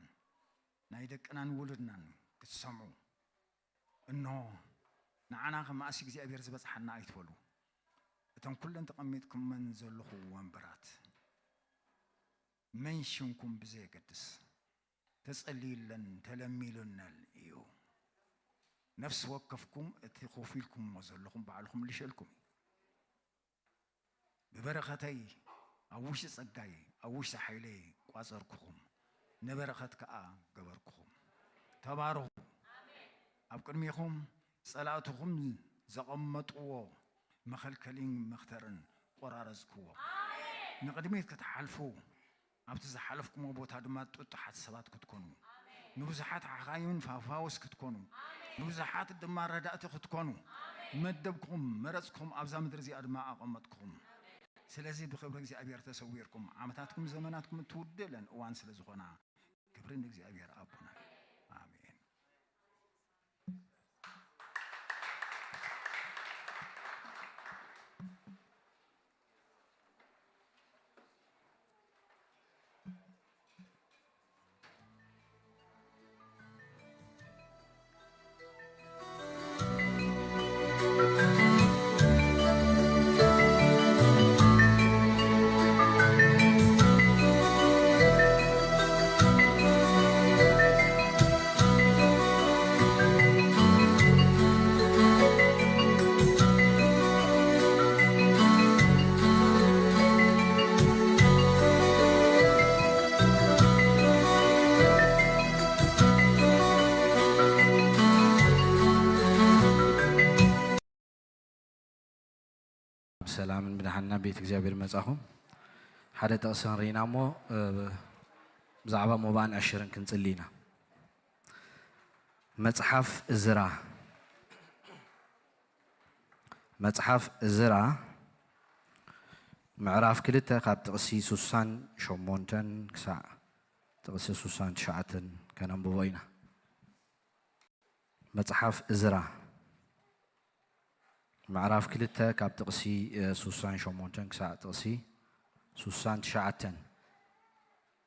ናይ ደቅናን ውሉድናን ክትሰምዑ፣ እንሆ ንዓና ከም መኣሲ እግዚኣብሔር ዝበጽሓና ኣይትበሉ። እተን ኩለን ተቐሚጥኩመን ዘለኹ ወንበራት መን ሽምኩም ብዘየገድስ ተጸልዩለን፣ ተለሚሉነን እዩ። ነፍሲ ወከፍኩም እቲ ኮፍ ኢልኩምዎ ዘለኹም ባዕልኹም ምልሸልኩም እዩ። ብበረኸተይ ኣብ ውሽጢ ጸጋይ፣ ኣብ ውሽጢ ሓይለይ ቋጸርኩኹም፣ ንበረኸት ከኣ ገበርኩኹም። ተባረኹ። ኣብ ቅድሜኹም ጸላእትኹም ዘቐመጥዎ መኸልከሊን መኽተርን ቆራረጽክዎ። ንቕድሚት ክትሓልፉ፣ ኣብቲ ዝሓለፍኩሞ ቦታ ድማ ጥጡሓት ሰባት ክትኮኑ፣ ንብዙሓት ሓኻይምን ፋፋውስ ክትኮኑ፣ ንብዙሓት ድማ ረዳእቲ ክትኮኑ፣ መደብኩም መረጽኩም ኣብዛ ምድሪ እዚኣ ድማ ኣቐመጥኩም። ስለዚ ብኽብሪ እግዚኣብሔር ተሰዊርኩም፣ ዓመታትኩም ዘመናትኩም እትውድእለን እዋን ስለ ዝኾና፣ ክብሪ ንእግዚኣብሔር ኣቦና። ኣሜን። ሰላምን ብድሓንና ቤት እግዚኣብሔር መጻኹም። ሓደ ጥቕሲ ንርኢና እሞ፣ እ፣ ብዛዕባ ሞባእን ዕሽርን ክንጽሊ ኢና። መጽሓፍ እዝራ፣ መጽሓፍ እዝራ ምዕራፍ ክልተ ካብ ጥቕሲ ሱሳን ሸሞንተን ክሳዕ ጥቕሲ ሱሳን ትሽዓተን ከነንብቦ ኢና። መጽሓፍ እዝራ ምዕራፍ ክልተ ካብ ጥቕሲ፣ እ፣ ሱሳን ሸሞንተን ክሳዕ ጥቕሲ ሱሳን ትሽዓተን።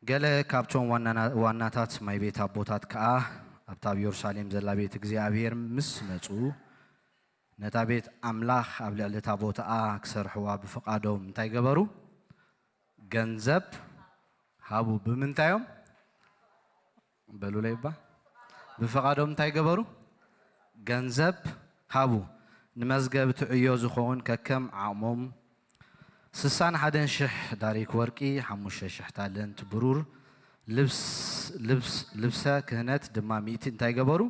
ገለ ካብቶም ዋናና-፣ ዋናታት ማይ ቤት ኣቦታት ከኣ ኣብታ ኣብ የሩሳሌም ዘላ ቤት እግዚኣብሔር ምስ መጹ፣ ነታ ቤት ኣምላኽ ኣብ ልዕሊ እታ ቦታኣ ክሰርሕዋ ብፍቓዶም እንታይ ገበሩ? ገንዘብ ሃቡ። ብምንታዮም? በሉለይ እባ። ብፍቓዶም እንታይ ገበሩ? ገንዘብ ሃቡ። ንመዝገብ እቲ ዕዮ ዝኸውን ከከም ዓቕሞም ስሳን ሓደን ሽሕ ዳሪክ ወርቂ፣ ሓሙሽተ ሽሕ ታለንት ብሩር፣ ልብስ-፣ ልብስ-፣ ልብሰ ክህነት ድማ ሚእቲ እንታይ ገበሩ?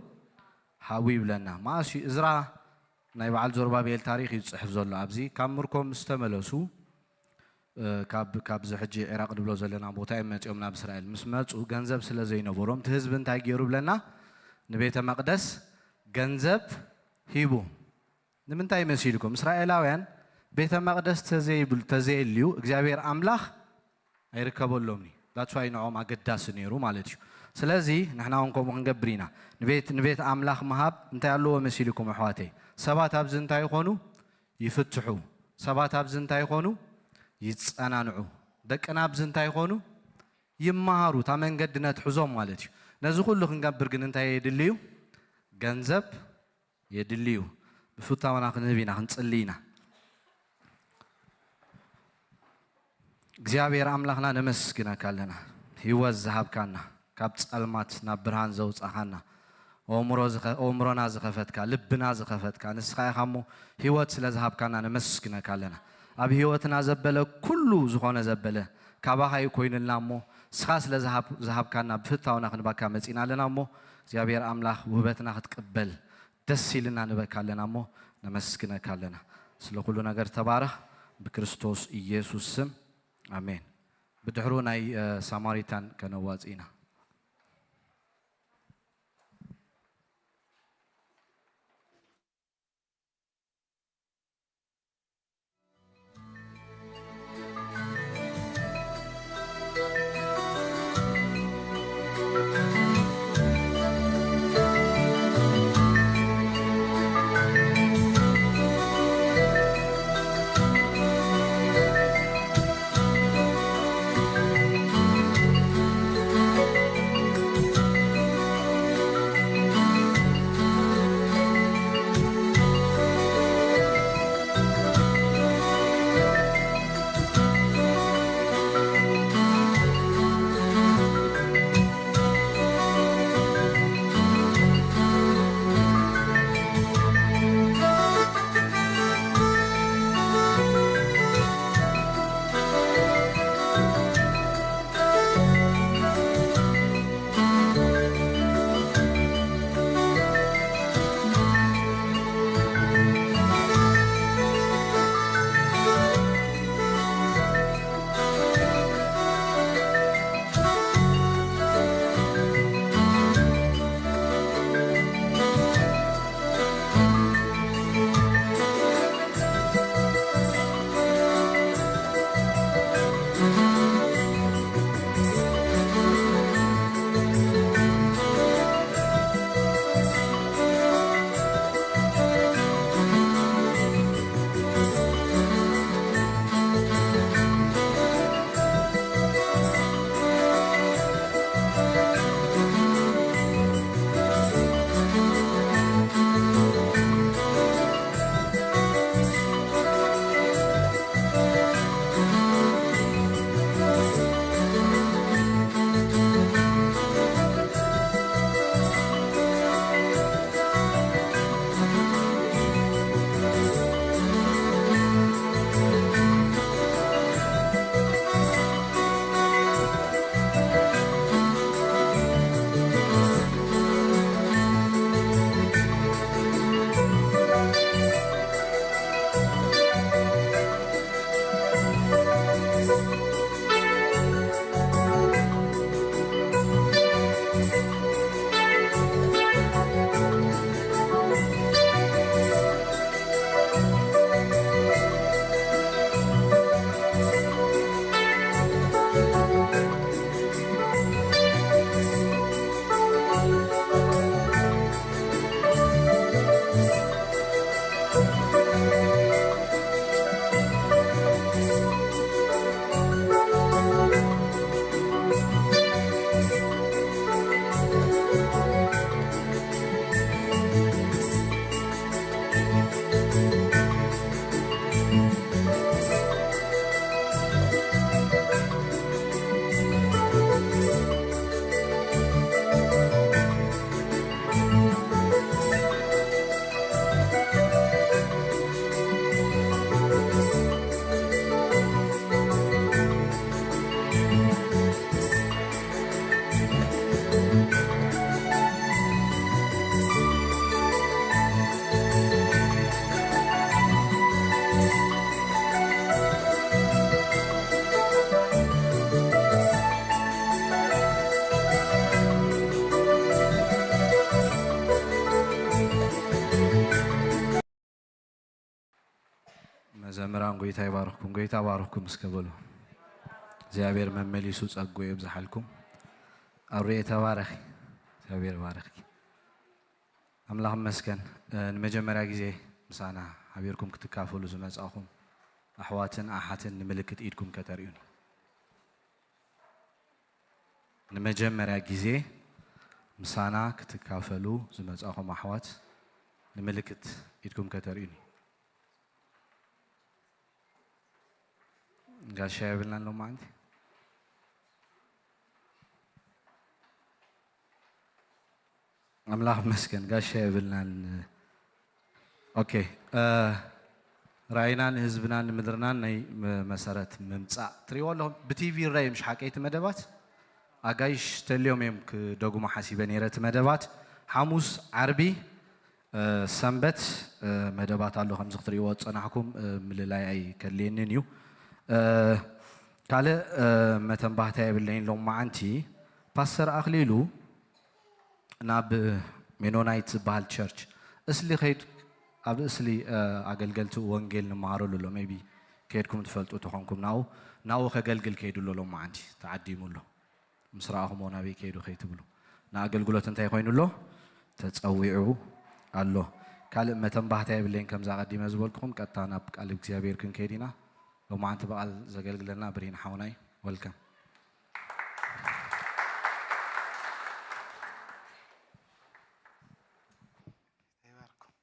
ሃቡ ይብለና። መኣስ እዩ? እዝራ ናይ በዓል ዞርባቤል ታሪኽ እዩ ዝጽሕፍ ዘሎ። ኣብዚ ካብ ምርኮ ምስ ተመለሱ፣ እ፣ ካብ፣ ካብዚ ሕጂ ዒራቕ ንብሎ ዘለና ቦታ እዮም መጺኦም ናብ እስራኤል። ምስ መጹ ገንዘብ ስለ ዘይነበሮም፣ እቲ ህዝቢ እንታይ ገይሩ ብለና? ንቤተ መቕደስ ገንዘብ ሂቡ። ንምንታይ መሲልኩም? እስራኤላውያን ቤተ መቕደስ ተዘይብሉ፣ ተዘየልዩ እግዚኣብሔር ኣምላኽ ኣይርከበሎምን እዩ። That's why ንዕኦም ኣገዳሲ ነይሩ ማለት እዩ። ስለዚ ንሕና እውን ከምኡ ክንገብር ኢና። ንቤት፣ ንቤት ኣምላኽ ምሃብ እንታይ ኣለዎ መሲልኩም ኣሕዋተይ? ሰባት ኣብዚ እንታይ ይኾኑ? ይፍትሑ። ሰባት ኣብዚ እንታይ ይኾኑ? ይጸናንዑ። ደቅና ኣብዚ እንታይ ይኾኑ? ይመሃሩ። እታ መንገዲ ነትሕዞም ማለት እዩ። ነዚ ኩሉ ክንገብር ግን እንታይ የድሊ እዩ? ገንዘብ የድሊ እዩ። ብፍታውና ክንህብ ኢና፣ ክንጽሊ ኢና። እግዚኣብሔር ኣምላኽና ነመስግነካ ኣለና። ህይወት ዝሃብካና፣ ካብ ጸልማት ናብ ብርሃን ዘውጻኻና፣ ኣእምሮ ዝኸ-፣ ኣእምሮና ዝኸፈትካ፣ ልብና ዝኸፈትካ ንስኻ ኢኻ እሞ፣ ህይወት ስለ ዝሃብካና ነመስግነካ ኣለና። ኣብ ህይወትና ዘበለ ኩሉ ዝኾነ ዘበለ ካባኻ እዩ ኮይኑልና እሞ፣ ንስኻ ስለ ዝሃብ-፣ ዝሃብካና ብፍታውና ክንባካ መጺና ኣለና እሞ፣ እግዚኣብሔር ኣምላኽ ውህበትና ክትቅበል ደስ ኢልና ንበካ ኣለና እሞ፣ ነመስግነካ ኣለና። ስለ ኩሉ ነገር ተባረኽ፣ ብክርስቶስ ኢየሱስ ስም፣ ኣሜን። ብድሕሩ ናይ፣ እ፣ ሳማሪታን ከነዋጽእ ኢና። መዘምራን ጎይታ ይባርኽኩም፣ ጎይታ ባርኽኩም እስከ በሉ። እግዚኣብሔር መመሊሱ ጸጉ የብዝሓልኩም። ኣሩየ ተባረኺ፣ እግዚኣብሔር ባረኽኪ። ኣምላኽ ይመስገን። እ፣ ንመጀመርያ ግዜ ምሳና ሓቢርኩም ክትካፈሉ ዝመጻኹም ኣሕዋትን ኣሓትን ንምልክት ኢድኩም ከተርእዩኒ። ንመጀመርያ ግዜ ምሳና ክትካፈሉ ዝመጻኹም ኣሕዋት ንምልክት ኢድኩም ከተርእዩኒ። ጋሻ የብልናን ሎማዓንቲ። ኣምላኽ ይመስገን ጋሻ የብልናን። ኦኬ፣ እ፣ ራእይና ንህዝብናን ንምድርናን ናይ መ-፣ መሰረት ምምጻእ ትሪእዎ ኣለኹም። ብቲቪ ይረኣዩ ምሽ ሓቀይቲ መደባት? ኣጋይሽ ተልዮም እዮም ክደጉሙ ሓሲበ ነይረ እቲ መደባት። ሓሙስ፣ ዓርቢ፣ እ፣ ሰንበት፣ እ፣ መደባት ኣሎ ከምዚ ክትሪእዎ ዝጸናሕኩም፣ እ፣ ምልላይ ኣይከድልየንን እዩ። እ፣ ካልእ፣ እ፣ መተንባህታ የብለይን ሎማዓንቲ። ፓስተር ኣኽሊሉ ናብ ሜኖናይት ዝበሃል ቸርች እስሊ ኸይድ፣ ኣብ እስሊ፣ እ፣ ኣገልገልቲ ወንጌል ንመሃረሉ ኣሎ። ሜቢ ከይድኩም ትፈልጡ ተኾንኩም ናው፣ ናው ከገልግል ከይዱ ኣሎ ሎማዓንቲ ተዓዲሙ ኣሎ። ምስ ረኣኹሞ ናበይ ከይዱ ከይትብሉ። ንኣገልግሎት እንታይ ኮይኑ ኣሎ? ተጸዊዑ ኣሎ። ካልእ መተንባህታ የብለይን ከምዛ ቀዲመ ዝበልኩኹም ቀጥታ ናብ ቃል እግዚኣብሔር ክንከይድ ኢና። ሎማዓንቲ ብቓል ዘገልግለና ብርሂን ሓውናይ ወልከም። ይባርኩም።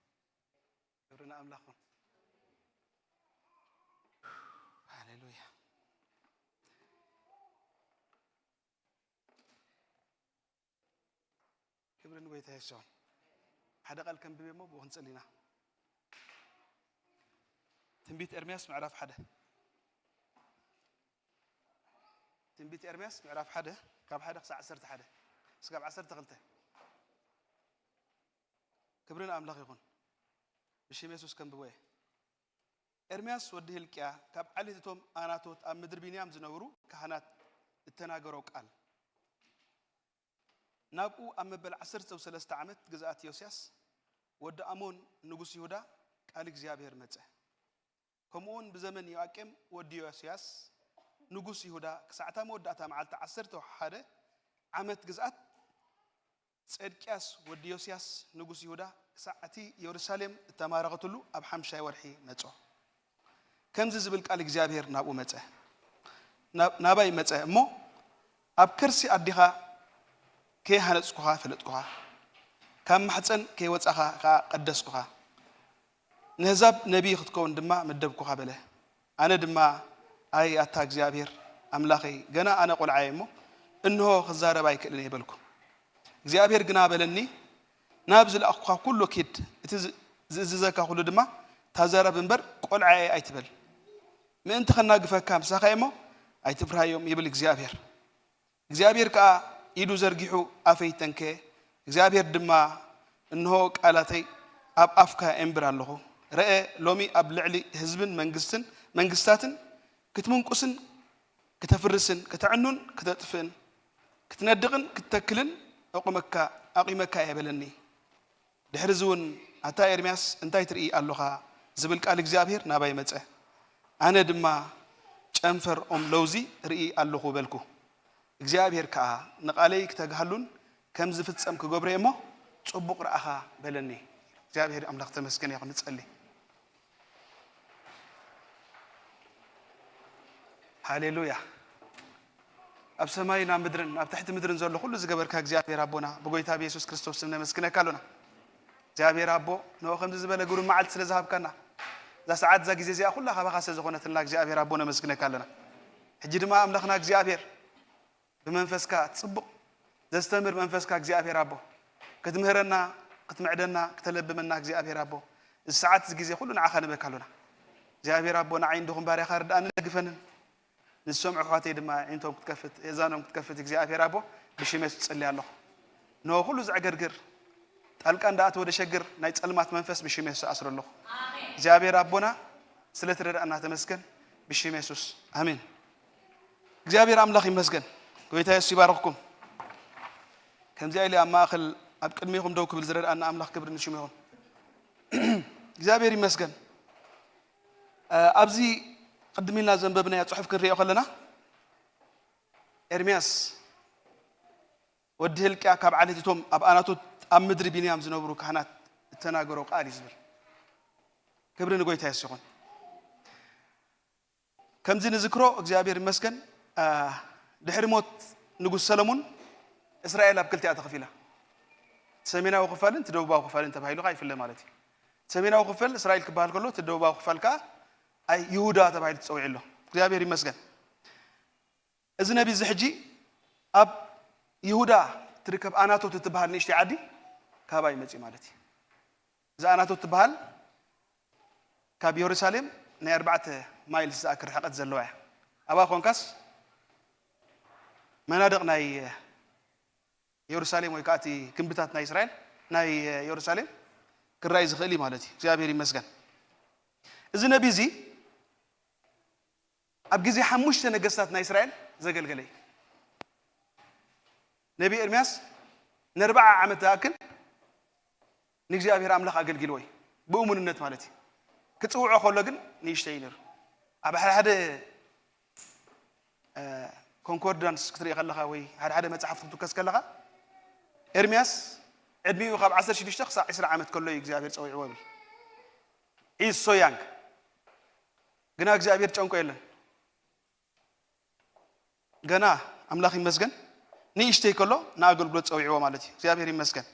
ክብሪ ንኣምላኽ ይኹን። ሃሌሉያ። ክብሪ ንጎይታ የሱስ ይኹን። ሓደ ቃል ከንብብ እሞ ብኡ ክንጽሊ ኢና። ትንቢት ኤርምያስ ምዕራፍ ሓደ። ትንቢት ኤርምያስ ምዕራፍ ሓደ ካብ ሓደ ክሳብ ዓሰርተ ሓደ፣ እስካብ ዓሰርተ ክልተ። ክብሪ ንኣምላኽ ይኹን። ብሽም የሱስ ከንብቦ እየ። ኤርምያስ ወዲ ህልቅያ ካብ ዓሌት እቶም ኣናቶት ኣብ ምድሪ ቢንያም ዝነብሩ ካህናት እተናገሮ ቃል። ናብኡ ኣብ መበል ዓሰርተ ሰለስተ ዓመት ግዝኣት ዮስያስ ወዲ ኣሞን ንጉስ ይሁዳ ቃል እግዚኣብሔር መጸ። ከምኡውን ብዘመን ዮኣቄም ወዲ ዮስያስ ንጉስ ይሁዳ ክሳዕታ መወዳእታ መዓልቲ ዓሰርተ ሓደ ዓመት ግዝኣት ጼድቅያስ ወዲ ዮስያስ ንጉስ ይሁዳ ክሳዕ እቲ የሩሳሌም እተማረኸትሉ ኣብ ሓምሻይ ወርሒ መጾ። ከምዚ ዝብል ቃል እግዚኣብሔር ናብኡ መጸ። ናብ-፣ ናባይ መጸ እሞ፣ ኣብ ከርሲ ኣዲኻ ከይሃነጽኩኻ ፈለጥኩኻ፣ ካብ ማሕጸን ከይወጻኻ ከኣ ቀደስኩኻ፣ ንህዛብ ነቢይ ክትከውን ድማ መደብኩኻ በለ። ኣነ ድማ፣ ኣይ ኣታ እግዚኣብሔር ኣምላኸይ፣ ገና ኣነ ቆልዓ እየ እሞ፣ እንሆ ክዛረብ ኣይክእልን እየ በልኩ። እግዚኣብሔር ግና በለኒ፣ ናብ ዝለኣኽኩኻ ኩሉ ኪድ፣ እቲ ዝ-፣ ዝእዝዘካ ኩሉ ድማ ተዛረብ እምበር፣ ቆልዓ እየ ኣይትበል። ምእንቲ ከናግፈካ ምሳኻ እየ እሞ፣ ኣይትፍርሃዮም ይብል እግዚኣብሔር። እግዚኣብሔር ከኣ ኢዱ ዘርጊሑ ኣፈይ ተንከየ። እግዚኣብሔር ድማ፣ እንሆ ቃላተይ ኣብ ኣፍካ የንብር ኣለኹ። ረኤ፣ ሎሚ ኣብ ልዕሊ ህዝብን መንግስትን፣ መንግስታትን ክትምንቁስን ክተፍርስን፣ ከተዕኑን ክተጥፍእን፣ ክትነድቕን ክትተክልን ኣቑመካ፣ ኣቑመካ እየ በለኒ። ድሕርዚ እውን፣ ኣታ ኤርምያስ፣ እንታይ ትርኢ ኣሎኻ? ዝብል ቃል እግዚኣብሔር ናባይ መጸ። ኣነ ድማ፣ ጨንፈር ኦም ለውዚ ርኢ ኣለኹ በልኩ። እግዚኣብሔር ከኣ፣ ንቓለይ ክተግሃሉን ከም ዝፍጸም ክገብሮ እየ እሞ፣ ጽቡቕ ረኣኻ በለኒ። እግዚኣብሔር ኣምላኽ ተመስገን ይኹን። ንጸሊ። ሃሌሉያ። ኣብ ሰማይን ኣብ ምድርን ኣብ ትሕቲ ምድርን ዘሎ ኩሉ ዝገበርካ እግዚኣብሔር ኣቦና፣ ብጎይታ ብየሱስ ክርስቶስ ስም ነመስግነካ ኣሎና። እግዚኣብሔር ኣቦ፣ ንኦ ከምዚ ዝበለ ግሩም መዓልቲ ስለ ዝሃብካና፣ እዛ ሰዓት እዛ ግዜ እዚኣ ኩላ ካባኻ ስለ ዝኾነትና እግዚኣብሔር ኣቦ ነመስግነካ ኣሎና። ሕጂ ድማ ኣምላኽና እግዚኣብሔር፣ ብመንፈስካ ጽቡቕ ዘስተምር መንፈስካ እግዚኣብሔር ኣቦ፣ ክትምህረና፣ ክትምዕደና፣ ክተለብመና እግዚኣብሔር ኣቦ፣ እዚ ሰዓት እዚ ግዜ ኩሉ ንዓኻ ንበካ ኣሎና። እግዚኣብሔር ኣቦ፣ ንዓይን ድኹም ባርያኻ ርድኣንን ደግፈንን። ንዝሰምዑ ኣሕዋተይ ድማ ኣዒንቶም ክትከፍት፣ የእዛኖም ክትከፍት እግዚኣብሔር ኣቦ ብሽም የሱስ እጽሊ ኣለኹ። እንሆ ኩሉ ዘዕገርግር ጣልቃ እንዳኣተወ ደሸግር ናይ ጸልማት መንፈስ ብሽም የሱስ ኣስሮ ኣለኹ። እግዚኣብሔር ኣቦና ስለ ትረዳእና ተመስገን ብሽም የሱስ ኣሜን። እግዚኣብሔር ኣምላኽ ይመስገን። ጎይታ የሱስ ይባርኽኩም። ከምዚኣ ኢለ ኣብ ማእኸል ኣብ ቅድሜኹም ደው ክብል ዝረድኣና ኣምላኽ ክብሪ ንሽሙ ይኹን። እግዚኣብሔር ይመስገን። ኣብዚ ቅድም ኢልና ዘንበብናያ ጽሑፍ ክንሪኦ ከለና፣ ኤርምያስ ወዲ ህልቅያ ካብ ዓሌት እቶም ኣብ ኣናቶት ኣብ ምድሪ ቢንያም ዝነብሩ ካህናት እተናገሮ ቃል እዩ ዝብል። ክብሪ ንጎይታ የስ ይኹን። ከምዚ ንዝክሮ እግዚኣብሔር ይመስገን። ድሕሪ ሞት ንጉስ ሰለሙን እስራኤል ኣብ ክልቲኣ ተኸፊላ። እቲ ሰሜናዊ ክፋልን እቲ ደቡባዊ ክፋልን ተባሂሉ ከዓ ይፍለ ማለት እዩ። እቲ ሰሜናዊ ክፍል እስራኤል ክበሃል ከሎ፣ እቲ ደቡባዊ ክፋል ከዓ ኣይ ይሁዳ ተባሂሉ ተፀዊዑ ኣሎ። እግዚኣብሔር ይመስገን። እዚ ነቢ እዚ ሕጂ ኣብ ይሁዳ ትርከብ ኣናቶት እትበሃል ንእሽተይ ዓዲ ካባይ መፅኡ ማለት እዩ። እዛ ኣናቶት ትበሃል ካብ የሩሳሌም ናይ ኣርባዕተ ማይልስ ዝኣክል ርሕቀት ዘለዋ እያ። ኣብኣ ኮንካስ መናድቕ ናይ የሩሳሌም ወይ ከዓ እቲ ግንብታት ናይ እስራኤል ናይ የሩሳሌም ክረኣይ ዝኽእል እዩ ማለት እዩ። እግዚኣብሔር ይመስገን። እዚ ነቢ እዚ ኣብ ግዜ ሓሙሽተ ነገስታት ናይ እስራኤል ዘገልገለ እዩ። ነቢ ኤርምያስ ንኣርብዓ ዓመት ዝኣክል ንእግዚኣብሔር ኣምላኽ ኣገልጊልዎ እዩ፣ ብእሙንነት ማለት እዩ። ክጽውዖ ከሎ ግን ንእሽተይ እዩ ነይሩ። ኣብ ሓደ ሓደ ኮንኮርዳንስ ክትርኢ ከለኻ ወይ ሓደ ሓደ መጽሓፍቲ ክትውከስ ከለኻ፣ ኤርምያስ ዕድሚኡ ካብ ዓሰርተ ሽዱሽተ ክሳዕ ዕስራ ዓመት ከሎ እዩ እግዚኣብሔር ጸዊዕዎ ይብል። ኢዝ ሶ ያንግ። ግና እግዚኣብሔር ጨንቆ የለን። ገና ኣምላኽ ይመስገን ንእሽተይ ከሎ ንኣገልግሎት ጸዊዕዎ ማለት እዩ። እግዚኣብሔር ይመስገን።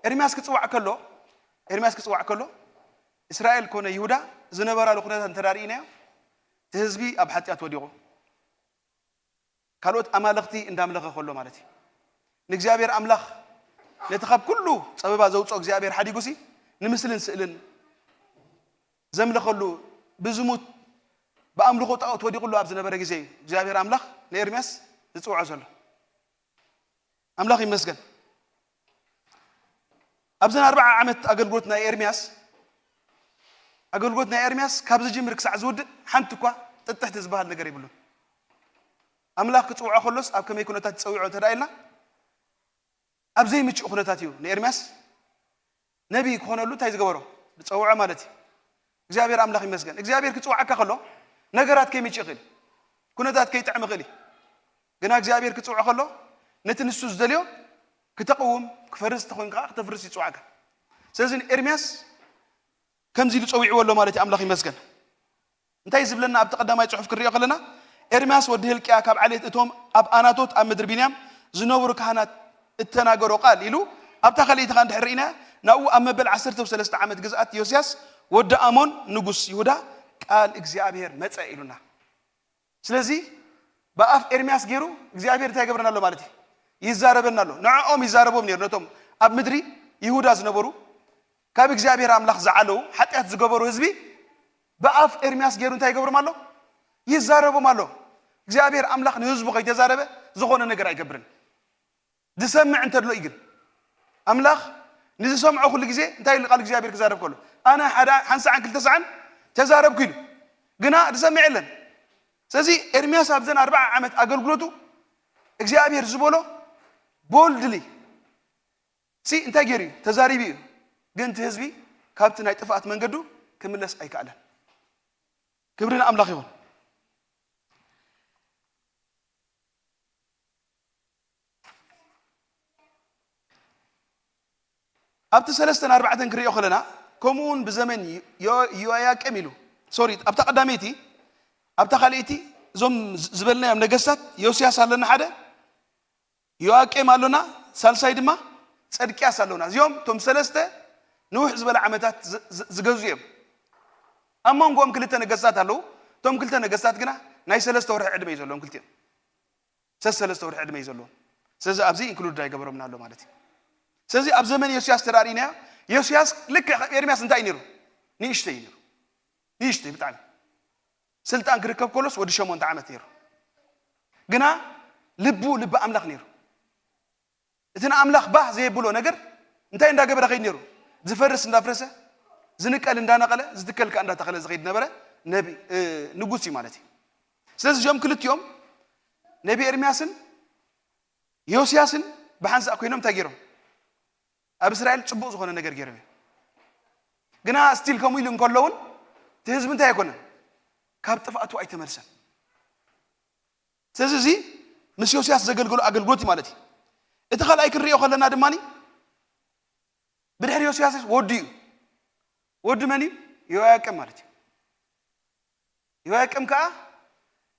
ኤርምያስ ክጽዋዕ ከሎ ኤርምያስ ክጽዋዕ ከሎ እስራኤል ኮነ ይሁዳ ዝነበራሉ ኩነታት እንተ ርኢናዮ፣ እቲ ህዝቢ ኣብ ሓጢኣት ወዲቑ፣ ካልኦት ኣማልኽቲ እንዳምለኸ ከሎ ማለት እዩ። ንእግዚኣብሔር ኣምላኽ ነቲ ካብ ኩሉ ጸበባ ዘውፅኦ እግዚኣብሔር ሓዲጉሲ ንምስልን ስእልን ዘምለኸሉ ብዝሙት ብኣምልኾ ጣዖት ወዲቑሉ ኣብ ዝነበረ ግዜ እዩ እግዚኣብሔር ኣምላኽ ንኤርምያስ ዝጽውዖ ዘሎ። ኣምላኽ ይመስገን። ኣብዘን ኣርብዓ ዓመት ኣገልግሎት ናይ ኤርምያስ ኣገልግሎት ናይ ኤርምያስ ካብ ዝጅምር ክሳዕ ዝውድእ ሓንቲ እኳ ጥጥሕቲ ዝበሃል ነገር የብሉን። ኣምላኽ ክጽውዖ ከሎስ ኣብ ከመይ ኩነታት ጸዊዖ እንተ ኢልና፣ ኣብ ዘይምችእ ኩነታት እዩ ንኤርምያስ ነቢይ ክኾነሉ እንታይ ዝገበሮ? ዝጸውዖ ማለት እዩ። እግዚኣብሔር ኣምላኽ ይመስገን። እግዚኣብሔር ክጽውዓካ ከሎ ነገራት ከይምችእ ይኽእል፣ ኩነታት ከይጥዕም ይኽእል እዩ። ግና እግዚኣብሔር ክጽውዖ ከሎ ነቲ ንሱ ዝደልዮ ክተቕውም፣ ክፈርስ ተኾይንካ ከዓ ክተፍርስ ይጽውዓካ። ስለዚ ንኤርምያስ ከምዚ ኢሉ ጸዊዕዎ ኣሎ ማለት እዩ። ኣምላኽ ይመስገን። እንታይ ዝብለና ኣብቲ ቀዳማይ ጽሑፍ ክንሪኦ ከለና፣ ኤርምያስ ወዲ ህልቅያ ካብ ዓሌት እቶም ኣብ ኣናቶት ኣብ ምድሪ ቢንያም ዝነብሩ ካህናት እተናገሮ ቃል ኢሉ ኣብታ ካልኣይቲ ኸኣ እንድሕር ርኢና፣ ናብኡ ኣብ መበል ዓሰርተ ሰለስተ ዓመት ግዝኣት ዮስያስ ወዲ ኣሞን ንጉስ ይሁዳ ቃል እግዚኣብሔር መጸ ኢሉና። ስለዚ ብኣፍ ኤርምያስ ገይሩ እግዚኣብሔር እንታይ ይገብረና ኣሎ ማለት እዩ? ይዛረበና ኣሎ። ንዕኦም ይዛረቦም ነይሩ፣ ነቶም ኣብ ምድሪ ይሁዳ ዝነበሩ ካብ እግዚኣብሔር ኣምላኽ ዝዓለዉ ሓጢኣት ዝገበሩ ህዝቢ ብኣፍ ኤርምያስ ገይሩ እንታይ ይገብሮም ኣሎ? ይዛረቦም ኣሎ። እግዚኣብሔር ኣምላኽ ንህዝቡ ከይተዛረበ ዝኾነ ነገር ኣይገብርን። ዝሰምዕ እንተድሎ እዩ ግን ኣምላኽ ንዝሰምዖ ኩሉ ግዜ እንታይ ኢሉ ቃል እግዚኣብሔር ክዛረብ ከሎ፣ ኣነ ሓደ ሓንሳዕን ክልተ ሳዕን ተዛረብኩ ኢሉ፣ ግና ዝሰምዕ የለን። ስለዚ ኤርምያስ ኣብዘን ኣርብዓ ዓመት ኣገልግሎቱ እግዚኣብሔር ዝበሎ ቦልድሊ ሲ እንታይ ገይሩ እዩ? ተዛሪቡ እዩ። ግን እቲ ህዝቢ ካብቲ ናይ ጥፍኣት መንገዱ ክምለስ ኣይከኣለን። ክብሪ ንኣምላኽ ይኹን። ኣብቲ ሰለስተን ኣርባዕተን ክሪኦ ከለና፣ ከምኡ እውን ብዘመን ዮ- ዮ- ዮያቄም ኢሉ፣ ሶሪ፣ ኣብታ ቀዳመይቲ፣ ኣብታ ካልኣይቲ፣ እዞም ዝ- ዝበልናዮም ነገስታት፣ ዮስያስ ኣለና ሓደ፣ ዮያቄም ኣሎና፣ ሳልሳይ ድማ ጸድቅያስ ኣሎና። እዚኦም እቶም ሰለስተ ንውሕ ዝበለ ዓመታት ዝ- ዝ- ዝገዙ እዮም። ኣብ መንጎኦም ክልተ ነገስታት ኣለዉ። እቶም ክልተ ነገስታት ግና ናይ ሰለስተ ወርሒ ዕድመ እዩ ዘለዎም ክልቲኦም። ሰለስተ ወርሒ ዕድመ እዩ ዘለዎም። ስለዚ ኣብዚ ኢንክሉድ ኣይገበሮምን ኣሎ ማለት እዩ። ስለዚ ኣብ ዘመን ዮስያስ ተራእሪናዮ፣ ዮስያስ ልክዕ ከም ኤርምያስ እንታይ እዩ ነይሩ? ንእሽተይ እዩ ነይሩ። ንእሽተይ ብጣዕሚ። ስልጣን ክርከብ ከሎስ ወዲ ሸሞንተ ዓመት ነይሩ። ግና ልቡ ልቢ ኣምላኽ ነይሩ። እቲ ንኣምላኽ ባህ ዘየብሎ ነገር እንታይ እንዳገበረ ከይድ ነይሩ? ዝፈርስ እንዳፍረሰ፣ ዝንቀል እንዳነቀለ፣ ዝትከል ከኣ እንዳተኸለ ዝኸይድ ነበረ። ነቢ ንጉስ እዩ ማለት እዩ። ስለዚ እዚኦም ክልቲኦም ነቢ ኤርምያስን ዮስያስን ብሓንሳእ ኮይኖም እንታይ ገይሮም? ኣብ እስራኤል ጽቡቕ ዝኾነ ነገር ገይሮም እዮም። ግና ስቲል ከምኡ ኢሉ እንከሎ እውን ህዝቢ እንታይ ኣይኮነን? ካብ ጥፍኣቱ ኣይተመልሰን። ስለዚ እዚ ምስ ዮስያስ ዘገልገሎ ኣገልግሎት እዩ ማለት እዩ። እቲ ካልኣይ ክንሪኦ ከለና ድማ ብድሕሪ ዮስያስ ወዱ እዩ። ወዱ መን እዩ? ዮያቅም ማለት እዩ። ዮያቅም ከዓ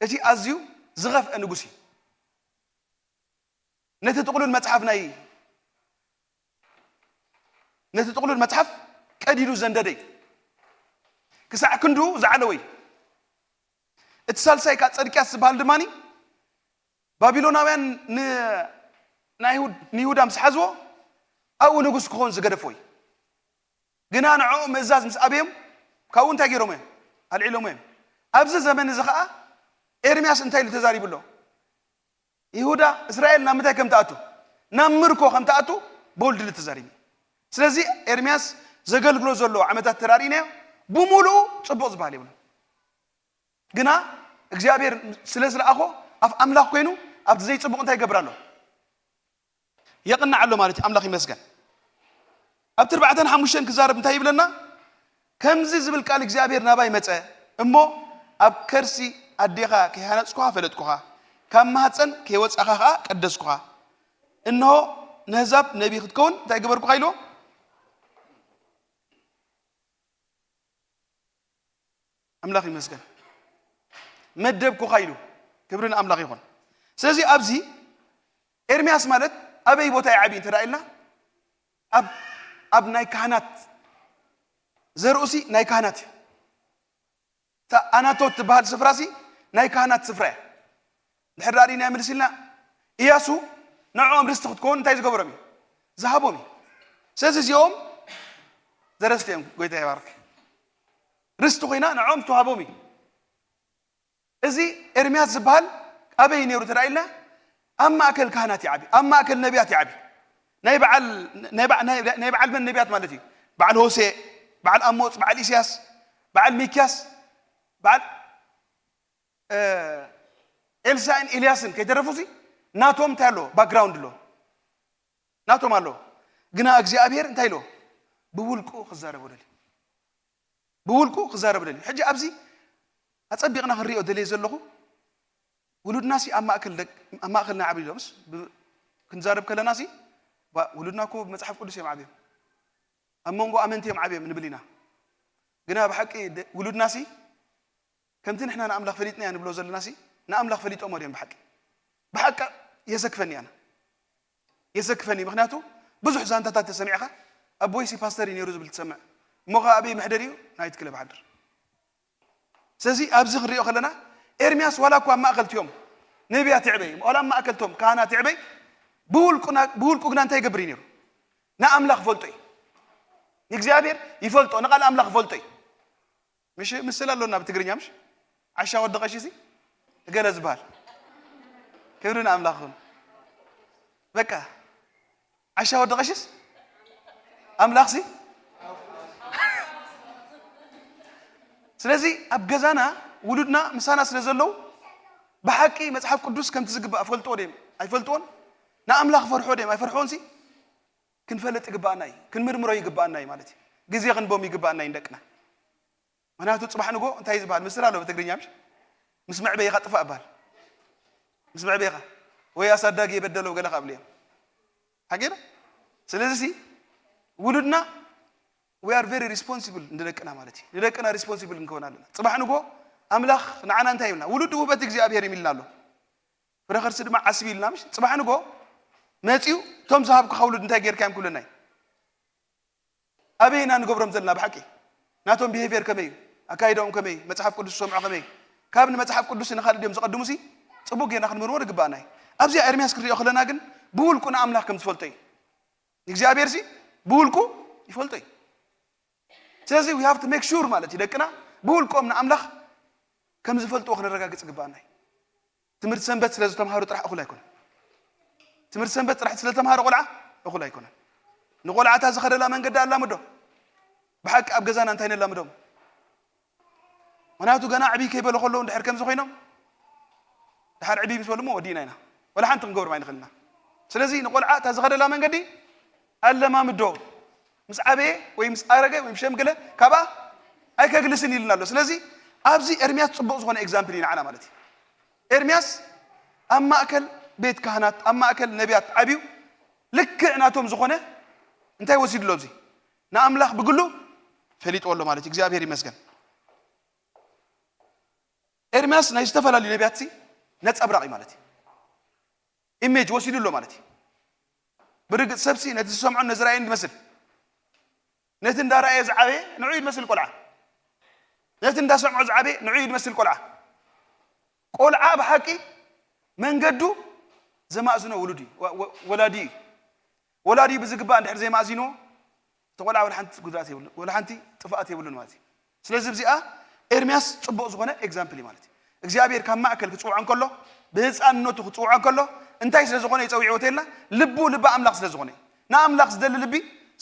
እቲ ኣዝዩ ዝኸፍአ ንጉስ እዩ። ነቲ ጥቕሉል መጽሓፍ ናይ ነቲ ጥቕሉል መጽሓፍ ቀዲዱ ዘንደደ እዩ። ክሳዕ ክንዱ ዝዓለወ እዩ። እቲ ሳልሳይ ከዓ ጸድቅያስ ዝበሃል ድማ ባቢሎናውያን ን- ንኣይሁድ ንይሁዳ ምስ ሓዝዎ ኣብኡ ንጉስ ክኸውን ዝገደፎ እዩ። ግና ንዕኡ ምእዛዝ ምስ ኣበዮም ካብኡ እንታይ ገይሮም እዮም? ኣልዒሎሞ እዮም። ኣብዚ ዘመን እዚ ከዓ ኤርምያስ እንታይ ኢሉ ተዛሪቡ ኣሎ? ይሁዳ እስራኤል ናብ ምንታይ ከም ትኣቱ? ናብ ምርኮ ከም ትኣቱ ቦልድሊ ተዛሪቡ። ስለዚ ኤርምያስ ዘገልግሎ ዘሎ ዓመታት ተራሪእናዮ ብምሉኡ ጽቡቕ ዝበሃል የብሉን። ግና እግዚኣብሔር ስለ ዝለኣኾ ኣብ ኣምላኽ ኮይኑ ኣብቲ ዘይጽቡቕ እንታይ ይገብር ኣሎ? የቕንዕ ኣሎ ማለት እዩ። ኣምላኽ ይመስገን። ኣብቲ ኣርባዕተን ሓሙሽተን ክዛረብ እንታይ ይብለና? ከምዚ ዝብል ቃል እግዚኣብሔር ናባይ መጸ እሞ ኣብ ከርሲ ኣዴኻ ከይሃነጽኩኻ ፈለጥኩኻ፣ ካብ ማህፀን ከይወጻኻ ኸዓ ቀደስኩኻ። እንሆ ንህዛብ ነቢ ክትከውን እንታይ ገበርኩኻ ኢልዎ? ኣምላኽ ይመስገን። መደብኩኻ ኢሉ። ክብሪ ንኣምላኽ ይኹን። ስለዚ ኣብዚ ኤርምያስ ማለት ኣበይ ቦታ ይዓብይ እንተ ኢልና ኣብ ኣብ ናይ ካህናት ዘርእሲ ናይ ካህናት እዩ። እታ ኣናቶት ትበሃል ስፍራሲ ናይ ካህናት ስፍራ እያ። ድሕር ዳኣ ዲና ምልስ ኢልና ኢያሱ ንዕኦም ርስቲ ክትከውን እንታይ ዝገበሮም እዩ? ዝሃቦም እዩ። ስለዚ እዚኦም ዘረስቲ እዮም። ጎይታ ይባርክ። ርስቲ ኮይና ንዕኦም ዝተዋሃቦም እዩ። እዚ ኤርምያስ ዝበሃል ኣበይ ነይሩ ተዳኢልና ኣብ ማእከል ካህናት ይዓቢ፣ ኣብ ማእከል ነቢያት ይዓቢ። ናይ በዓል ናይ በዓ- ናይ ናይ በዓል መን ነቢያት ማለት እዩ? በዓል ሆሴ፣ በዓል ኣሞጽ፣ በዓል ኢሳያስ፣ በዓል ሚክያስ፣ በዓል ኤልሳእን ኢልያስን ከይተረፉ ሲ ናቶም እንታይ ኣለዎ? ባክግራውንድ ኣለዎ፣ ናቶም ኣለዎ። ግና እግዚኣብሔር እንታይ ኢልዎ? ብውልቁ ክዛረብ ደልዩ፣ ብውልቁ ክዛረብ ደልዩ። ሕጂ ኣብዚ ኣጸቢቕና ክንሪኦ ደልየ ዘለኹ ውሉድና ሲ ኣብ ማእከል ደቅ ኣብ ማእከልና ዓብዩ ሎምስ ብ- ክንዛረብ ከለና ሲ ባ- ውሉድና እኮ ብመጽሓፍ ቅዱስ እዮም ዓብዮም፣ ኣብ መንጎ ኣመንቲ እዮም ዓብዮም ንብል ኢና። ግና ብሓቂ ደ- ውሉድና ሲ ከምቲ ንሕና ንኣምላኽ ፈሊጥናዮ ንብሎ ዘለና ሲ ንኣምላኽ ፈሊጦሞ ድዮም ብሓቂ? ብሓቂ የሰክፈኒ ኣነ፣ የሰክፈኒ። ምኽንያቱ ብዙሕ ዛንታታት ተሰሚዕካ ኣቦይሲ ፓስተር እዩ ነይሩ ዝብል ትሰምዕ እሞ ኸዓ ኣበይ መሕደር እዩ ናይት ክለብ ሓድር። ስለዚ ኣብዚ ክንሪኦ ከለና ኤርምያስ ዋላ እኳ ኣብ ማእከል ቲኦም ነቢያት ይዕበይ ዋላ ኣብ ማእከል ቶም ካህናት ይዕበይ ብውልቁ ግና እንታይ ይገብር እዩ ነይሩ? ንኣምላኽ ይፈልጦ እዩ። ንእግዚኣብሔር ይፈልጦ፣ ንቓል ኣምላኽ ይፈልጦ እዩ። ምሽ ምስል ኣሎና ብትግርኛ ምሽ ዓሻ ወዲ ቀሺ ሲ ገለ ዝበሃል ክብሪ ንኣምላኽ ይኹን። በቃ ዓሻ ወዲ ቀሽስ ኣምላኽ ሲ ስለዚ ኣብ ገዛና ውሉድና ምሳና ስለ ዘለዉ ብሓቂ መጽሓፍ ቅዱስ ከምቲ ዝግባእ ፈልጥዎ ደም ኣይፈልጥዎን ንኣምላኽ ፈርሖ ደም ኣይፈርሖን ሲ ክንፈልጥ ይግባኣና እዩ ክንምርምሮ ይግባኣና እዩ ማለት እዩ ግዜ ክንቦም ይግባኣና እዩ ንደቅና ምኽንያቱ ፅባሕ ንጎ እንታይ ዝበሃል ምስል ኣሎ ብትግርኛ ምሽ ምስ መዕበይኻ ጥፋእ ይበሃል ምስ መዕበይኻ ወይ ኣሳዳጊ የበደለው ገለ ካብሉ እዮም ሓቂና ስለዚ ውሉድና we are very responsible ንደቅና ማለት እዩ ንደቅና responsible ንከውን ኣለና ፅባሕ ንጎ ኣምላኽ ንዓና እንታይ ይብልና ውሉድ ውህበት እግዚኣብሔር ይም ኢልና ኣሎ ፍረ ከርሲ ድማ ዓስቢ ኢልና ምሽ ፅባሕ ንጎ መፂኡ እቶም ዝሃብኩኻ ውሉድ እንታይ ጌርካ እዮም ክብለና እዩ ኣበይ ኢና ንገብሮም ዘለና ብሓቂ ናቶም behavior ከመይ እዩ ኣካይዳኦም ከመይ መፅሓፍ ቅዱስ ዝሰምዖ ከመይ ካብ ንመፅሓፍ ቅዱስ ንካልእ ድዮም ዝቐድሙ ሲ ፅቡቅ ጌርና ክንምርምር ይግባኣና እዩ ኣብዚኣ ኤርምያስ ክንሪኦ ከለና ግን ብውልቁ ንኣምላኽ ከም ዝፈልጦ እዩ እግዚኣብሔር ሲ ብውልቁ ይፈልጦ እዩ ስለዚ we have to make sure ማለት እዩ ደቅና ብውልቆም ንኣምላኽ ከም ዝፈልጥዎ ክነረጋግፅ ይግባኣና እዩ ትምህርቲ ሰንበት ስለ ዝተምሃሩ ጥራሕ እኹል ኣይኮነን ትምህርቲ ሰንበት ጥራሕ ስለ ዝተምሃረ ቆልዓ እኹል ኣይኮነን ንቆልዓታ ዝኸደላ መንገዲ ኣላምዶ ብሓቂ ኣብ ገዛና እንታይ ነላምዶም ምክንያቱ ገና ዕብይ ከይበለ ከለዉ እንድሕር ከምዚ ኮይኖም ድሓር ዕብይ ምስ በሉ እሞ ወዲእና ኢና ወላ ሓንቲ ክንገብሮም ኣይንኽእልና ስለዚ ንቆልዓ እታ ዝኸደላ መንገዲ ኣለማምዶ ምስ ዓበየ ወይ ምስ ኣረገ ወይ ምስ ሸምግለ ካብኣ ኣይከግልስን ኢልና ኣሎ። ስለዚ ኣብዚ ኤርምያስ ጽቡቕ ዝኾነ ኤግዛምፕል እዩ ንዓና ማለት እዩ። ኤርምያስ ኣብ ማእከል ቤት ካህናት፣ ኣብ ማእከል ነቢያት ዓብዩ፣ ልክዕ ናቶም ዝኾነ እንታይ ወሲዱ ኣሎ? ኣብዚ ንኣምላኽ ብግሉ ፈሊጥዎ ኣሎ ማለት እዩ። እግዚኣብሔር ይመስገን። ኤርምያስ ናይ ዝተፈላለዩ ነቢያት ሲ ነጸብራቕ እዩ ማለት እዩ። ኢሜጅ ወሲዱ ኣሎ ማለት እዩ። ብርግጽ ሰብሲ ነቲ ዝሰምዖን ነዝራእየን ዝመስል፣ ነቲ እንዳረኣየ ዝዓበየ ንዑ እዩ ዝመስል ቆልዓ፣ ነቲ እንዳሰምዖ ዝዓበየ ንዑ እዩ ዝመስል ቆልዓ። ቆልዓ ብሓቂ መንገዱ ዘማእዝኖ ውሉድ እዩ፣ ወ- ወ- ወላዲ እዩ። ወላዲ ብዝግባእ እንድሕር ዘይማእዚንዎ እቲ ቆልዓ ወላ ሓንቲ ጉድኣት የብሉን፣ ወላ ሓንቲ ጥፍኣት የብሉን ማለት እዩ። ስለዚ እዚኣ ኤርምያስ ጽቡቕ ዝኾነ ኤግዛምፕል እዩ ማለት እዩ። እግዚኣብሔር ካብ ማእከል ክጽውዖ እንከሎ፣ ብህፃንነቱ ክጽውዖ እንከሎ እንታይ ስለ ዝኾነ ይጸውዕዎ ተልና? ልቡ ልቢ ኣምላኽ ስለ ዝኾነ እዩ። ንኣምላኽ ዝደሊ ልቢ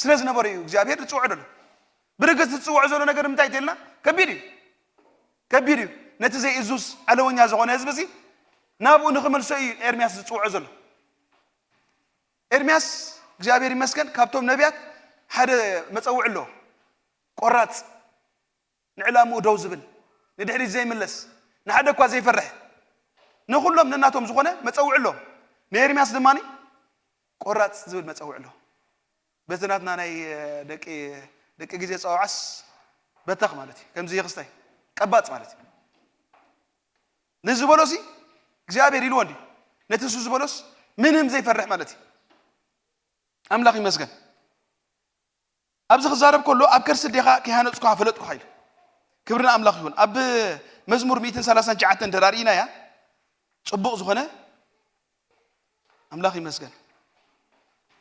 ስለ ዝነበረ እዩ እግዚኣብሔር ዝጽውዖ ደሎ። ብርግጽ ዝጽውዖ ዘሎ ነገር እንታይ ተልና? ከቢድ እዩ፣ ከቢድ እዩ። ነቲ ዘይእዙዝ ዓለወኛ ዝኾነ ህዝቢ እዚ ናብኡ ንኽመልሶ እዩ ኤርምያስ ዝጽውዖ ዘሎ። ኤርምያስ እግዚኣብሔር ይመስገን ካብቶም ነቢያት ሓደ መጸውዒ ኣለዎ። ቆራጽ፣ ንዕላምኡ ደው ዝብል፣ ንድሕሪት ዘይምለስ፣ ንሓደ እኳ ዘይፈርሕ፣ ንኹሎም ነናቶም ዝኾነ መጸውዒ ኣለዎም። ንኤርምያስ ድማ ቆራጽ ዝብል መጸውዒ ኣሎ። በቲ ናትና ናይ ደቂ ደቂ ግዜ ጸዋዓስ በተኽ ማለት እዩ። ከምዚ ይኽስታይ ቀባጽ ማለት እዩ። ንዝበሎሲ እግዚኣብሔር ኢልዎ እንዲ ነቲ እሱ ዝበሎስ ምንም ዘይፈርሕ ማለት እዩ። ኣምላኽ ይመስገን። ኣብዚ ክዛረብ ከሎ ኣብ ከርሲ ዴኻ ከይሃነጽኩኻ ፈለጥኩኻ ኢሉ። ክብሪ ንኣምላኽ ይኹን። ኣብ መዝሙር ሚእትን ሰላሳን ትሽዓተን ደራሪእናያ ጽቡቕ ዝኾነ ኣምላኽ ይመስገን።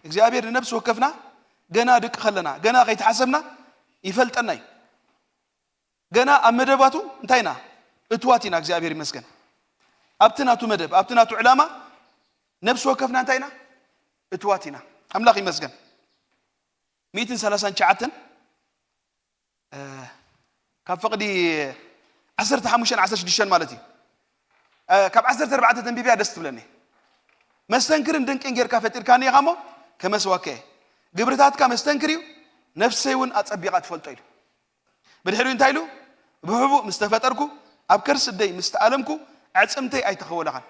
እግዚኣብሔር ንነብሲ ወከፍና ገና ድቂ ከለና ገና ከይተሓሰብና ይፈልጠና እዩ። ገና ኣብ መደባቱ እንታይ ኢና እትዋት ኢና። እግዚኣብሔር ይመስገን። ኣብቲ ናቱ መደብ ኣብቲ ናቱ ዕላማ ነብሲ ወከፍና እንታይ ኢና እትዋት ኢና። ኣምላኽ ይመስገን። ሚእትን ሰላሳን ትሽዓተን ካብ ፍቕዲ ዓሰርተ ሓሙሽተን ዓሰርተ ሽዱሽተን ማለት እዩ። ካብ ዓሰርተ ኣርባዕተ ተንቢብያ ደስ ትብለኒ። መስተንክርን ድንቅን ጌርካ ፈጢርካኒ ኢኻ እሞ ከመስዋከ እየ። ግብርታትካ መስተንክር እዩ፣ ነፍሰይ እውን ኣጸቢቓ ትፈልጦ ኢሉ። ብድሕሪኡ እንታይ ኢሉ? ብሕቡእ ምስ ተፈጠርኩ ኣብ ከርሲ ኣደይ ምስ ተኣለምኩ ኣዕጽምተይ ኣይተኸወለኻን።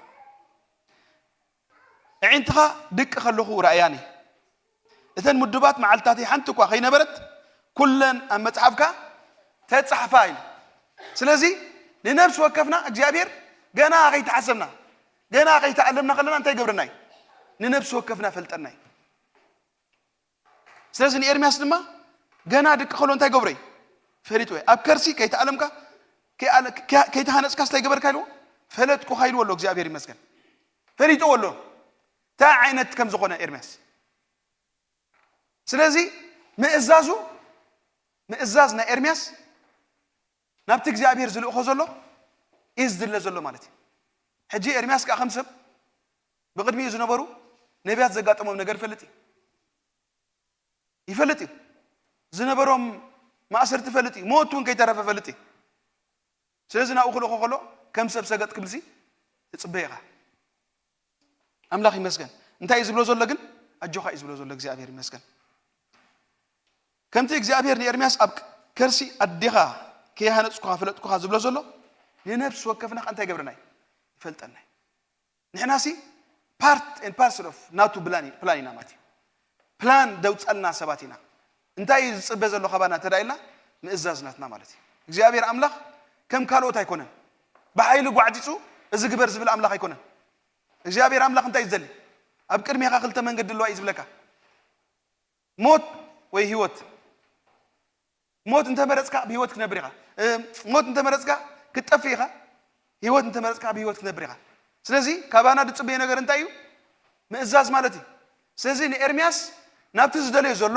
ኣዒንትኻ ድቂ ከለኹ ረኣያኒ። እተን ምዱባት መዓልትታተይ ሓንቲ እኳ ከይነበረት ኩለን ኣብ መጽሓፍካ ተጻሕፋ ኢሉ። ስለዚ ንነብሲ ወከፍና እግዚኣብሔር ገና ከይተሓሰብና ገና ከይተኣለምና ከለና እንታይ ገብረና እዩ? ንነብሲ ወከፍና ፈልጠና እዩ። ስለዚ ንኤርምያስ ድማ ገና ድቂ ከሎ እንታይ ገብሮ እዩ? ፈሊጡ እዩ። ኣብ ከርሲ ከይተኣለምካ ከይተሃነፅካ ስታይ ገበርካ ኢልዎ ፈለጥኩኻ ኢልዎ ኣሎ። እግዚኣብሔር ይመስገን ፈሊጥዎ ኣሎ እንታይ ዓይነት ከም ዝኾነ ኤርምያስ። ስለዚ ምእዛዙ ምእዛዝ ናይ ኤርምያስ ናብቲ እግዚኣብሔር ዝልእኾ ዘሎ እዩ ዝድለ ዘሎ ማለት እዩ። ሕጂ ኤርምያስ ከዓ ከም ሰብ ብቕድሚኡ ዝነበሩ ነቢያት ዘጋጠሞም ነገር ይፈልጥ እዩ ይፈልጥ እዩ ዝነበሮም ማእሰርቲ ይፈልጥ እዩ ሞት እውን ከይተረፈ ይፈልጥ እዩ። ስለዚ ናብኡ ክልእኾ ከሎ ከም ሰብ ሰገጥ ክብልሲ ትፅበ ኢኻ። ኣምላኽ ይመስገን። እንታይ እዩ ዝብሎ ዘሎ ግን? ኣጆኻ እዩ ዝብሎ ዘሎ እግዚኣብሔር ይመስገን። ከምቲ እግዚኣብሔር ንኤርምያስ ኣብ ከርሲ ኣዴኻ ከይሃነፅኩኻ ፈለጥኩኻ ዝብሎ ዘሎ ንነብሲ ወከፍና ከ እንታይ ገብረናይ ይፈልጠናይ። ንሕናሲ part and parcel of ናቱ ፕላን ኢና ማለት እዩ። ፕላን ደውፀልና ሰባት ኢና። እንታይ እዩ ዝፅበ ዘሎ ካባና እንተ ኢልና ምእዛዝ ናትና ማለት እዩ። እግዚኣብሔር ኣምላኽ ከም ካልኦት ኣይኮነን። ብሓይሊ ጓዕፂፁ እዚ ግበር ዝብል ኣምላኽ ኣይኮነን። እግዚኣብሔር ኣምላኽ እንታይ እዩ ዝደሊ? ኣብ ቅድሜኻ ክልተ መንገዲ ኣለዋ እዩ ዝብለካ። ሞት ወይ ህይወት። ሞት እንተመረፅካ ብህይወት ክትነብር ኢኻ። እ፣ ሞት እንተመረፅካ ክትጠፍእ ኢኻ። ህይወት እንተመረፅካ ብህይወት ክትነብር ኢኻ። ስለዚ ካባና ዝፅበዮ ነገር እንታይ እዩ? ምእዛዝ ማለት እዩ። ስለዚ ንኤርምያስ ናብቲ ዝደለዮ ዘሎ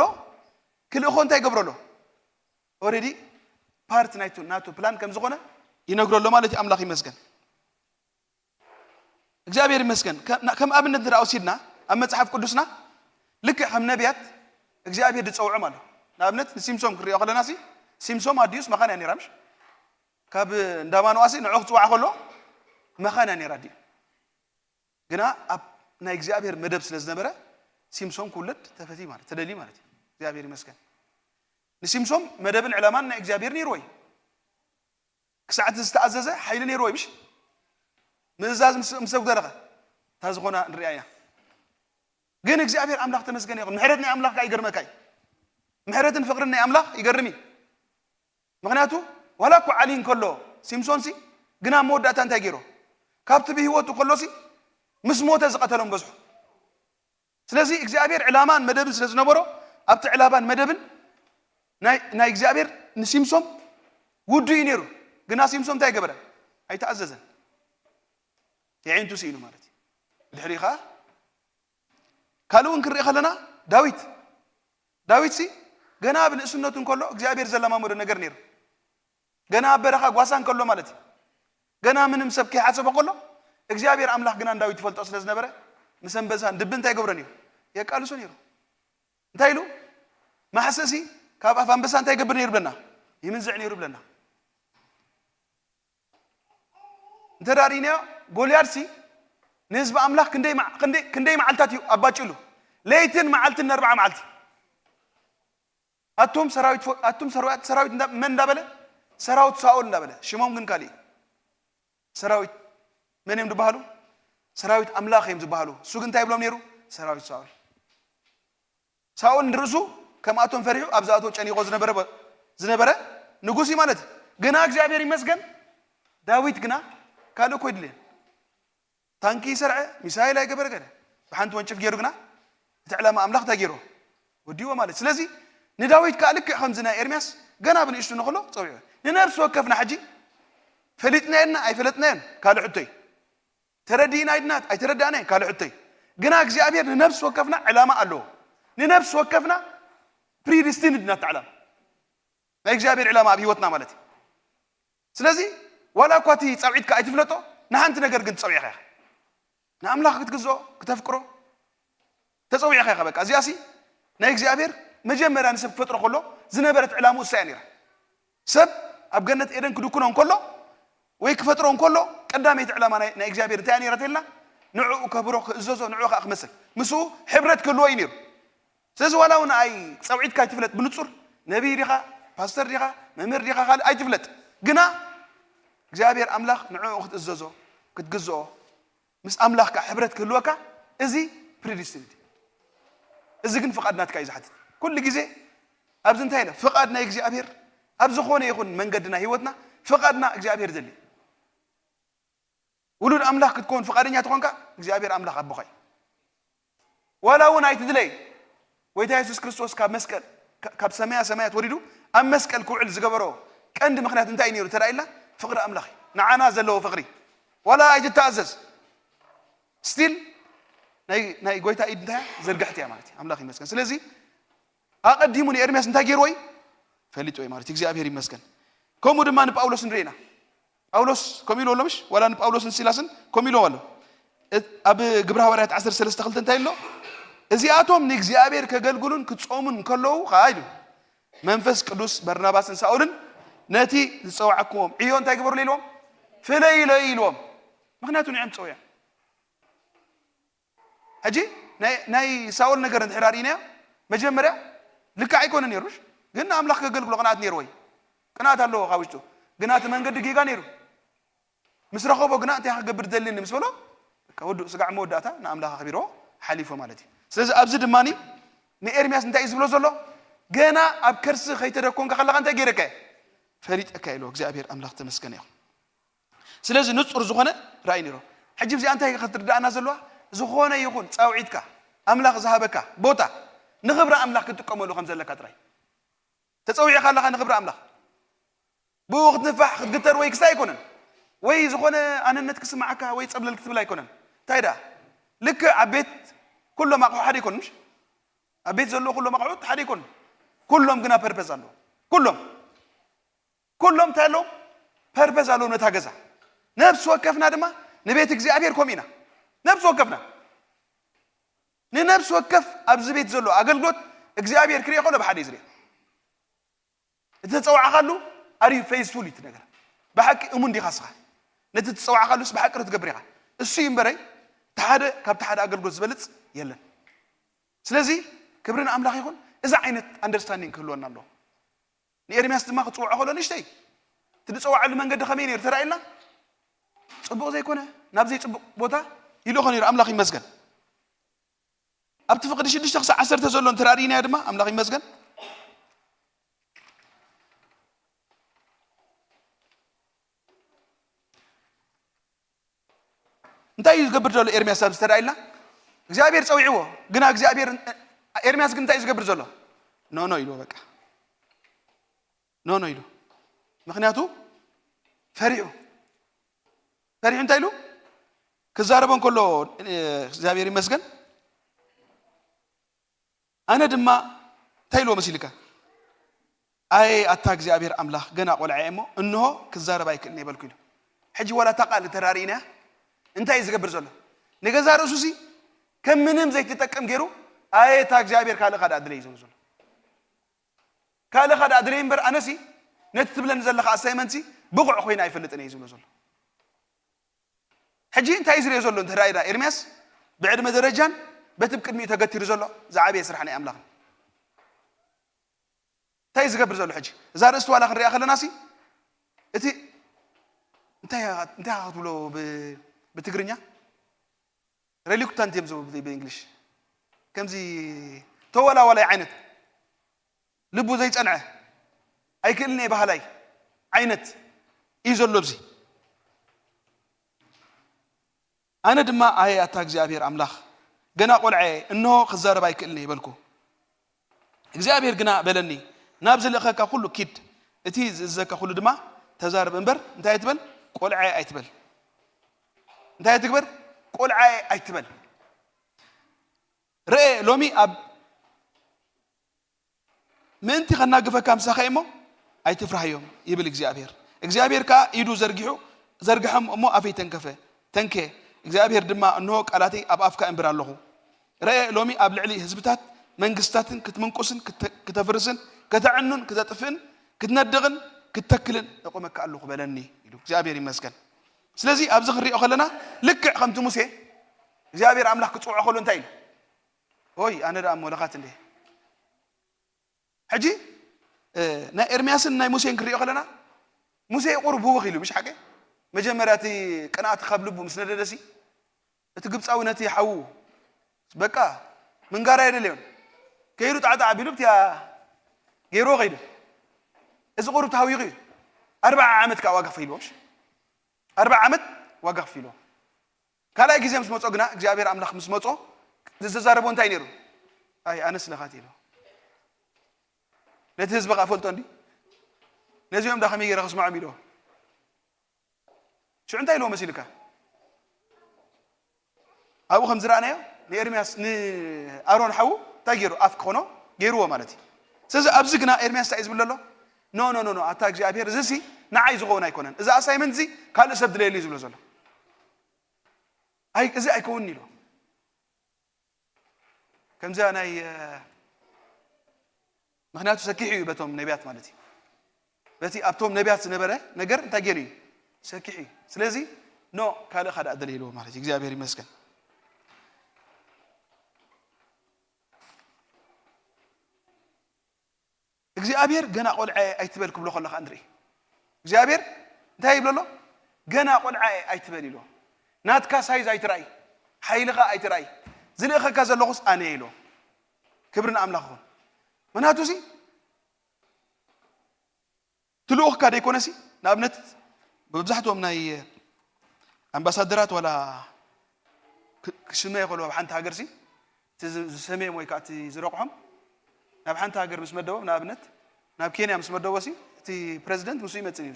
ክልእኾ እንታይ ይገብረሎ? ኦረዲ ፓርት ናይቱ ናቱ ፕላን ከም ዝኾነ ይነግረሎ ማለት እዩ። ኣምላኽ ይመስገን። እግዚኣብሔር ይመስገን። ከ- ከም ኣብነት እንተ ወሲድና ኣብ መጽሓፍ ቅዱስና ልክዕ ከም ነቢያት እግዚኣብሔር ዝጸውዖም ኣሎ። ንኣብነት ንሲምሶም ክንሪኦ ከለና ሲ ሲምሶም ኣዲኡስ መኻን እያ ነራ ምሽ? ካብ እንዳማኖኣሲ ንዑ ክጽዋዕ ከሎ መኻን እያ ነራ ኣዲኡ። ግና ኣብ ናይ እግዚኣብሔር መደብ ስለ ዝነበረ ሲምሶም ክውለድ ተፈቲ ማለት ተደሊ ማለት እዩ። እግዚኣብሔር ይመስገን። ንሲምሶም መደብን ዕላማን ናይ እግዚኣብሔር ነይርዎ እዩ። ክሳዕ እቲ ዝተኣዘዘ ሓይሊ ነይርዎ እዩ፣ ምሽ? ምእዛዝ ምስ ምስ ኣጉደለኸ እታ ዝኾና ንሪኣ እያ። ግን እግዚኣብሔር ኣምላኽ ተመስገን ይኹን። ምሕረት ናይ ኣምላኽ ከኣ ይገርመካ እዩ። ምሕረትን ፍቕርን ናይ ኣምላኽ ይገርም እዩ። ምኽንያቱ ዋላ እኮ ዓሊ እንከሎ ሲምሶንሲ፣ ግና ኣብ መወዳእታ እንታይ ገይሮ? ካብቲ ብህይወቱ ከሎሲ ምስ ሞተ ዝቐተሎም በዝሑ። ስለዚ እግዚኣብሔር ዕላማን መደብን ስለ ዝነበሮ ኣብቲ ዕላማን መደብን ናይ ናይ እግዚኣብሔር ንሲምሶን ውዱ እዩ ነይሩ። ግና ሲምሶን እንታይ ገበረ? ኣይተኣዘዘን። የዒንቱ ስኢኑ ማለት እዩ። ብድሕሪ ኸዓ ካልእ እውን ክንርኢ ከለና ዳዊት ዳዊትሲ ገና ብንእስነቱ እንከሎ እግዚኣብሔር ዘለማመዶ ነገር ነይሩ። ገና ኣብ በረኻ ጓሳ እንከሎ ማለት እዩ። ገና ምንም ሰብ ከይሓሰቦ ከሎ እግዚኣብሔር ኣምላኽ ግና ንዳዊት ይፈልጦ ስለ ዝነበረ ምስ ኣንበሳን ድብን እንታይ ይገብሮ ነይሩ? የቃልሶ ነይሩ። እንታይ ኢሉ? ማሕሰሲ ካብ ኣፍ ኣንበሳ እንታይ ይገብር ነይሩ ብለና? ይምንዝዕ ነይሩ ብለና። እንተ ዳሪንዮ ጎልያድሲ ንህዝቢ ኣምላኽ ክንደይ መዓ- ክንደይ ክንደይ መዓልታት እዩ ኣባጭሉ? ለይትን መዓልትን ንኣርብዓ መዓልቲ። ኣቱም ሰራዊት ፎ- ኣቱም ሰራዊት ሰራዊት እንዳ- መን እንዳበለ? ሰራዊት ሳኦል እንዳበለ። ሽሞም ግን ካልእ እዩ። ሰራዊት መን እዮም ዝበሃሉ? ሰራዊት ኣምላኽ እዮም ዝበሃሉ። እሱ ግን እንታይ ይብሎም ነይሩ? ሰራዊት ሳኦል። ሳኦል ንርእሱ ከምኣቶም ፈሪሑ ኣብ ዝኣትዎ ጨኒቆ ዝነበረ ዝነበረ ንጉስ እዩ ማለት እዩ። ግና እግዚኣብሔር ይመስገን ዳዊት ግና ካልእ እኮ ይድልየን። ታንኪ ይሰርዐ፣ ሚሳይል ኣይገበረ ገለ። ብሓንቲ ወንጭፍ ገይሩ ግና እቲ ዕላማ ኣምላኽ እንታይ ገይሩ? ወዲዎ ማለት እዩ። ስለዚ ንዳዊት ከዓ ልክዕ ከምዚ ናይ ኤርምያስ ገና ብንእሽቱ ንኽሎ ፀዊዑ። ንነብሲ ወከፍና ሕጂ ፈሊጥናየና ኣይፈለጥናየን ካልእ ሕቶ እዩ። ተረዲእና ኣይድናት ኣይተረዳእናየን ካልእ ሕቶ እዩ። ግና እግዚኣብሔር ንነብሲ ወከፍና ዕላማ ኣለዎ። ንነብሲ ወከፍና ፕሪዲስቲንድ ናት ዕላማ ናይ እግዚኣብሔር ዕላማ ኣብ ህይወትና ማለት እዩ። ስለዚ ዋላ እኳ እቲ ፃውዒትካ ኣይትፍለጦ ንሓንቲ ነገር ግን ትፀውዒኻ ኢኻ። ንኣምላኽ ክትግዝኦ ክተፍቅሮ ተፀዊዕኻ ኢኻ። በቃ እዚኣሲ ናይ እግዚኣብሔር መጀመርያ ንሰብ ክፈጥሮ ከሎ ዝነበረት ዕላምኡ እሳ እያ ነይራ። ሰብ ኣብ ገነት ኤደን ክድኩኖ እንከሎ ወይ ክፈጥሮ እንከሎ ቀዳመይቲ ዕላማ ናይ እግዚኣብሔር እንታይ እያ ነይራ ተልና? ንዕኡ ከብሮ ክእዘዞ ንዕኡ ከዓ ክመስል ምስኡ ሕብረት ክህልዎ እዩ ነይሩ። ስለዚ ዋላ እውን ኣይ ፀውዒትካ ኣይትፍለጥ ብንፁር ነቢይ ዲኻ ፓስተር ዲኻ መምህር ዲኻ ካልእ ኣይትፍለጥ። ግና እግዚኣብሔር ኣምላኽ ንዕኡ ክትእዘዞ ክትግዝኦ ምስ ኣምላኽካ ሕብረት ክህልወካ እዚ ፕሪዲስቲንድ። እዚ ግን ፍቓድ ናትካ እዩ ዝሓትት። ኩሉ ግዜ ኣብዚ እንታይ ኢለ ፍቓድ ናይ እግዚኣብሔር ኣብ ዝኾነ ይኹን መንገዲ ናይ ህይወትና ፍቓድና እግዚኣብሔር ዘድሊ ውሉድ ኣምላኽ ክትከውን ፍቓደኛ ተኾንካ እግዚኣብሔር ኣምላኽ ኣቦኻ እዩ። ዋላ እውን ኣይትድለይ ጎይታ የሱስ ክርስቶስ ካብ መስቀል ካብ ሰማያ ሰማያት ወሪዱ ኣብ መስቀል ክውዕል ዝገበሮ ቀንዲ ምኽንያት እንታይ እዩ ነይሩ ተራኢልና ፍቕሪ ኣምላኽ እዩ። ንዓና ዘለዎ ፍቕሪ ዋላ ኣይትተኣዘዝ ስቲል ናይ ጎይታ ኢድ እንታይ ዘርግሕት እያ ማለት እዩ። ኣምላኽ ይመስገን። ስለዚ ኣቐዲሙ ንኤርምያስ እንታይ ገይርዎ እዩ ፈሊጥዎ እዩ ማለት እዩ። እግዚኣብሔር ይመስገን። ከምኡ ድማ ንጳውሎስ ንርኢ ኢና። ጳውሎስ ከምኡ ኢልዎ ኣሎ ምሽ ዋላ ንጳውሎስን ሲላስን ከምኡ ኢልዎም ኣሎ። ኣብ ግብረ ሃዋርያት ዓሰርተ ሰለስተ ክልተ እንታይ ኣሎ? እዚኣቶም ንእግዚኣብሔር ከገልግሉን ክጾሙን ከለዉ ከዓ ኢሉ መንፈስ ቅዱስ በርናባስን ሳኦልን ነቲ ዝጸዋዕኩዎም ዕዮ እንታይ ግበሩለይ ኢልዎም? ፍለይለይ ኢልዎም። ምክንያቱ ንዕም ጸውያ ሕጂ ናይ ሳኦል ነገር እንድሕር ኣርኢናዮ መጀመርያ ልክዕ ኣይኮነ ነይሩ። ግን ንኣምላኽ ከገልግሎ ቅንኣት ነይርዎ እዩ። ቅንኣት ኣለዎ ካብ ውሽጡ። ግና እቲ መንገዲ ጌጋ ነይሩ። ምስ ረኸቦ ግና እንታይ ክገብር ደልኒ ምስ በሎ ውዱእ ስጋዕ መወዳእታ ንኣምላኽ ኣኽቢሮ ሓሊፎ ማለት እዩ። ስለዚ ኣብዚ ድማ ንኤርምያስ እንታይ እዩ ዝብሎ ዘሎ? ገና ኣብ ከርሲ ከይተደኮንካ ከለኻ እንታይ ገይረካ እየ? ፈሊጠካ ኢልዎ። እግዚኣብሔር ኣምላኽ ተመስገነ ይኹን። ስለዚ ንጹር ዝኾነ ራእይ ነይሮ። ሕጂ እዚኣ እንታይ ክትርዳእና ዘለዋ? ዝኾነ ይኹን ጻውዒትካ ኣምላኽ ዝሃበካ ቦታ ንኽብሪ ኣምላኽ ክትጥቀመሉ ከም ዘለካ ጥራይ። ተጸዊዕካ ኣለኻ ንኽብሪ ኣምላኽ። ብኡ ክትንፋሕ ክትግተር ወይ ክስታይ ኣይኮነን። ወይ ዝኾነ ኣነነት ክስምዓካ ወይ ጸብለል ክትብል ኣይኮነን። እንታይ ደኣ ልክዕ ኣብ ቤት ኩሎም ኣቑሑ ሓደ ይኮን ምሽ? ኣብ ቤት ዘለዉ ኩሎም ኣቑሑት ሓደ ይኮን። ኩሎም ግና ፐርፐዝ ኣለዎ። ኩሎም ኩሎም እንታይ ኣለዎም? ፐርፐዝ ኣለዎም ነታ ገዛ። ነብሲ ወከፍና ድማ ንቤት እግዚኣብሔር ከምኡ ኢና። ነብሲ ወከፍና ንነብሲ ወከፍ ኣብዚ ቤት ዘሎ ኣገልግሎት እግዚኣብሔር ክሪኦ ከሎ ብሓደ እዩ ዝሪኦ። እቲ ተፀዋዕካሉ ኣር ዩ ፌይስፉል እዩ እቲ ነገር። ብሓቂ እሙን ዲኻ እስኻ? ነቲ ትፀዋዕካሉስ ብሓቂ ዶ ትገብር ኢኻ? እሱ እዩ እምበረይ እቲ ሓደ ካብቲ ሓደ ኣገልግሎት ዝበልፅ የለን። ስለዚ ክብሪ ንኣምላኽ ይኹን። እዚ ዓይነት ኣንደርስታንዲንግ ክህልወና ኣለዎ። ንኤርምያስ ድማ ክፅውዖ ከሎ ንእሽተይ እቲ ዝፀዋዓሉ መንገዲ ከመይ ነይሩ ተራእየና? ፅቡቕ ዘይኮነ፣ ናብ ዘይፅቡቕ ቦታ ይልእኾ ነይሩ። ኣምላኽ ይመስገን። ኣብቲ ፍቕዲ ሽዱሽተ ክሳብ ዓሰርተ ዘሎ እንተራእይናዮ ድማ ኣምላኽ ይመስገን። እንታይ እዩ ዝገብር ዘሎ ኤርምያስ ኣብዚ ተራእይልና? እግዚኣብሔር ፀዊዕዎ፣ ግና እግዚኣብሔር፣ ኤርምያስ ግን እንታይ እዩ ዝገብር ዘሎ? ኖ ኖ ኢልዎ፣ በቃ ኖ ኖ ኢሉ። ምክንያቱ ፈሪሑ፣ ፈሪሑ እንታይ ኢሉ ክዛረቦ እንከሎ፣ እግዚኣብሔር ይመስገን። ኣነ ድማ እንታይ ኢልዎ መሲልካ? ኣየ ኣታ እግዚኣብሔር ኣምላኽ፣ ገና ቆልዓ እየ እሞ እንሆ ክዛረብ ኣይክእልን እየ በልኩ ኢሉ። ሕጂ ዋላ እታ ቃል እንተራእይናያ እንታይ እዩ ዝገብር ዘሎ? ንገዛ ርእሱ ሲ ከም ምንም ዘይትጠቀም ገይሩ፣ ኣየ እታ እግዚኣብሔር ካልእኻ ደኣ ድለይ ዝብሎ ዘሎ። ካልእኻ ደኣ ድለይ እምበር ኣነሲ ነቲ ትብለኒ ዘለኻ ኣሳይመንትሲ ብቑዕ ኮይነ ኣይፈልጥን እየ ዝብሎ ዘሎ። ሕጂ እንታይ እዩ ዝሪኦ ዘሎ እንተ ዳ ኤርምያስ ብዕድመ ደረጃን በቲ ብቅድሚኡ ተገቲሩ ዘሎ ዝዓበየ ስራሕ ናይ ኣምላኽን እንታይ እዩ ዝገብር ዘሎ? ሕጂ እዛ ርእስቲ ዋላ ክንሪኣ ከለና ሲ እቲ እንታይ ኢኻ እንታይ ኢኻ ክትብሎ ብ- ብትግርኛ ሬሉክታንት እዮም ዝብሉ ብእንግሊሽ ከምዚ ተወላዋላይ ዓይነት ልቡ ዘይጸንዐ ኣይክእልን እየ በሃላይ ዓይነት እዩ ዘሎ ኣብዚ። ኣነ ድማ ኣየ ኣታ እግዚኣብሔር ኣምላኽ ገና ቆልዓ እየ እንሆ ክዛረብ ኣይክእልን እየ በልኩ። እግዚኣብሔር ግና በለኒ ናብ ዝልእኸካ ኩሉ ኪድ እቲ ዝእዘካ ኩሉ ድማ ተዛረብ እምበር እንታይ ኣይትበል ቆልዓ እየ ኣይትበል እንታይ ኣይትግበር ቆልዓ እየ ኣይትበል። ርኤ ሎሚ ኣብ ምእንቲ ከናግፈካ ምሳኻ እሞ ኣይትፍራህዮም ይብል እግዚኣብሔር። እግዚኣብሔር ከኣ ኢዱ ዘርጊሑ ዘርግሖም እሞ ኣፈይ ተንከፈ ተንከ እግዚኣብሔር ድማ እንሆ ቃላተይ ኣብ ኣፍካ እምብር ኣለኹ። ርኤ ሎሚ ኣብ ልዕሊ ህዝብታት መንግስታትን ክትምንቁስን ክተ- ክተፍርስን ከተዕኑን ክተጥፍእን ክትነድቕን ክትተክልን እቑመካ ኣለኹ በለኒ ኢሉ እግዚኣብሔር ይመስገን። ስለዚ ኣብዚ ክንሪኦ ከለና ልክዕ ከምቲ ሙሴ እግዚኣብሔር ኣምላኽ ክፅውዖ ከሎ እንታይ ኢሉ? ኦይ ኣነ ደኣ እሞ ለኻት እንደ ሕጂ ናይ ኤርምያስን ናይ ሙሴን ክንሪኦ ከለና ሙሴ ቁሩብ ህውኽ ኢሉ ምሽ ሓቂ መጀመርያ እቲ ቅንኣት ካብ ልቡ ምስ ነደደሲ እቲ ግብፃዊ ነቲ ሓዉ በቃ ምንጋር ኣይደለዮን ከይዱ ጣዕጣዕ ኣቢሉ ብትያ ገይርዎ ከይዱ እዚ ቁሩብ ተሃዊቑ እዩ ኣርባዓ ዓመት ከዓ ዋጋ ከፊልዎ ምሽ ኣርባዓ ዓመት ዋጋ ከፊልዎ ካልኣይ ግዜ ምስ መጾ ግና እግዚኣብሔር ኣምላኽ ምስ መጾ ዝተዛረቦ እንታይ ነይሩ? ኣይ ኣነስ ለኻት ኢሎ ነቲ ህዝቢ ከኣ ፈልጦ እንዲ ነዚኦም ዳ ከመይ ገይረ ክስምዖም ኢልዎ ሽዑ እንታይ ኢልዎ መሲልካ ኣብኡ ከም ዝረኣናዮ ንኤርምያስ ንኣሮን ሓዉ እንታይ ገይሩ ኣፍ ክኾኖ ገይርዎ ማለት እዩ ስለዚ ኣብዚ ግና ኤርምያስ እንታይ እዩ ዝብል ዘሎ ኖ ኖ ኖ ኖ ኣታ እግዚኣብሔር እዚ ሲ ንዓይ ዝኸውን ኣይኮነን እዚ ኣሳይመንት እዚ ካልእ ሰብ ድለየሉ እዩ ዝብሎ ዘሎ ኣይ እዚ ኣይከውንን ኢሉ ከምዚኣ ናይ ምክንያቱ ሰኪሑ እዩ በቶም ነቢያት ማለት እዩ በቲ ኣብቶም ነቢያት ዝነበረ ነገር እንታይ ገይሩ እዩ ሰኪሑ እዩ ስለዚ ኖ ካልእኻ ደኣ ደልይልዎ ማለት እዩ እግዚኣብሔር ይመስገን እግዚኣብሔር ገና ቆልዐ ኣይትበል ክብሎ ከለካ ንርኢ እግዚኣብሔር እንታይ ይብሎ ኣሎ ገና ቆልዐ ኣይትበል ኢልዎ ናትካ ሳይዝ ኣይትራእይ ሓይልኻ ኣይትራእይ ዝልእኸካ ዘለኹስ ኣነ ኢልዎ ክብሪ ንኣምላኽ ይኹን ምክንያቱ ሲ ትልኡኽካ ደይኮነሲ ንኣብነት መብዛሕትኦም ናይ ኣምባሳደራት ዋላ ክስመ ይኸሉ ኣብ ሓንቲ ሃገር ሲ እቲ ዝሰመዮም ወይ ከዓ እቲ ዝረቑሖም ናብ ሓንቲ ሃገር ምስ መደቦም ንኣብነት ናብ ኬንያ ምስ መደቦ ሲ እቲ ፕረዚደንት ምስኡ ይመፅእ እዩ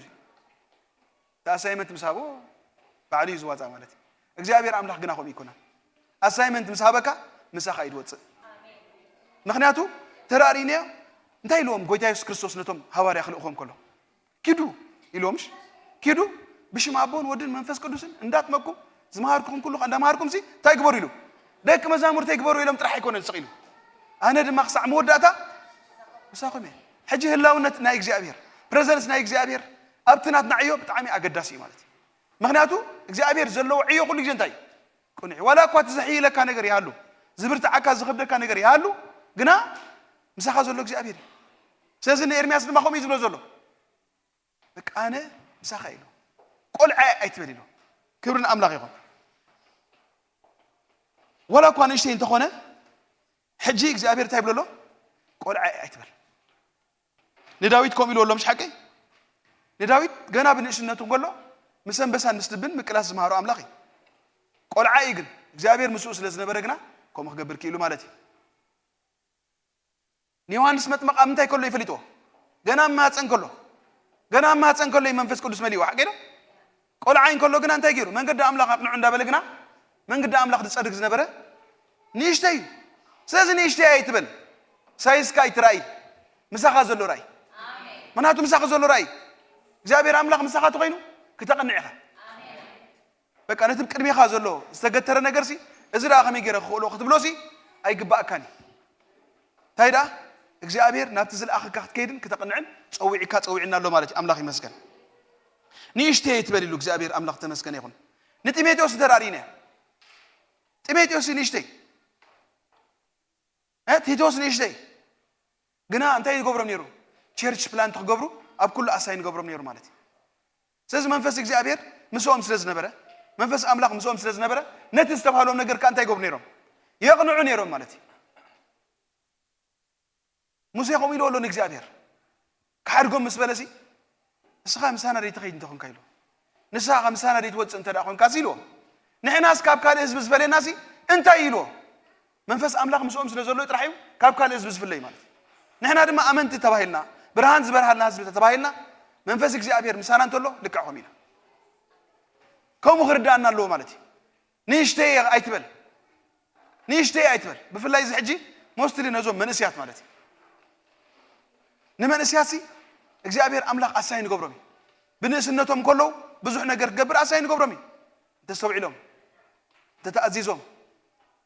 ኣሳይመንት ምስ ሃቦ ባዕሉ እዩ ዝዋፃእ ማለት እዩ እግዚኣብሔር ኣምላኽ ግና ከምኡ ይኮነን ኣሳይመንት ምስ ሃበካ ምሳኻ እዩ ዝወፅእ ምክንያቱ ተራእሪእናዮ እንታይ ኢልዎም ጎይታ የሱስ ክርስቶስ ነቶም ሃዋርያ ክልእኾም ከሎ ኪዱ ኢልዎም ሽ ኪዱ ብሽም ኣቦን ወድን መንፈስ ቅዱስን እንዳጥመቅኩም ዝመሃርኩም ኩሉ እንዳመሃርኩም ሲ እንታይ ግበሩ ኢሉ ደቂ መዛሙርተይ ግበሩ ኢሎም ጥራሕ ኣይኮነን ስቕ ኢሉ ኣነ ድማ ክሳዕ መወዳእታ ምሳኹም እየ ሕጂ ህላውነት ናይ እግዚኣብሔር ፕረዘንስ ናይ እግዚኣብሔር ኣብቲ ናትና ዕዮ ብጣዕሚ ኣገዳሲ እዩ ማለት እዩ ምክንያቱ እግዚኣብሔር ዘለዎ ዕዮ ኩሉ ግዜ እንታይ እዩ ቅኑዕ ዋላ እኳ እቲ ዘሕይለካ ነገር ይሃሉ ዝብርትዓካ ዝኸብደካ ነገር ይሃሉ ግና ምሳኻ ዘሎ እግዚኣብሔር እዩ ስለዚ ንኤርምያስ ድማ ከምኡ እዩ ዝብሎ ዘሎ በቃ ኣነ ምሳኻ ኢሉ። ቆልዓ ኣይትበል ኢሉ። ክብሪ ንኣምላኽ ይኹን። ወላ እኳ ንእሽተይ እንተኾነ፣ ሕጂ እግዚኣብሔር እንታይ ይብሎ ኣሎ? ቆልዓ ኣይትበል። ንዳዊት ከምኡ ኢልዎ ኣሎ፣ ምሽ ሓቀይ? ንዳዊት ገና ብንእሽነቱ እንከሎ፣ ምስ ኣንበሳን ምስ ድብን ምቅላስ ዝመሃሮ ኣምላኽ እዩ። ቆልዓ እዩ ግን፣ እግዚኣብሔር ምስኡ ስለ ዝነበረ ግና፣ ከምኡ ክገብር ክኢሉ ማለት እዩ። ንዮሃንስ መጥመቕ ኣብ ምንታይ ከሎ ይፈሊጥዎ? ገና ኣብ ማህፀን ከሎ። ገና ኣብ ማህፀን ከሎ እዩ መንፈስ ቅዱስ መሊእዎ፣ ሓቂ ዶ? ቆልዓ እንከሎ ግና እንታይ ገይሩ? መንገዲ ኣምላኽ ኣቕንዑ እንዳበለ ግና፣ መንገዲ ኣምላኽ ዝጸድግ ዝነበረ ንእሽተይ እዩ። ስለዚ ንእሽተይ ኣይትበል። ሳይዝካ ኣይትራእይ። ምሳኻ ዘሎ ራእይ። ምኽንያቱ ምሳኻ ዘሎ ራእይ። እግዚኣብሔር ኣምላኽ ምሳኻ ተኾይኑ ክተቕንዕ ኢኻ። በቃ ነቲ ቅድሜኻ ዘሎ ዝተገተረ ነገር ሲ፣ እዚ ደኣ ከመይ ገይረ ክኽእሎ ክትብሎ ሲ ኣይግባእካን እዩ። እንታይ ደኣ እግዚኣብሔር ናብቲ ዝለኣኸካ ክትከይድን ክተቕንዕን ጸዊዕካ ጸዊዕና ኣሎ ማለት እዩ። ኣምላኽ ይመስገን። ንእሽተይ ኣይትበል ኢሉ እግዚኣብሔር ኣምላኽ ተመስገነ ይኹን። ንጢሞቴዎስ እንተ ርኢናዮ፣ ጢሞቴዎስ ንእሽተይ፣ እ፣ ቲቶስ ንእሽተይ፣ ግና እንታይ ይገብሮም ነይሩ? ቸርች ፕላንት ክገብሩ ኣብ ኩሉ ኣሳይን ይገብሮም ነይሩ ማለት እዩ። ስለዚ መንፈስ እግዚኣብሔር ምስኦም ስለ ዝነበረ፣ መንፈስ ኣምላኽ ምስኦም ስለ ዝነበረ፣ ነቲ ዝተባህሎም ነገር ከኣ እንታይ ይገብሩ ነይሮም? የቕንዑ ነይሮም ማለት እዩ። ሙሴ ከምኡ ኢልዎ ኣሎ ንእግዚኣብሔር። ክሓድጎም ምስ በለሲ፣ ንስኻ ምሳና ደይትኸይድ እንተኾንካ ኢልዎ። ንስኻ ካብ ምሳና ደይትወፅእ እንተ ደኣ ኾንካሲ ኢልዎ። ንሕናስ ካብ ካልእ ህዝቢ ዝፈለየናሲ እንታይ ኢልዎ? መንፈስ ኣምላኽ ምስኦም ስለ ዘሎ ጥራሕ እዩ ካብ ካልእ ህዝቢ ዝፍለይ ማለት እዩ። ንሕና ድማ ኣመንቲ ተባሂልና፣ ብርሃን ዝበርሃልና ህዝቢ ተባሂልና፣ መንፈስ እግዚኣብሔር ምሳና እንተሎ ልክዕ ከምኡ ኢና። ከምኡ ክርዳእና ኣለዎ ማለት እዩ። ንእሽተይ ኣይትበል፣ ንእሽተይ ኣይትበል። ብፍላይ እዚ ሕጂ ሞስትሊ ነዞም መንእስያት ማለት እዩ። ንመንእስያትሲ እግዚኣብሔር ኣምላኽ ኣሳይን ይገብሮም እዩ። ብንእስነቶም ከለዉ ብዙሕ ነገር ክገብር ኣሳይን ይገብሮም እዩ። እንተስተውዒሎም፣ እንተተኣዚዞም።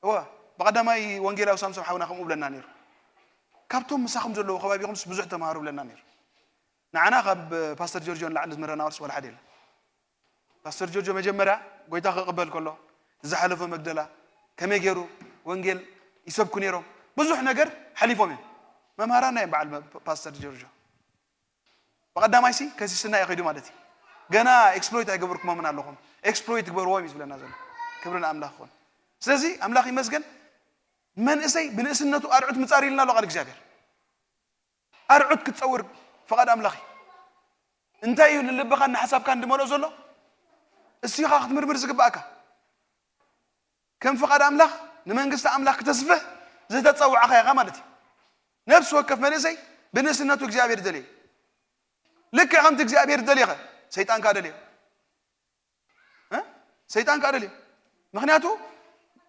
እወ፣ ብቐዳማይ ወንጌላዊ ሳምሶም ሓውና ከምኡ ብለና ነይሩ። ካብቶም ምሳኹም ዘለዉ ከባቢኹምስ ብዙሕ ተምሃሩ ብለና ነይሩ። ንዓና ካብ ፓስተር ጆርጆ ንላዕሊ ዝምህረና ወርስ ዋላ ሓደ የለን። ፓስተር ጆርጆ መጀመርያ ጎይታ ክቕበል ከሎ፣ ዝሓለፎ መግደላ፣ ከመይ ገይሩ ወንጌል ይሰብኩ ነይሮም፣ ብዙሕ ነገር ሓሊፎም እዮም። መምሃራና እዮም በዓል መ-፣ ፓስተር ጆርጆ። ብቐዳማይሲ ከሲስና እዩ ከይዱ ማለት እዩ። ገና ኤክስፕሎይት ኣይገበርኩሞምን ኣለኹም፣ ኤክስፕሎይት ግበርዎም እዩ ዝብለና ዘሎ። ክብሪ ንኣምላኽ ይኹን። ስለዚ ኣምላኽ ይመስገን፣ መንእሰይ ብንእስነቱ ኣርዑት ምጻር ኢልና ኣሎ ቃል እግዚኣብሔር። ኣርዑት ክትጸውር ፍቓድ ኣምላኽ እዩ። እንታይ እዩ ንልብኻን ንሓሳብካን ዝመልኦ ዘሎ? እሱ ኢኻ ክትምርምር ዝግባእካ። ከም ፍቓድ ኣምላኽ ንመንግስቲ ኣምላኽ ክተስፍሕ ዝተጸውዓኻ ኢኻ ማለት እዩ። ነፍሲ ወከፍ መንእሰይ ብንእስነቱ እግዚኣብሔር ይደልዮ። ልክዕ ከምቲ እግዚኣብሔር ዝደልዮ ኸ ሰይጣን ከኣ ደልዮ። እ? ሰይጣን ከኣ ደልዮ። ምኽንያቱ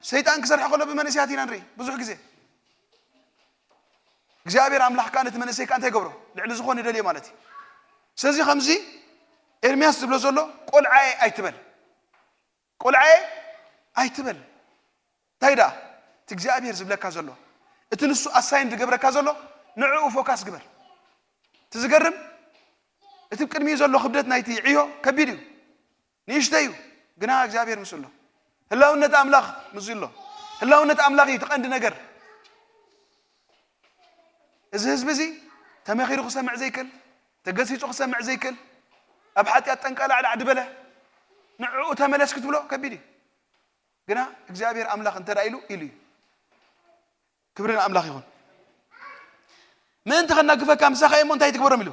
ሰይጣን ክሰርሕ ከሎ ብመንእሰያት ኢና ንርኢ ብዙሕ ግዜ። እግዚኣብሔር ኣምላኽ ከኣ ነቲ መንእሰይ ከኣ እንታይ ይገብሮ? ልዕሊ ዝኾነ ይደልዮ ማለት እዩ። ስለዚ ከምዚ ኤርምያስ ዝብሎ ዘሎ ቆልዓየ ኣይትበል። ቆልዓየ ኣይትበል። እንታይ ደኣ? እቲ እግዚኣብሔር ዝብለካ ዘሎ፣ እቲ ንሱ ኣሳይን ዝገብረካ ዘሎ ንዕኡ ፎካስ ግበር። እቲ ዝገርም፣ እቲ ቅድሚኡ ዘሎ ክብደት ናይቲ ዕዮ ከቢድ እዩ። ንእሽተይ እዩ፣ ግና እግዚኣብሔር ምስኡ ኣሎ። ህላውነት ኣምላኽ ምስኡ ኣሎ። ህላውነት ኣምላኽ እዩ እቲ ቀንዲ ነገር። እዚ ህዝቢ እዚ ተመኺሩ ክሰምዕ ዘይክእል፣ ተገሲጹ ክሰምዕ ዘይክእል፣ ኣብ ሓጢኣት ጠንቃላዕላዕ ዝበለ፣ ንዕኡ ተመለስ ክትብሎ ከቢድ እዩ። ግና እግዚኣብሔር ኣምላኽ እንተ ደኣ ኢሉ፣ ኢሉ እዩ። ክብሪ ንኣምላኽ ይኹን። ምእንቲ ኸናግፈካ ምሳኻ እየ እሞ እንታይ ትግበሮም ኢሉ?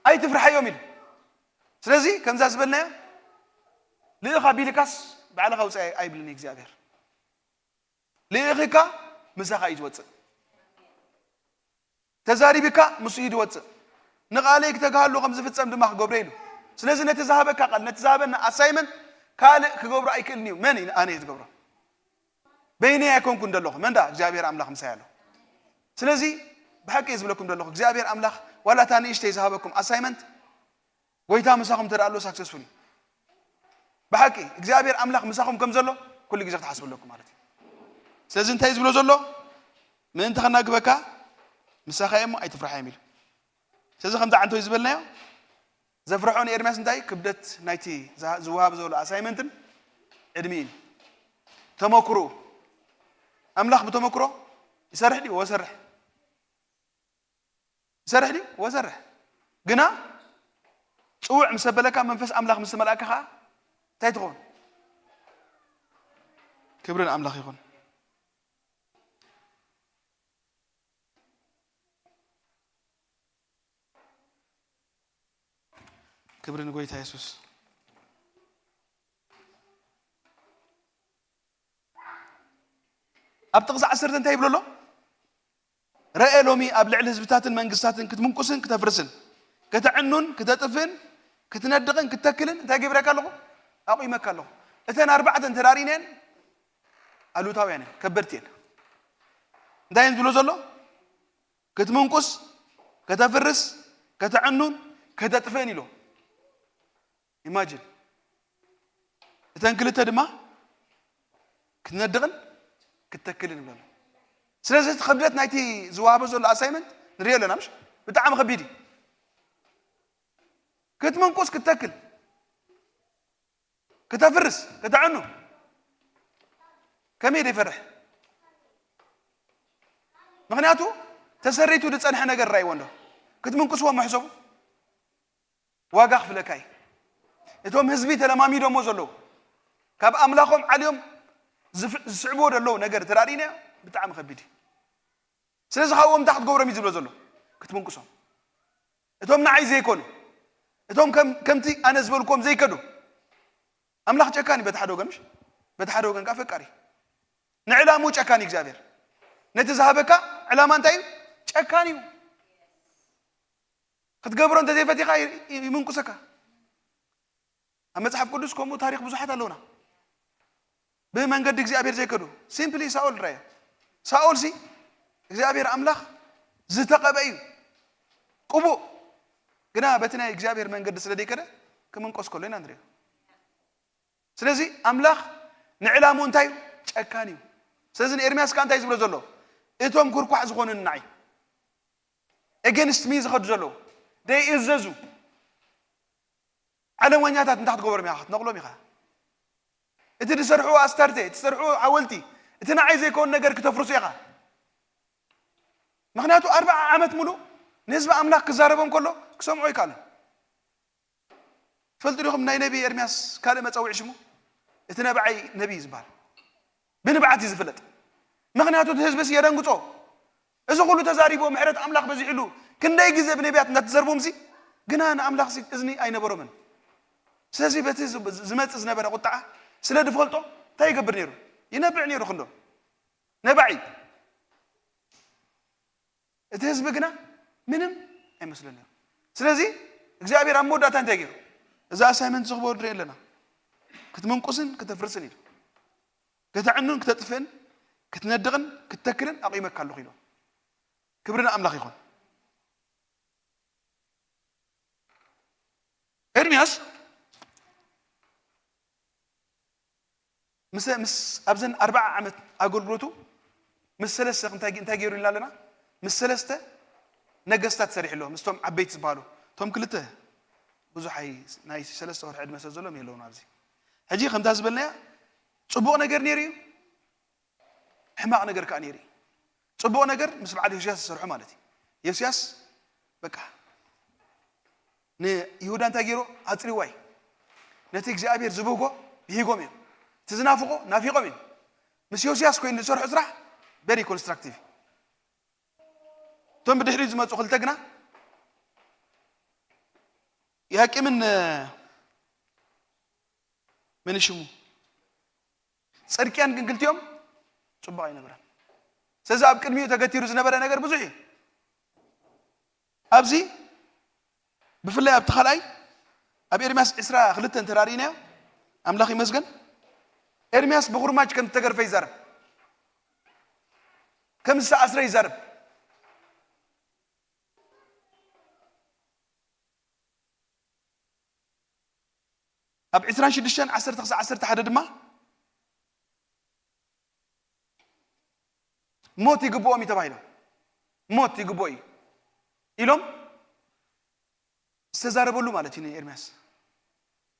ኣይትፍርሓዮም ኢሉ። ስለዚ ከምዛ ዝበልናዮ፣ ልእኽ ኣቢልካስ ባዕልኻ ውፅእ ኣይ-፣ ኣይብልን እዩ እግዚኣብሔር። ልእኺካ ምሳኻ እዩ ዝወፅእ። ተዛሪብካ ምስኡ እዩ ዝወፅእ። ንቓለይ ክተግሃሉ ከም ዝፍጸም ድማ ክገብሮ ኢሉ። ስለዚ ነቲ ዝሃበካ ቃል፣ ነቲ ዝሃበና ኣሳይመንት ካልእ ክገብሮ ኣይክእልን እዩ። መን እዩ ኣነ እዩ ዝገብሮ? በይነይ ኣይኮንኩን ዘለኹ። መን ደኣ? እግዚኣብሔር ኣምላኽ ምሳይ ኣሎ። ስለዚ ብሓቂ እየ ዝብለኩም ዘለኹ፣ እግዚኣብሔር ኣምላኽ ዋላ እታ ንእሽተይ ዝሃበኩም ኣሳይመንት ጎይታ ምሳኹም እንተ ደኣ ኣሎ ሳክሰስፉል እዩ። ብሓቂ እግዚኣብሔር ኣምላኽ ምሳኹም ከም ዘሎ ኩሉ ግዜ ክትሓስቡ ኣለኩም ማለት እዩ። ስለዚ እንታይ እዩ ዝብሎ ዘሎ? ምእንቲ ከናግፈካ ምሳኻ እየ እሞ ኣይትፍርሓዮም ኢሉ። ስለዚ ከምዚ ዓንቶ እዩ ዝበልናዮ። ዘፍርሖ ንኤርምያስ እንታይ? ክብደት ናይቲ ዝሃ-፣ ዝወሃብ ዘሎ ኣሳይመንትን ዕድሚኡን። ተመክሮኡ። ኣምላኽ ብተመክሮ ይሰርሕ ድዩ? ወሰርሕ። ይሰርሕ ድዩ? ወሰርሕ። ግና ጽውዕ ምስ ኣበለካ፣ መንፈስ ኣምላኽ ምስ ተመልኣካ ኸኣ እንታይ ትኸውን? ክብሪ ንኣምላኽ ይኹን። ክብሪ ንጎይታ የሱስ። ኣብ ጥቕሲ ዓሰርተ እንታይ ይብሎ ኣሎ? ረኤ፣ ሎሚ ኣብ ልዕሊ ህዝብታትን መንግስታትን ክትምንቁስን ክተፍርስን፣ ከተዕኑን ክተጥፍእን፣ ክትነድቕን ክትተክልን እንታይ ገብረካ ኣለኹ? ኣቑመካ ኣለኹ። እተን ኣርባዕተ እንተ ርኢናየን ኣሉታውያን እየን፣ ከበድቲ እየን። እንታይ እየን ዝብሎ ዘሎ? ክትምንቁስ፣ ከተፍርስ፣ ከተዕኑን ከተጥፍእን ኢሎ። ኢማጂን። እተን ክልተ ድማ ክትነድቕን ክትተክልን ይብለና። ስለዚ እቲ ክብደት ናይቲ ዝወሃቦ ዘሎ ኣሳይመንት ንሪኦ ኣለና፣ ምሽ? ብጣዕሚ ከቢድ እዩ። ክትምንቁስ፣ ክትተክል፣ ክተፍርስ፣ ከተዕኑ ከመይ ደይፈርሕ? ምኽንያቱ ተሰሪቱ ዝጸንሐ ነገር ራይዎ እንዶ ክትምንቅስዎ መሕሰቡ ዋጋ ክፍለካ እዩ። እቶም ህዝቢ ተለማሚዶሞ ዘለዉ፣ ካብ ኣምላኾም ዓልዮም ዝፍ-፣ ዝስዕብዎ ዘለዉ ነገር ተራዲእናዮ፣ ብጣዕሚ ከቢድ እዩ። ስለዚ ካብኦም እንታይ ክትገብሮም እዩ ዝብሎ ዘሎ? ክትምንቅሶም። እቶም ንዓይ ዘይኮኑ፣ እቶም ከም-፣ ከምቲ ኣነ ዝበልኩዎም ዘይከዱ። ኣምላኽ ጨካን እዩ በቲ ሓደ ወገን፣ ምሽ? በቲ ሓደ ወገን ከኣ ፈቃሪ። ንዕላምኡ ጨካን እዩ እግዚኣብሔር። ነቲ ዝሃበካ ዕላማ እንታይ እዩ? ጨካን እዩ። ክትገብሮ እንተ ዘይፈቲኻ ይ-፣ ይ-፣ ይምንቁሰካ። ኣብ መጽሓፍ ቅዱስ ከምኡ ታሪኽ ብዙሓት ኣለውና። ብመንገዲ እግዚኣብሔር ዘይከዱ። ሲምፕሊ ሳኦል ንረኣዮ። ሳኦል ሲ እግዚኣብሔር ኣምላኽ ዝተቐበ እዩ። ቅቡእ። ግና በቲ ናይ እግዚኣብሔር መንገዲ ስለ ዘይከደ ክምንቆስ ከሎ ኢና ንሪኦ። ስለዚ ኣምላኽ ንዕላምኡ እንታይ እዩ? ጨካን እዩ። ስለዚ ንኤርምያስ ከኣ እንታይ ዝብሎ ዘሎ? እቶም ኩርኳሕ ዝኾኑኒ ንዓይ፣ ኤጌንስት ሚ ዝኸዱ ዘለዉ፣ ደይእዘዙ ዓለማኛታት እንታይ ክትገብሮም ኢኻ? ክትነቕሎም ኢኻ። እቲ ዝሰርሕዎ ኣስታርቴ፣ እቲ ዝሰርሕዎ ሓወልቲ፣ እቲ ንዓይ ዘይከውን ነገር ክተፍርሱ ኢኻ። ምኽንያቱ ኣርብዓ ዓመት ሙሉእ ንህዝቢ ኣምላኽ ክዛረቦም ከሎ ክሰምዑ ኣይከኣሉን። ትፈልጡ ዲኹም ናይ ነቢ ኤርምያስ ካልእ መጸውዒ ሽሙ? እቲ ነብዓይ ነቢ እዩ ዝበሃል። ብንብዓት እዩ ዝፍለጥ። ምኽንያቱ እቲ ህዝብስ የደንግጾ። እዚ ኩሉ ተዛሪቡ፣ ምሕረት ኣምላኽ በዚሕሉ፣ ክንደይ ግዜ ብነቢያት እንዳተዘርቦምሲ፣ ግና ንኣምላኽሲ እዝኒ ኣይነበሮምን። ስለዚ በቲ ዝ-፣ ዝመጽእ ዝነበረ ቁጥዓ ስለ ዝፈልጦ እንታይ ይገብር ነይሩ? ይነብዕ ነይሩ ክንዶ። ነባዒ። እቲ ህዝቢ ግና ምንም ኣይመስሎን ነይሩ። ስለዚ እግዚኣብሔር ኣብ መወዳእታ እንታይ ገይሩ? እዚ ኣሳይመንት ዝኽበሩ ንርኢ ኣለና። ክትምንቁስን ክተፍርስን ኢሉ። ከተዕኑን ክተጥፍእን ክትነድቕን ክትተክልን ኣቑመካ ኣለኹ ኢሉ። ክብሪ ንኣምላኽ ይኹን። ኤርምያስ ምስ፣ ምስ ኣብዘን ኣርብዓ ዓመት ኣገልግሎቱ ምስ ሰለስተ እንታይ፣ እንታይ ገይሩ ኢልና ኣለና? ምስ ሰለስተ ነገስታት ሰሪሑ ኣሎ፣ ምስቶም ዓበይቲ ዝበሃሉ። እቶም ክልተ ብዙሕ ኣይ-፣ ናይ ሰለስተ ወርሒ ዕድመ ስለ ዘለዎም የለውን ኣብዚ። ሕጂ ከምታ ዝበልናያ ጽቡቕ ነገር ነይሩ እዩ፣ ሕማቕ ነገር ከኣ ነይሩ እዩ። ጽቡቕ ነገር ምስ በዓል ዮስያስ ዝሰርሖ ማለት እዩ። ዮስያስ በቃ ንይሁዳ እንታይ ገይሩ? ኣጽሪዋ እዩ። ነቲ እግዚኣብሔር ዝብህጎ ብሂጎም እዮም። እቲ ዝናፍቖ ናፊቖም እዮም። ምስ ዮስያስ ኮይኑ ዝሰርሖ ስራሕ very constructive። እቶም ብድሕሪት ዝመጹ ክልተ ግና ያቂምን መን ሽሙ? ጽድቅያን ግን ክልቲኦም ጽቡቕ ኣይነበረን። ስለዚ ኣብ ቅድሚኡ ተገቲሩ ዝነበረ ነገር ብዙሕ እዩ። ኣብዚ ብፍላይ ኣብቲ ካልኣይ ኣብ ኤርምያስ ዕስራ ክልተ እንተራእይናዮ፣ ኣምላኽ ይመስገን፣ ኤርምያስ ብኹርማጅ ከም ዝተገርፈ ይዛረብ፣ ከም ዝተኣስረ ይዛረብ። ኣብ ዕስራን ሽዱሽተን ዓሰርተ ክሳዕ ዓሰርተ ሓደ ድማ ሞት ይግብኦም እዩ ተባሂሎም። ሞት ይግብኦ እዩ ኢሎም ዝተዛረበሉ ማለት እዩ ንኤርምያስ።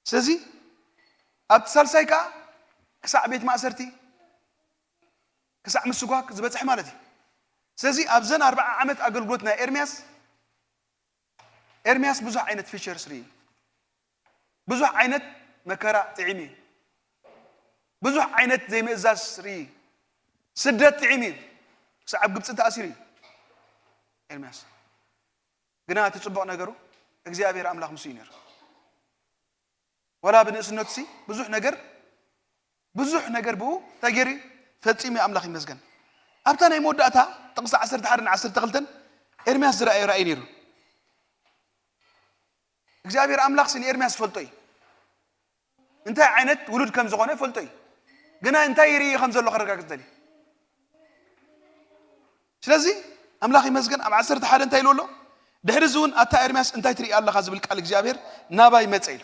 ስለዚ ኣብቲ ሳልሳይ ከዓ ክሳዕ ቤት ማእሰርቲ፣ ክሳዕ ምስጓግ ዝበፅሕ ማለት እዩ። ስለዚ ኣብዘን ኣርብዓ ዓመት ኣገልግሎት ናይ ኤርምያስ፣ ኤርምያስ ብዙሕ ዓይነት ፊቸርስ ርኢ። ብዙሕ ዓይነት መከራ ጥዒሙ እዩ። ብዙሕ ዓይነት ዘይምእዛዝ ርኢ። ስደት ጥዒሙ እዩ። ክሳብ ኣብ ግብፂ ተኣሲሩ እዩ ኤርምያስ። ግና እቲ ፅቡቕ ነገሩ እግዚኣብሔር ኣምላኽ ምስኡ እዩ ነይሩ። ወላ ብንእስነቱ ሲ ብዙሕ ነገር ብዙሕ ነገር ብኡ እንታይ ገይሩ እዩ? ፈፂሙ እዩ። ኣምላኽ ይመስገን። ኣብታ ናይ መወዳእታ ጥቕሲ ዓሰርተ ሓደ ን ዓሰርተ ክልተን ኤርምያስ ዝረኣየ ራእይ ነይሩ። እግዚኣብሔር ኣምላኽ ሲ ንኤርምያስ ይፈልጦ እዩ። እንታይ ዓይነት ውሉድ ከም ዝኾነ ይፈልጦ እዩ። ግና እንታይ ይርኢ ከም ዘሎ ከረጋግፅ ደልዩ። ስለዚ ኣምላኽ ይመስገን። ኣብ ዓሰርተ ሓደ እንታይ ኢሉ ኣሎ? ድሕሪ እዚ እውን ኣታ ኤርምያስ እንታይ ትርኢ ኣለኻ ዝብል ቃል እግዚኣብሔር ናባይ መጸ ኢሉ።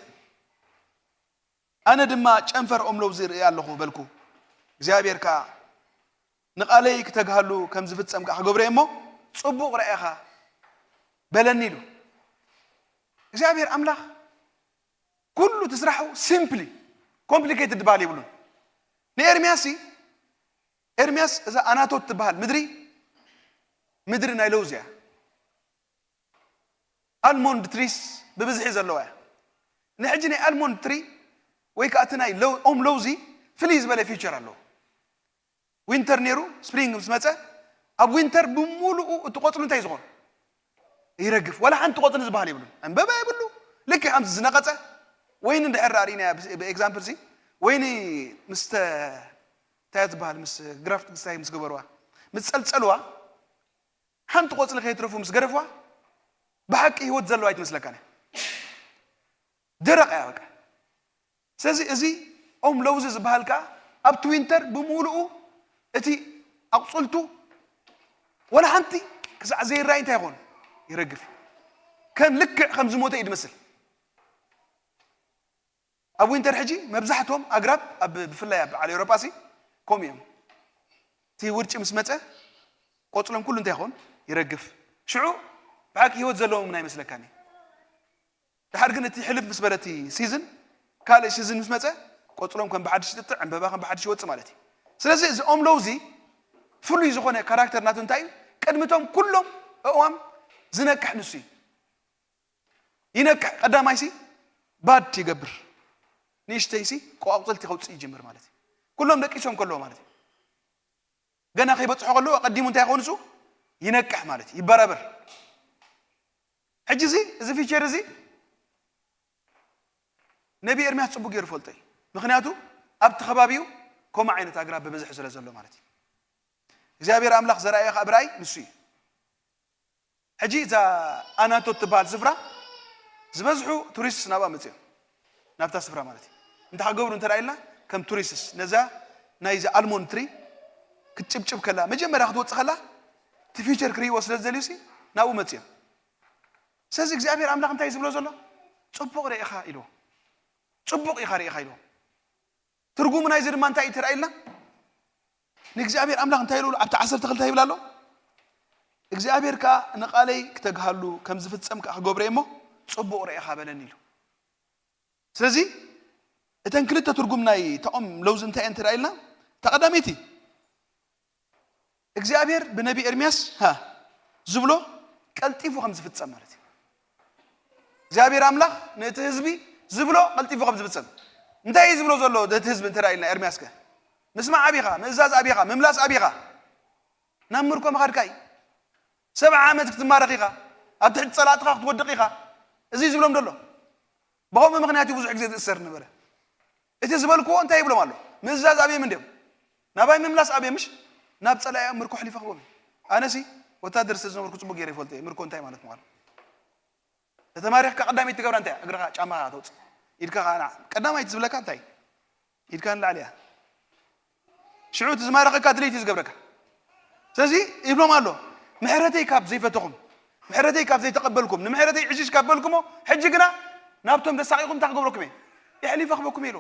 ኣነ ድማ ጨንፈር ኦም ለውዚ እርኢ ኣለኹ በልኩ። እግዚኣብሔር ከኣ ንቓለይ ክተግሃሉ ከም ዝፍጸም ከኣ ክገብሮ እየ እሞ ጽቡቕ ርኣኻ በለኒ ኢሉ። እግዚኣብሔር ኣምላኽ ኩሉ እቲ ስራሑ ሲምፕሊ ኮምፕሊኬትድ ዝበሃል የብሉን። ንኤርምያስ ሲ ኤርምያስ እዛ ኣናቶት ትበሃል ምድሪ ምድሪ ናይ ለውዝ እያ። ኣልሞንድ ትሪስ ብብዝሒ ዘለዋ እያ። ንሕጂ ናይ ኣልሞንድ ትሪ ወይ ከዓ እቲ ናይ ለው- ኦም ለውዚ ፍልይ ዝበለ ፊቸር ኣለዎ። ዊንተር ነይሩ፣ ስፕሪንግ ምስ መፀ ኣብ ዊንተር ብምሉኡ እቲ ቆፅሉ እንታይ ዝኾኑ ይረግፍ። ዋላ ሓንቲ ቆፅሊ ዝበሃል የብሉን። ዕንበባ የብሉ። ልክዕ ከምዚ ዝነቐፀ ወይኒ እንድሕር ርኢና ብኤግዛምፕል ሲ ወይኒ ምስ እንታይ ትበሃል ምስ ግራፍት ክስታይ ምስ ገበርዋ ምስ ፀልፀልዋ ሓንቲ ቆፅሊ ከይትረፉ ምስ ገደፍዋ ብሓቂ ህይወት ዘለዋ ኣይትመስለካን እያ። ደረቕ እያ በቃ። ስለዚ እዚ ኦም ለውዚ ዝበሃል ከዓ ኣብቲ ዊንተር ብምሉኡ እቲ ኣቑፅልቱ ወላ ሓንቲ ክሳዕ ዘይራይ እንታይ ይኾን ይረግፍ እዩ። ከም ልክዕ ከም ዝሞተ እዩ ዝመስል። ኣብ ዊንተር ሕጂ መብዛሕትኦም ኣግራብ ኣብ ብፍላይ ኣብ በዓል ኤውሮጳ ሲ ከምኡ እዮም። እቲ ውርጪ ምስ መፀ ቆፅሎም ኩሉ እንታይ ይኾን ይረግፍ። ሽዑ ብሓቂ ህይወት ዘለዎም እውን ኣይመስለካን እዩ። ድሓር ግን እቲ ሕልፍ ምስ በለ እቲ ሲዝን ካልእ ሲዝን ምስ መፀ ቆፅሎም ከም ብሓድሽ ይጥጥዕ ዕንበባ ከም ብሓድሽ ይወፅእ ማለት እዩ። ስለዚ እዚ ኦም ለውዚ ፍሉይ ዝኾነ ካራክተር ናቱ እንታይ እዩ? ቅድሚቶም ኩሎም ኣእዋም ዝነቅሕ ንሱ እዩ። ይነቅሕ ቀዳማይሲ ባድ ይገብር ንእሽተይሲ ቆቋቁፅልቲ ከውፅእ ይጅምር ማለት እዩ። ኩሎም ደቂሶም ከለዎ ማለት እዩ። ገና ከይበፅሖ ከለዎ ኣቐዲሙ እንታይ ይኸውን ንሱ ይነቅሕ ማለት እዩ ይበራበር። ሕጂ እዚ እዚ ፊቸር እዚ ነቢ ኤርምያስ ፅቡቅ ገይሩ ፈልጦ እዩ። ምክንያቱ ኣብቲ ከባቢኡ ከምኡ ዓይነት ኣግራብ ብብዝሒ ስለ ዘሎ ማለት እዩ። እግዚኣብሔር ኣምላኽ ዘርኣዮ ከዓ ብራእይ ንሱ እዩ። ሕጂ እዛ ኣናቶት ትበሃል ስፍራ ዝበዝሑ ቱሪስት ናብኣ መፅኦም ናብታ ስፍራ ማለት እዩ። እንታይ ክገብሩ እንተ ኢልና ከም ቱሪስትስ ነዛ ናይዚ ኣልሞንድ ትሪ ክትጭብጭብ ከላ መጀመርያ ክትወፅእ ከላ እቲ ፊቸር ክርእይዎ ስለ ዝደልዩ ሲ ናብኡ መፅኦም። ስለዚ እግዚኣብሔር ኣምላኽ እንታይ እዩ ዝብሎ ዘሎ? ፅቡቕ ርኢኻ ኢልዎ። ፅቡቕ ኢኻ ርኢኻ ኢልዎ። ትርጉሙ ናይዚ ድማ እንታይ እዩ ተራእይልና? ንእግዚኣብሔር ኣምላኽ እንታይ ይብሉ ኣብቲ ዓሰርተ ክልተ ይብል ኣሎ? እግዚኣብሔር ከኣ ንቓለይ ክተግሃሉ ከም ዝፍጸም ከኣ ክገብሮ እየ እሞ ጽቡቕ ርኢኻ በለኒ ኢሉ። ስለዚ እተን ክልተ ትርጉም ናይ ተኦም ለውዚ እንታይ እየን ተራእይልና? ተቐዳመይቲ እግዚኣብሔር ብነቢ ኤርምያስ ሃ ዝብሎ ቀልጢፉ ከም ዝፍጸም ማለት እዩ። እግዚኣብሔር ኣምላኽ ነቲ ህዝቢ ዝብሎ ቀልጢፉ ከም ዝፍጸም እንታይ እዩ ዝብሎ ዘሎ? ነቲ ህዝቢ እንተ ኢልና ኤርምያስ ከ ምስማዕ ኣቢኻ ምእዛዝ ኣቢኻ ምምላስ ኣቢኻ ናብ ምርኮ ምኻድካ እዩ። ሰብዓ ዓመት ክትማረኽ ኢኻ፣ ኣብ ትሕቲ ጸላእትኻ ክትወድቕ ኢኻ። እዚ እዩ ዝብሎም ዘሎ። ብኸምኡ ምኽንያት እዩ ብዙሕ ግዜ ዝእሰር ነበረ። እቲ ዝበልክዎ እንታይ ይብሎም ኣሎ? ምእዛዝ ኣብዮም እንድዮም። ናባይ ምምላስ ኣብዮም ምሽ ናብ ጸላኢ ኣብ ምርኮ ሕሊፈ ክቦም እዩ። ኣነሲ ወታደር ስለ ዝነበርኩ ጽቡቅ ገይረ ይፈልጦ እየ ምርኮ እንታይ ማለት ምዃኑ። ተተማሪኽካ ቀዳመይቲ ትገብራ እንታይ እያ? እግርኻ ጫማኻ ተውፅእ ኢድካ ኸዓ ንዓ ቀዳማይቲ ዝብለካ እንታይ ኢድካ ንላዕሊ እያ። ሽዑ እቲ ዝማረኸካ ድሌት እዩ ዝገብረካ። ስለዚ ይብሎም ኣሎ ምሕረተይ ካብ ዘይፈተኹም ምሕረተይ ካብ ዘይተቐበልኩም ንምሕረተይ ዕሽሽ ካብ በልኩሞ ሕጂ ግና ናብቶም ዘሳቒኹም እንታይ ክገብረኩም እየ? የሕሊፈ ክበኩም እየ ኢሉ።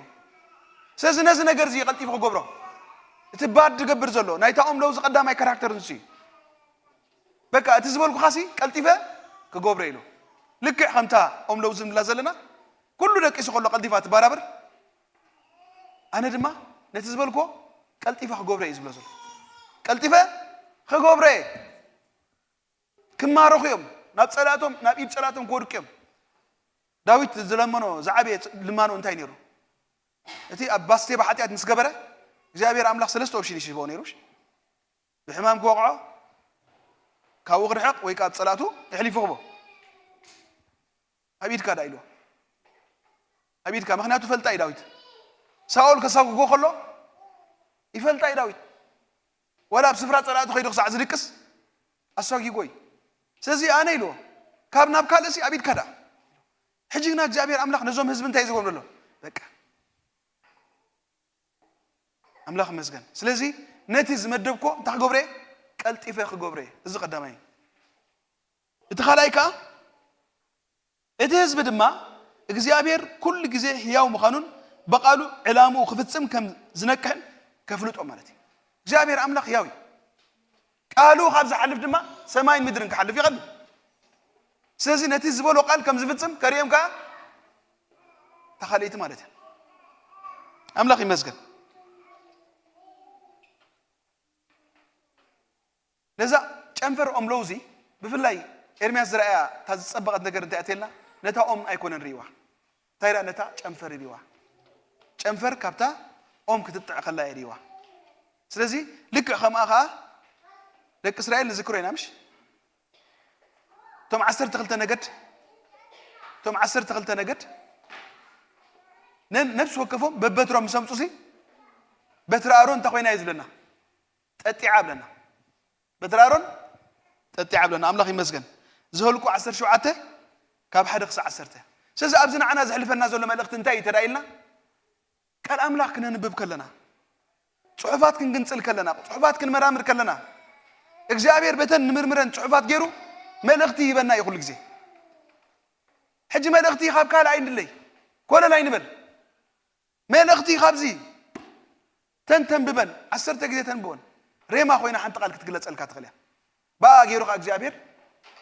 ስለዚ ነዚ ነገር እዚ ቀልጢፉ ክገብሮ እቲ ባድ ዝገብር ዘሎ ናይታ ኦም ለውዚ ቀዳማይ ካራክተር ንሱ እዩ። በቃ እቲ ዝበልኩኻ ሲ ቀልጢፈ ክገብሮ ኢሉ። ልክዕ ከምታ ኦም ለውዚ ንብላ ዘለና ኩሉ ደቂሱ ከሎ ቀልጢፋ ትበራብር። ኣነ ድማ ነቲ ዝበልኩዎ ቀልጢፈ ክገብሮ እየ ዝብሎ ዘሎ። ቀልጢፈ ክገብሮ እየ። ክማረኹ እዮም። ናብ ጸላእቶም ናብ ኢድ ጸላእቶም ክወድቁ እዮም። ዳዊት ዝለመኖ ዝዓበየ ልማኖ እንታይ ነይሩ? እቲ ኣብ ባስቴባ ሓጢኣት ምስ ገበረ እግዚኣብሔር ኣምላኽ ሰለስተ ኦፕሽን ይሽቦ ነይሩ። ብሕማም ክወቕዖ፣ ካብኡ ክርሕቕ ወይ ካብ ጸላእቱ የሕሊፉ ክቦ። ኣብ ኢድካ ዳ ኢልዎ። ኣብ ኢድካ፣ ምኽንያቱ ፈልጣ እዩ ዳዊት። ሳኦል ከሳጉጎ ከሎ ይፈልጣ እዩ ዳዊት። ዋላ ኣብ ስፍራ ጸላእቱ ከይዱ ክሳዕ ዝድቅስ ኣሳጊጎ እዩ። ስለዚ ኣነ ኢልዎ፣ ካብ ናብ ካልእሲ ኣብ ኢድካ ዳ። ሕጂ ግና እግዚኣብሔር ኣምላኽ ነዞም ህዝቢ እንታይ ዝገብሩ ኣሎ? በቃ ኣምላኽ ይመስገን። ስለዚ ነቲ ዝመደብኮ እንታይ ክገብረ? ቀልጢፈ ክገብረ። እዚ ቀዳማይ እዩ። እቲ ካልኣይ ከኣ እቲ ህዝቢ ድማ እግዚኣብሔር ኩሉ ግዜ ህያው ምዃኑን ብቓሉ ዕላምኡ ክፍጽም ከም ዝነቅሕን ከፍልጦ ማለት እዩ። እግዚኣብሔር ኣምላኽ ህያው እዩ። ቃሉ ካብ ዝሓልፍ ድማ ሰማይን ምድርን ክሓልፍ ይቐልል። ስለዚ ነቲ ዝበሎ ቃል ከም ዝፍጽም ከርእዮም ከኣ ተኻልእቲ ማለት እዩ። ኣምላኽ ይመስገን። ነዛ ጨንፈር ኦም ለውዚ ብፍላይ ኤርምያስ ዝረኣያ እታ ዝጸበቐት ነገር እንታይ እያ ትብለና? ነታ ኦም ኣይኮነን ርእይዋ። እንታይ ደኣ ነታ ጨንፈር ርእይዋ። ጨንፈር ካብታ ኦም ክትጥዕ ከላ እየ ርእይዋ። ስለዚ ልክዕ ከምኣ ኸኣ ደቂ እስራኤል ንዝክሮ ኢና ምሽ? እቶም ዓሰርተ ክልተ ነገድ፣ እቶም ዓሰርተ ክልተ ነገድ ነን ነፍሲ ወከፎም በበትሮም ምስ ኣምጹሲ በትሪ ኣሮን እንታይ ኮይና እዩ ዝብለና? ጠጢዓ ብለና። በትሪ ኣሮን ጠጢዓ ብለና። ኣምላኽ ይመስገን። ዘኍልቁ ዓሰርተ ሸውዓተ ካብ ሓደ ክሳዕ ዓሰርተ። ስለዚ ኣብዚ ንዓና ዘሕልፈና ዘሎ መልእኽቲ እንታይ እዩ ተዳኢልና? ቃል ኣምላኽ ክነንብብ ከለና፣ ጽሑፋት ክንግንጽል ከለና፣ ጽሑፋት ክንመራምር ከለና፣ እግዚኣብሔር በተን ንምርምረን ጽሑፋት ገይሩ መልእኽቲ ይህበና እዩ ኩሉ ግዜ። ሕጂ መልእኽቲ ካብ ካልእ ኣይንድለይ፣ ኮለል ኣይንበል። መልእኽቲ ካብዚ ተንተንብበን፣ ዓሰርተ ግዜ ተንብበን፣ ሬማ ኮይና ሓንቲ ቃል ክትግለጸልካ ትኽእል እያ። ብኣ ገይሩ ከኣ እግዚኣብሔር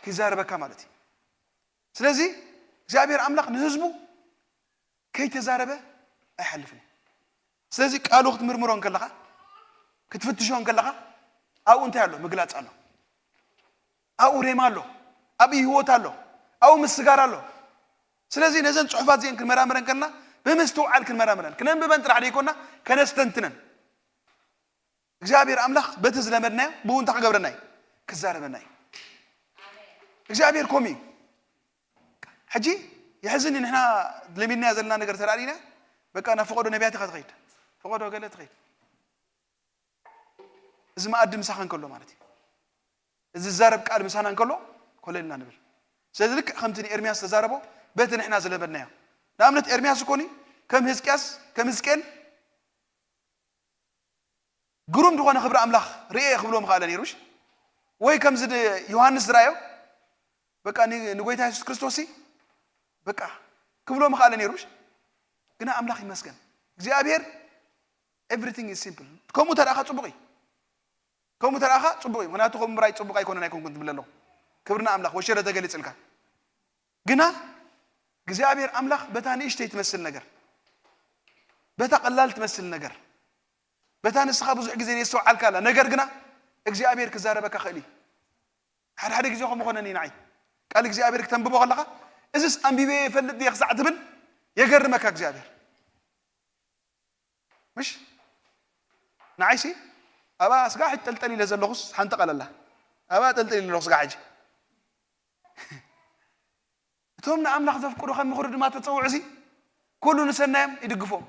ክዛረበካ ማለት እዩ። ስለዚ እግዚኣብሔር ኣምላኽ ንህዝቡ ከይተዛረበ ኣይሓልፍን እዩ። ስለዚ ቃሉ ክትምርምሮ እንከለኻ፣ ክትፍትሾ እንከለኻ፣ ኣብኡ እንታይ ኣሎ? ምግላጽ ኣሎ። ኣብኡ ሬማ ኣሎ። ኣብኡ ህይወት ኣሎ። ኣብኡ ምስጋር ኣሎ። ስለዚ ነዘን ጽሑፋት እዚአን ክንመራምረን ከለና ብምስትውዓል ክንመራምረን፣ ክነንብበን ጥራሕ ደይኮና ከነስተንትነን። እግዚኣብሔር ኣምላኽ በቲ ዝለመድናዮ ብኡ እንታይ ክገብረና እዩ? ክዛረበና እዩ። እግዚኣብሔር ከምኡ እዩ። ሕጂ የሕዝን እዩ፣ ንሕና ለሚድናዮ ዘለና ነገር ተራእሪና በቃ ናብ ፈቐዶ ነቢያት ኢኻ ትኸይድ፣ ፈቐዶ ገለ ትኸይድ። እዚ መኣዲ ምሳኻ እንከሎ ማለት እዩ። እዚ ዝዛረብ ቃል ምሳና እንከሎ ኮለልና ንብል። ስለዚ ልክዕ ከምቲ ንኤርምያስ ዝተዛረቦ በቲ ንሕና ዝለመድናዮ። ንኣብነት ኤርምያስ እኮኒ ከም ህዝቅያስ፣ ከም ህዝቅኤል ግሩም ዝኾነ ክብሪ ኣምላኽ ርእየ ክብሎ ምኽኣለ ነይሩ። እሺ? ወይ ከምዚ ድ-፣ ዮሃንስ ዝረኣዮ በቃ ን-፣ ንጎይታ የሱስ ክርስቶስ በቃ ክብሎ ምኽኣለ ነይሩ። እሺ? ግና ኣምላኽ ይመስገን እግዚኣብሔር everything is simple። ከምኡ ተረኣኻ ጽቡቕ እዩ። ከምኡ ተረኣኻ ጽቡቕ እዩ። ምኽንያቱ ከምኡ ምራይ ጽቡቕ ኣይኮነን ኣይኮንኩን ትብል ኣለኹ። ክብሪ ንኣምላኽ። ወሸረ ተገሊጽልካ። ግና እግዚኣብሔር ኣምላኽ በታ ንእሽተይ ትመስል ነገር፣ በታ ቀላል ትመስል ነገር፣ በታ ንስኻ ብዙሕ ግዜ ዘይስተውዓልካላ ነገር ግና እግዚኣብሔር ክዛረበካ ክእል እዩ። ሓደ ሓደ ግዜ ከምኡ ኾነኒ ንዓይ። ቃል እግዚኣብሔር ክተንብቦ ከለኻ እዝስ ኣንቢበ ይፈልጥ ድየ ክሳዕ ትብል የገርመካ እግዚኣብሔር። ምሽ ንዓይሲ ኣብኣ ስጋ ሕጂ ጠልጠል ኢለ ዘለኹስ ሓንቲ ቃል ኣላ። ኣብኣ ጠልጠል ኢለ ኣለኹ ስጋ ሕጂ። እቶም ንኣምላኽ ዘፍቅሩ ከም ምኽሩ ድማ ተጸውዑ ሲ ኩሉ ንሰናዮም ይድግፎም።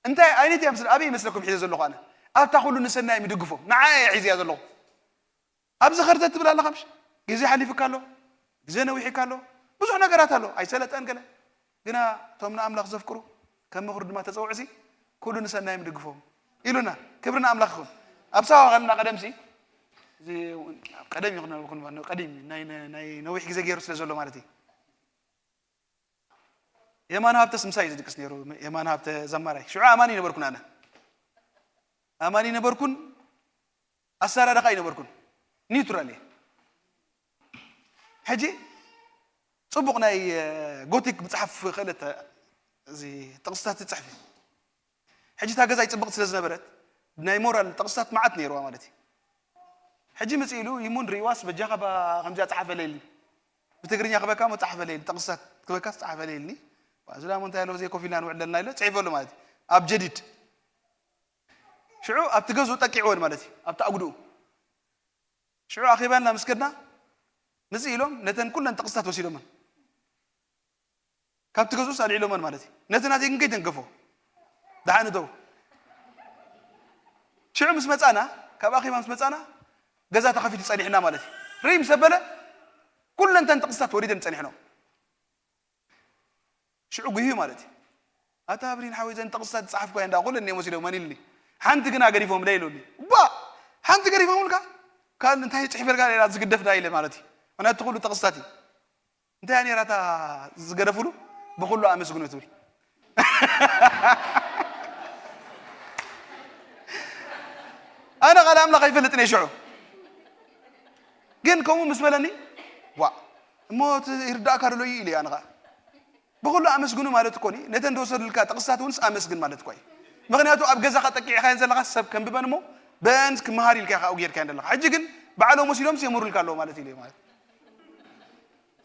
እንታይ ዓይነት እያ ምስል ኣበይ ይመስለኩም ሒዘ ዘለኹ ኣነ? ኣብታ ኩሉ ንሰናዮም ይድግፎም ንዓ እየ ሒዝያ ዘለኹ። ኣብዚ ኸርተት ትብል ኣለኻ ምሽ? ግዜ ሓሊፍካ ኣሎ፣ ግዜ ነዊሕካ ኣሎ፣ ብዙሕ ነገራት ኣሎ፣ ኣይሰለጠን ገለ። ግና እቶም ንኣምላኽ ዘፍቅሩ ከም ምኽሩ ድማ ተጸውዑ ሲ ኩሉ ንሰናዮም ይድግፎም ኢሉና። ክብሪ ንኣምላኽ ይኹን። ኣብ ሳዋ ከለና ቀደም ሲ እዚ ቀደም ይኹን ቀደም ናይ ናይ ነዊሕ ግዜ ገይሩ ስለ ዘሎ ማለት እዩ። የማነ ሃብተስ ምሳይ እዩ ዝድቅስ ነይሩ። የማነ ሃብተ ዘማራይ ሽዑ ኣማኒ ነበርኩን ኣነ ኣማኒ ነበርኩን ኣሳዳዳኻ ኣይነበርኩን ኒውትራል እየ። ሕጂ ጽቡቕ ናይ ጎቲክ ምጽሓፍ ክእለት እዚ ጥቕስታት ይጽሕፍ እዩ። ሕጂ እታ ገዛይ ጽብቕቲ ስለ ዝነበረት ናይ ሞራል ጥቕስታት መዓት ነይርዋ ማለት እዩ። ሕጂ ምጽእ ኢሉ ይሙን ርእይዋስ በጃኻ ባ ከምዚኣ ጸሓፈለይ ኢሉኒ። ብትግርኛ ክበካ እሞ ጻሕፈለይ፣ ጥቕስታት ክበካ ጻሕፈለይ ኢልኒ። እሱ ደኣ እንታይ ኣለዎ፣ ዘይኮፍ ኢልና ንውዕል ኣለና ኢለ ጽሒፈሉ ማለት እዩ። ኣብ ጀዲድ። ሽዑ ኣብቲ ገዝኡ ጠቂዕወን ማለት እዩ፣ ኣብቲ ኣጉድኡ። ሽዑ ኣኼባ እና ምስ ከድና፣ ምጽእ ኢሎም ነተን ኩለን ጥቕስታት ወሲዶመን። ካብቲ ገዝኡስ ኣልዒሎመን ማለት እዩ። ነቲ ናተይ ግን ከይተንከፎ። ደሓን እተው። ሽዑ ምስ መጻና፣ ካብ ኣኼባ ምስ መጻና፣ ገዛ ተኸፊቱ ጸኒሕና ማለት እዩ። ርይ ምስ ኣበለ፣ ኩለን እተን ጥቕስታት ወሪደን ጸኒሕኖም። ሽዑ ጉህዩ ማለት እዩ። ኣታ ብሪን ሓወይ፣ እዘን ጥቕስታት ዝጸሓፍኳ እንዳ ኩለን እኔ መሲሎመን ኢሉኒ። ሓንቲ ግና ገዲፎምለይ ኢሉኒ። ባ! ሓንቲ ገዲፎምልካ? ካልእ እንታይ ጽሒፈልካ ሌላ ዝግደፍ ደኣ ኢለ ማለት እዩ። ምኽንያቱ ኩሉ ጥቕስታት እዩ። እንታይ እያ ነይራ እታ ዝገደፉሉ? ብኹሉ ኣመስግኑ ትብል። ኣነ ቃል ኣምላኽ ኣይፈልጥን እየ ሽዑ። ግን ከምኡ ምስ በለኒ፣ ዋ፣ እሞ እቲ ይርዳእካ ደሎ እዩ ኢለ ኣነ ኸኣ። ብኹሉ ኣመስግኑ ማለት እኮ እዩ። ነተን ዝወሰዱልካ ጥቕስታት እውንስ ኣመስግን ማለት እኮ እዩ። ምኽንያቱ ኣብ ገዛኻ ጠቂዕኻየን ዘለኻ ሰብ ከንብበን እሞ በን ክመሃር ኢልካ ኢኻ ኣብኡ ጌርካየን ዘለኻ። ሕጂ ግን ባዕሎም ወሲዶምስ የምህሩልካ ኣለዉ ማለት እዩ ማለት።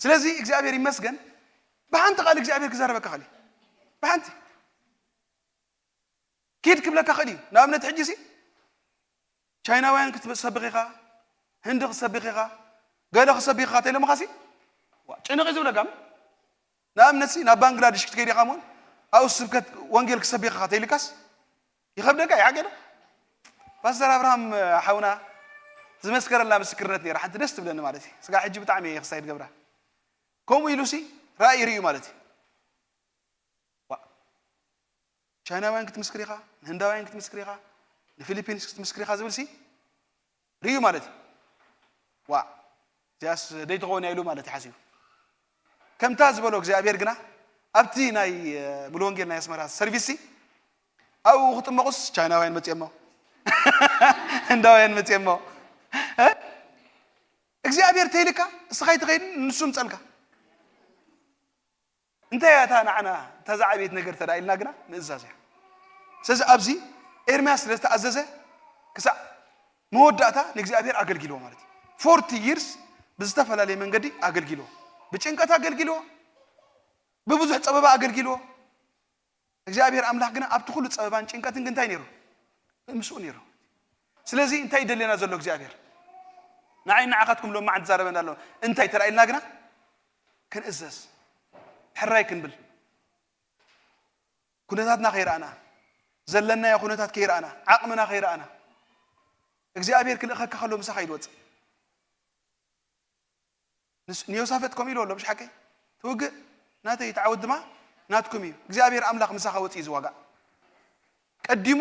ስለዚ እግዚኣብሔር ይመስገን፣ ብሓንቲ ቃል እግዚኣብሔር ክዛረበካ ኸእል እዩ። ብሓንቲ ኪድ ክብለካ ኽእል እዩ። ንኣብነት ሕጂ ሲ ቻይናውያን ክትሰብኽ ኢኻ፣ ህንዲ ክትሰብኽ ኢኻ፣ ገለ ክትሰብኽ ኢኻ ተይሎምኻ ሲ ዋ፣ ጭንቕ እዩ ዝብለካ። ንኣብነት ሲ ናብ ባንግላዴሽ ክትከይድ ኢኻ እሞ ኣብኡ ስብከት ወንጌል ክትሰብኽ ኢኻ ተይልካስ ይኸብደካ እዩ። ሓቂ ዶ? ፓስተር ኣብርሃም ሓውና ዝመስከረልና ምስክርነት ነይራ፣ ሓንቲ ደስ ትብለኒ ማለት እዩ። ስጋ ሕጂ ብጣዕሚ እየ ክሳይ ትገብራ። ከምኡ ኢሉ ሲ ራእይ ርእዩ ማለት እዩ። ዋ፣ ቻይናውያን ክትምስክር ኢኻ፣ ንህንዳውያን ክትምስክር ኢኻ፣ ንፊሊፒንስ ክትምስክር ኢኻ ዝብል ሲ ርእዩ ማለት እዩ። ዋ፣ እዚኣስ ደይትኸውን እያ ኢሉ ማለት እዩ ሓሲቡ። ከምታ ዝበሎ እግዚኣብሔር ግና ኣብቲ ናይ፣ እ፣ ሙሉ ወንጌል ናይ ኣስመራ ሰርቪስ ሲ ኣብኡ ክጥመቑስ ቻይናውያን መጺኦሞ፣ ህንዳውያን መጺኦሞ። እ? እግዚኣብሔር ተይልካ እስኻ ኣይትኸይድን፣ ንሱ ምጸልካ። እንታይ እያ እታ ንዓና እታ ዝዓበየት ነገር ተዳ ኢልና ግና ምእዛዝ እያ። ስለዚ ኣብዚ ኤርምያስ ስለ ዝተኣዘዘ ክሳዕ መወዳእታ ንእግዚኣብሔር ኣገልጊልዎ ማለት እዩ። ፎርቲ ይርስ ብዝተፈላለየ መንገዲ ኣገልጊልዎ። ብጭንቀት ኣገልጊልዎ፣ ብብዙሕ ጸበባ ኣገልጊልዎ። እግዚኣብሔር ኣምላኽ ግና ኣብቲ ኩሉ ጸበባን ጭንቀትን ግን እንታይ ነይሩ? ምስኡ ነይሩ። ስለዚ እንታይ ይደልየና ዘሎ እግዚኣብሔር? ንዓይ ንዓኻትኩም ሎማዓንቲ ዝዛረበና ኣሎ። እንታይ ተራኢልና ግና ክንእዘዝ፣ ሕራይ ክንብል፣ ኩነታትና ከይረኣና፣ ዘለናዮ ኩነታት ከይረኣና፣ ዓቕምና ከይረኣና፣ እግዚኣብሔር ክልእኸካ ከሎ ምሳኻ እዩ ዝወጽእ። ንስ-፣ ንዮሳፈጥ ከምኡ ኢሉ ኣሎ፣ ብሽ ሓቀይ? ትውግእ ናተይ፣ እቲ ዓወት ድማ ናትኩም እዩ። እግዚኣብሔር ኣምላኽ ምሳኻ ወጽኡ እዩ ዝዋጋእ። ቀዲሙ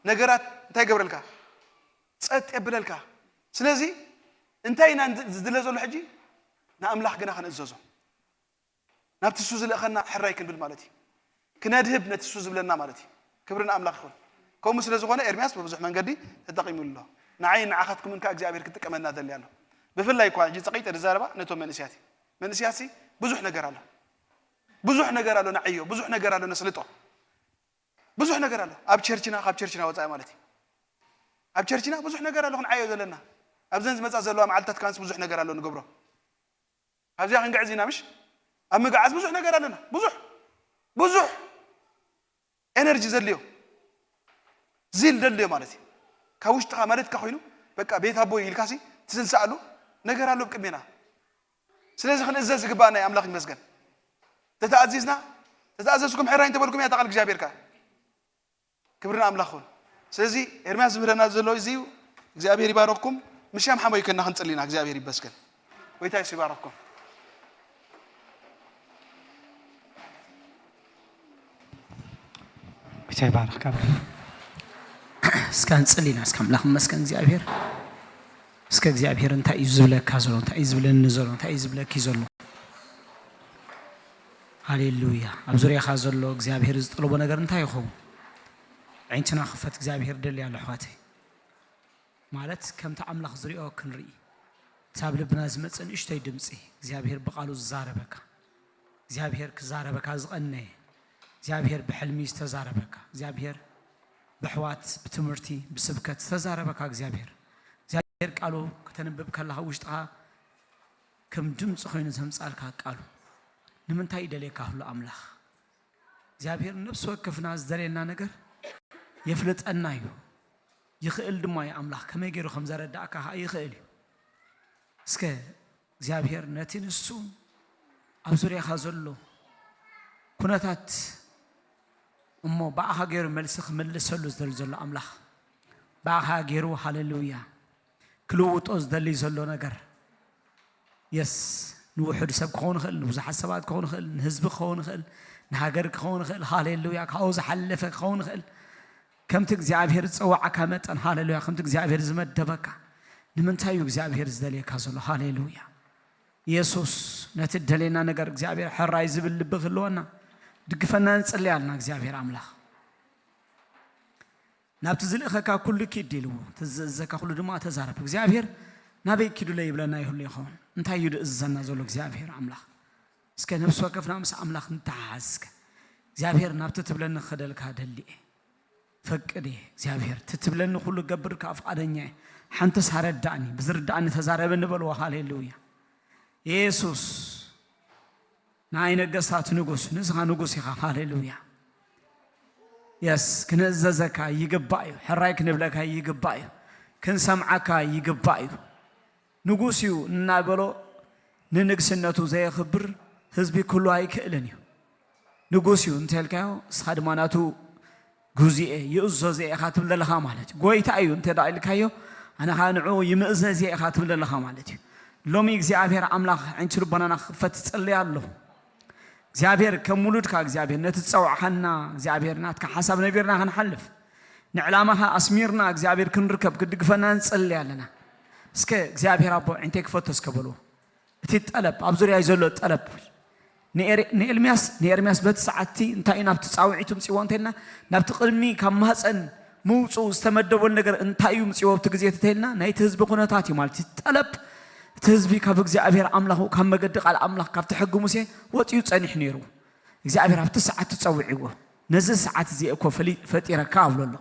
ነገራት እንታይ ይገብረልካ? ጸጥ የብለልካ። ስለዚ እንታይ ኢና ንድ-፣ ዝድለ ዘሎ ሕጂ? ንኣምላኽ ግና ክንእዘዞ። ናብቲ እሱ ዝልእኸና ሕራይ ክንብል ማለት እዩ። ክነድህብ ነቲ እሱ ዝብለና ማለት እዩ። ክብሪ ንኣምላኽ ይኹን። ከምኡ ስለ ዝኾነ ኤርምያስ ብብዙሕ መንገዲ ተጠቒሙሉ ኣሎ። ንዓይ ንዓኻትኩምን ከኣ እግዚኣብሔር ክጥቀመና ደሊ ኣሎ። ብፍላይ እኳ ሕጂ ጸቒጠ ዝዛረባ ነቶም መንእስያት እዩ። መንእስያትሲ ብዙሕ ነገር ኣሎ። ብዙሕ ነገር ኣሎ ንዓዮ፣ ብዙሕ ነገር ኣሎ ነስልጦ። ብዙሕ ነገር ኣሎ። ኣብ ቸርችና፣ ካብ ቸርችና ወጻኢ ማለት እዩ። ኣብ ቸርችና ብዙሕ ነገር ኣሎ ክንዓዮ ዘለና። ኣብዘን ዝመጻ ዘለዋ መዓልትታት ከኣንስ ብዙሕ ነገር ኣሎ ንገብሮ። ካብዚኣ ክንግዕዝ ኢና ምሽ? ኣብ ምግዓዝ ብዙሕ ነገር ኣለና። ብዙሕ፣ ብዙሕ ኤነርጂ ዘድልዮ፣ ዚል ዘድልዮ ማለት እዩ። ካብ ውሽጥኻ መሬትካ ኮይኑ፣ በቃ ቤት ኣቦይ ኢልካሲ ትስንሳኣሉ ነገር ኣሎ ኣብ ቅድሜና። ስለዚ ክንእዘዝ ዝግባኣና እዩ፣ ኣምላኽ ይመስገን። ተተኣዚዝና፣ ተተኣዘዝኩም ሕራይ እንተበልኩም እያ እታ ቃል እግዚኣብሔር ከኣ። ክብሪ ንኣምላኽ ይኹን። ስለዚ ኤርምያስ ዝምህረና ዘሎ እዚ እዩ። እግዚኣብሔር ይባረኩም። ምሻም ሓሞይ ከና ክንጽሊ ኢና። እግዚኣብሔር ይመስገን። ጎይታ የሱስ ይባረኩም። ጎይታ ይባረክ። ካብ እስከ እንጽሊ ኢና። እስከ ኣምላኽ ይመስገን እግዚኣብሔር። እስከ እግዚኣብሔር እንታይ እዩ ዝብለካ ዘሎ? እንታይ እዩ ዝብለኒ ዘሎ? እንታይ እዩ ዝብለኪ ዘሎ? ሃሌሉያ። ኣብ ዙርያኻ ዘሎ እግዚኣብሔር ዝጠልቦ ነገር እንታይ ይኸውን? ኣዒንትና ክፈት፣ እግዚኣብሔር ደሊ ኣሎ ኣሕዋተይ። ማለት ከምቲ ኣምላኽ ዝሪኦ ክንርኢ። እቲ ኣብ ልብና ዝመጽእ ንእሽቶይ ድምጺ፣ እግዚኣብሔር ብቓሉ ዝዛረበካ። እግዚኣብሔር ክዛረበካ ዝቐነየ። እግዚኣብሔር ብሕልሚ ዝተዛረበካ። እግዚኣብሔር ብኣሕዋት፣ ብትምህርቲ፣ ብስብከት ዝተዛረበካ እግዚኣብሔር። እግዚኣብሔር ቃሉ ከተንብብ ከለኻ ውሽጥኻ ከም ድምፂ ኮይኑ ዘምፃልካ ቃሉ ንምንታይ ይደልየካ ህሉ ኣምላኽ እግዚኣብሔር ንነብሲ ወከፍና ዝደልየና ነገር የፍልጠና እዩ። ይኽእል ድማ እዩ ኣምላኽ ከመይ ገይሩ ከም ዘረዳእካ ከዓ ይኽእል እዩ። እስከ እግዚኣብሔር ነቲ ንሱ ኣብ ዙርያኻ ዘሎ ኩነታት እሞ ብኣኻ ገይሩ መልሲ ክምልሰሉ ዝደሊ ዘሎ ኣምላኽ ብኣኻ ገይሩ ሃሌሉያ ክልውጦ ዝደሊ ዘሎ ነገር የስ ንውሑድ ሰብ ክኸውን ይኽእል፣ ንብዙሓት ሰባት ክኸውን ይኽእል፣ ንህዝቢ ክኸውን ይኽእል፣ ንሃገር ክኸውን ይኽእል። ሃሌሉያ ካብኡ ዝሓለፈ ክኸውን ይኽእል። ከምቲ እግዚኣብሔር ዝጸዋዕካ መጠን ሃሌሉያ፣ ከምቲ እግዚኣብሔር ዝመደበካ። ንምንታይ እዩ እግዚኣብሔር ዝደልየካ ዘሎ? ሃሌሉያ የሱስ ነቲ ደሌና ነገር እግዚኣብሔር ሕራይ ዝብል ልቢ ክህልወና ድግፈና ንጽልይ ኣልና እግዚኣብሔር ኣምላኽ ናብቲ ዝልእኸካ ኩሉ ኪድ ኢልዎ ትዝእዘካ ኩሉ ድማ ተዛረብ እግዚኣብሔር ናበይ ኪዱለ ይብለና ይህሉ ይኸውን እንታይ እዩ ድእዝዘና ዘሎ እግዚኣብሔር ኣምላኽ እስከ ነብሲ ወከፍና ምስ ኣምላኽ ንተሓሓዝከ እግዚኣብሔር ናብቲ ትብለኒ ክኸደልካ ደሊኤ ፈቅድ እየ እግዚኣብሔር ትትብለኒ ኩሉ ገብር ከዓ ፍቃደኛ እየ ሓንትስ ኣረዳእኒ ብዝርዳእኒ ተዛረበኒ በልዎ ሃሌሉያ የሱስ ናይ ነገስታት ንጉስ ንስኻ ንጉስ ኢኻ ሃሌሉያ የስ ክንእዘዘካ ይግባእ እዩ ሕራይ ክንብለካ ይግባእ እዩ ክንሰምዓካ ይግባእ እዩ ንጉስ እዩ እናበሎ ንንግስነቱ ዘየኽብር ህዝቢ ክህሉ ኣይክእልን እዩ ንጉስ እዩ እንተልካዮ እስኻ ድማ ናቱ ጉዚኤ ይእዞ ዘኤ ኢኻ ትብል ዘለኻ ማለት እዩ ጎይታ እዩ እንተ ዳ ኢልካዮ ኣነ ኸዓ ንዕኡ ይምእዘዝ እየ ኢኻ ትብል ዘለኻ ማለት እዩ ሎሚ እግዚኣብሔር ኣምላኽ ዕንቲ ልቦናና ክኽፈት ይጸልይ ኣለኹ እግዚኣብሔር ከም ውሉድካ እግዚኣብሔር ነቲ ዝጸውዕኻና እግዚኣብሔር ናትካ ሓሳብ ነቢርና ክንሓልፍ ንዕላማኻ ኣስሚርና እግዚኣብሔር ክንርከብ ክድግፈና ንጸልይ ኣለና እስከ እግዚኣብሔር ኣቦ ዕንተይ ክፈቶ እስከ በልዎ እቲ ጠለብ ኣብ ዙርያ ዘሎ ጠለብ ንኤርምያስ ንኤርምያስ በቲ ሰዓትቲ እንታይ እዩ ናብቲ ፃውዒቱ ምፅዎ እንተልና ናብቲ ቅድሚ ካብ ማህፀን ምውፅኡ ዝተመደበሉ ነገር እንታይ እዩ ምፅዎ ኣብቲ ግዜ ተተልና ናይቲ ህዝቢ ኩነታት እዩ ማለት ጠለብ እቲ ህዝቢ ካብ እግዚኣብሔር ኣምላኽ ካብ መገዲ ቃል ኣምላኽ ካብቲ ሕጊ ሙሴ ወፂኡ ፀኒሕ ነይሩ እግዚኣብሔር ኣብቲ ሰዓት ትጸውዕዎ ነዚ ሰዓት እዚ እኮ ፈጢረካ ኣብሎ ኣሎ